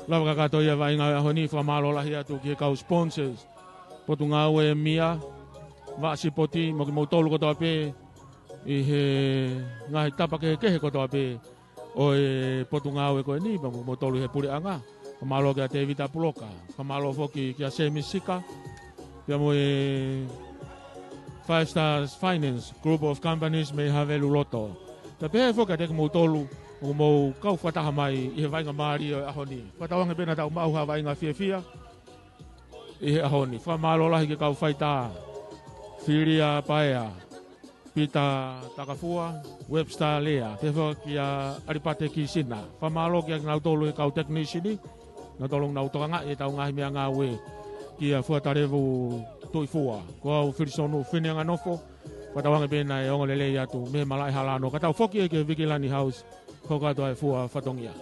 Lava kakato ia vaʻinga ʻo e ʻaho ni, fakamālō lahi atu ki he kau sponsors. Potungāue ʻEmia, Vaʻa Sipoti, mo kimoutolu kotoa pē ʻi he ngaahi tapa kehekehe kotoa pē ʻo e potungāue ko eni, pea mo kimoutolu ʻi he puleʻanga. Fakamālō kia Tēvita Puloka. Fakamālō foki kia Semi Sika. Pea mo e Five Stars Finance Group of Companies mei Haveluloto. Pea pehē foki kiate kimoutolu ʻoku mou kau fakataha mai ʻi he vaʻinga mālie ʻo e ʻaho ni. Fakatauange pē naʻa tau maʻu ha vaʻinga fiefia ʻi he ʻaho ni. Fakamālō lahi ki he kau faitā, Filia Paea, Pita Takafua, Webster Lea, pehē foki kia ʻAlipate Kisina. Fakamālō kia kinautolu e kau tekinisini, nautolu ʻoku nau tokangaʻi ʻetau ngaahi meʻangāue, kia Fuatalevu Tuʻifua. Ko au Filisonu Fineanganofo, fakatauange pē naʻe ongo lelei atu mei he malaʻe hala ʻana. Ka tau foki ki he Vikilani House, hoko atu ʻa e fua fatongia.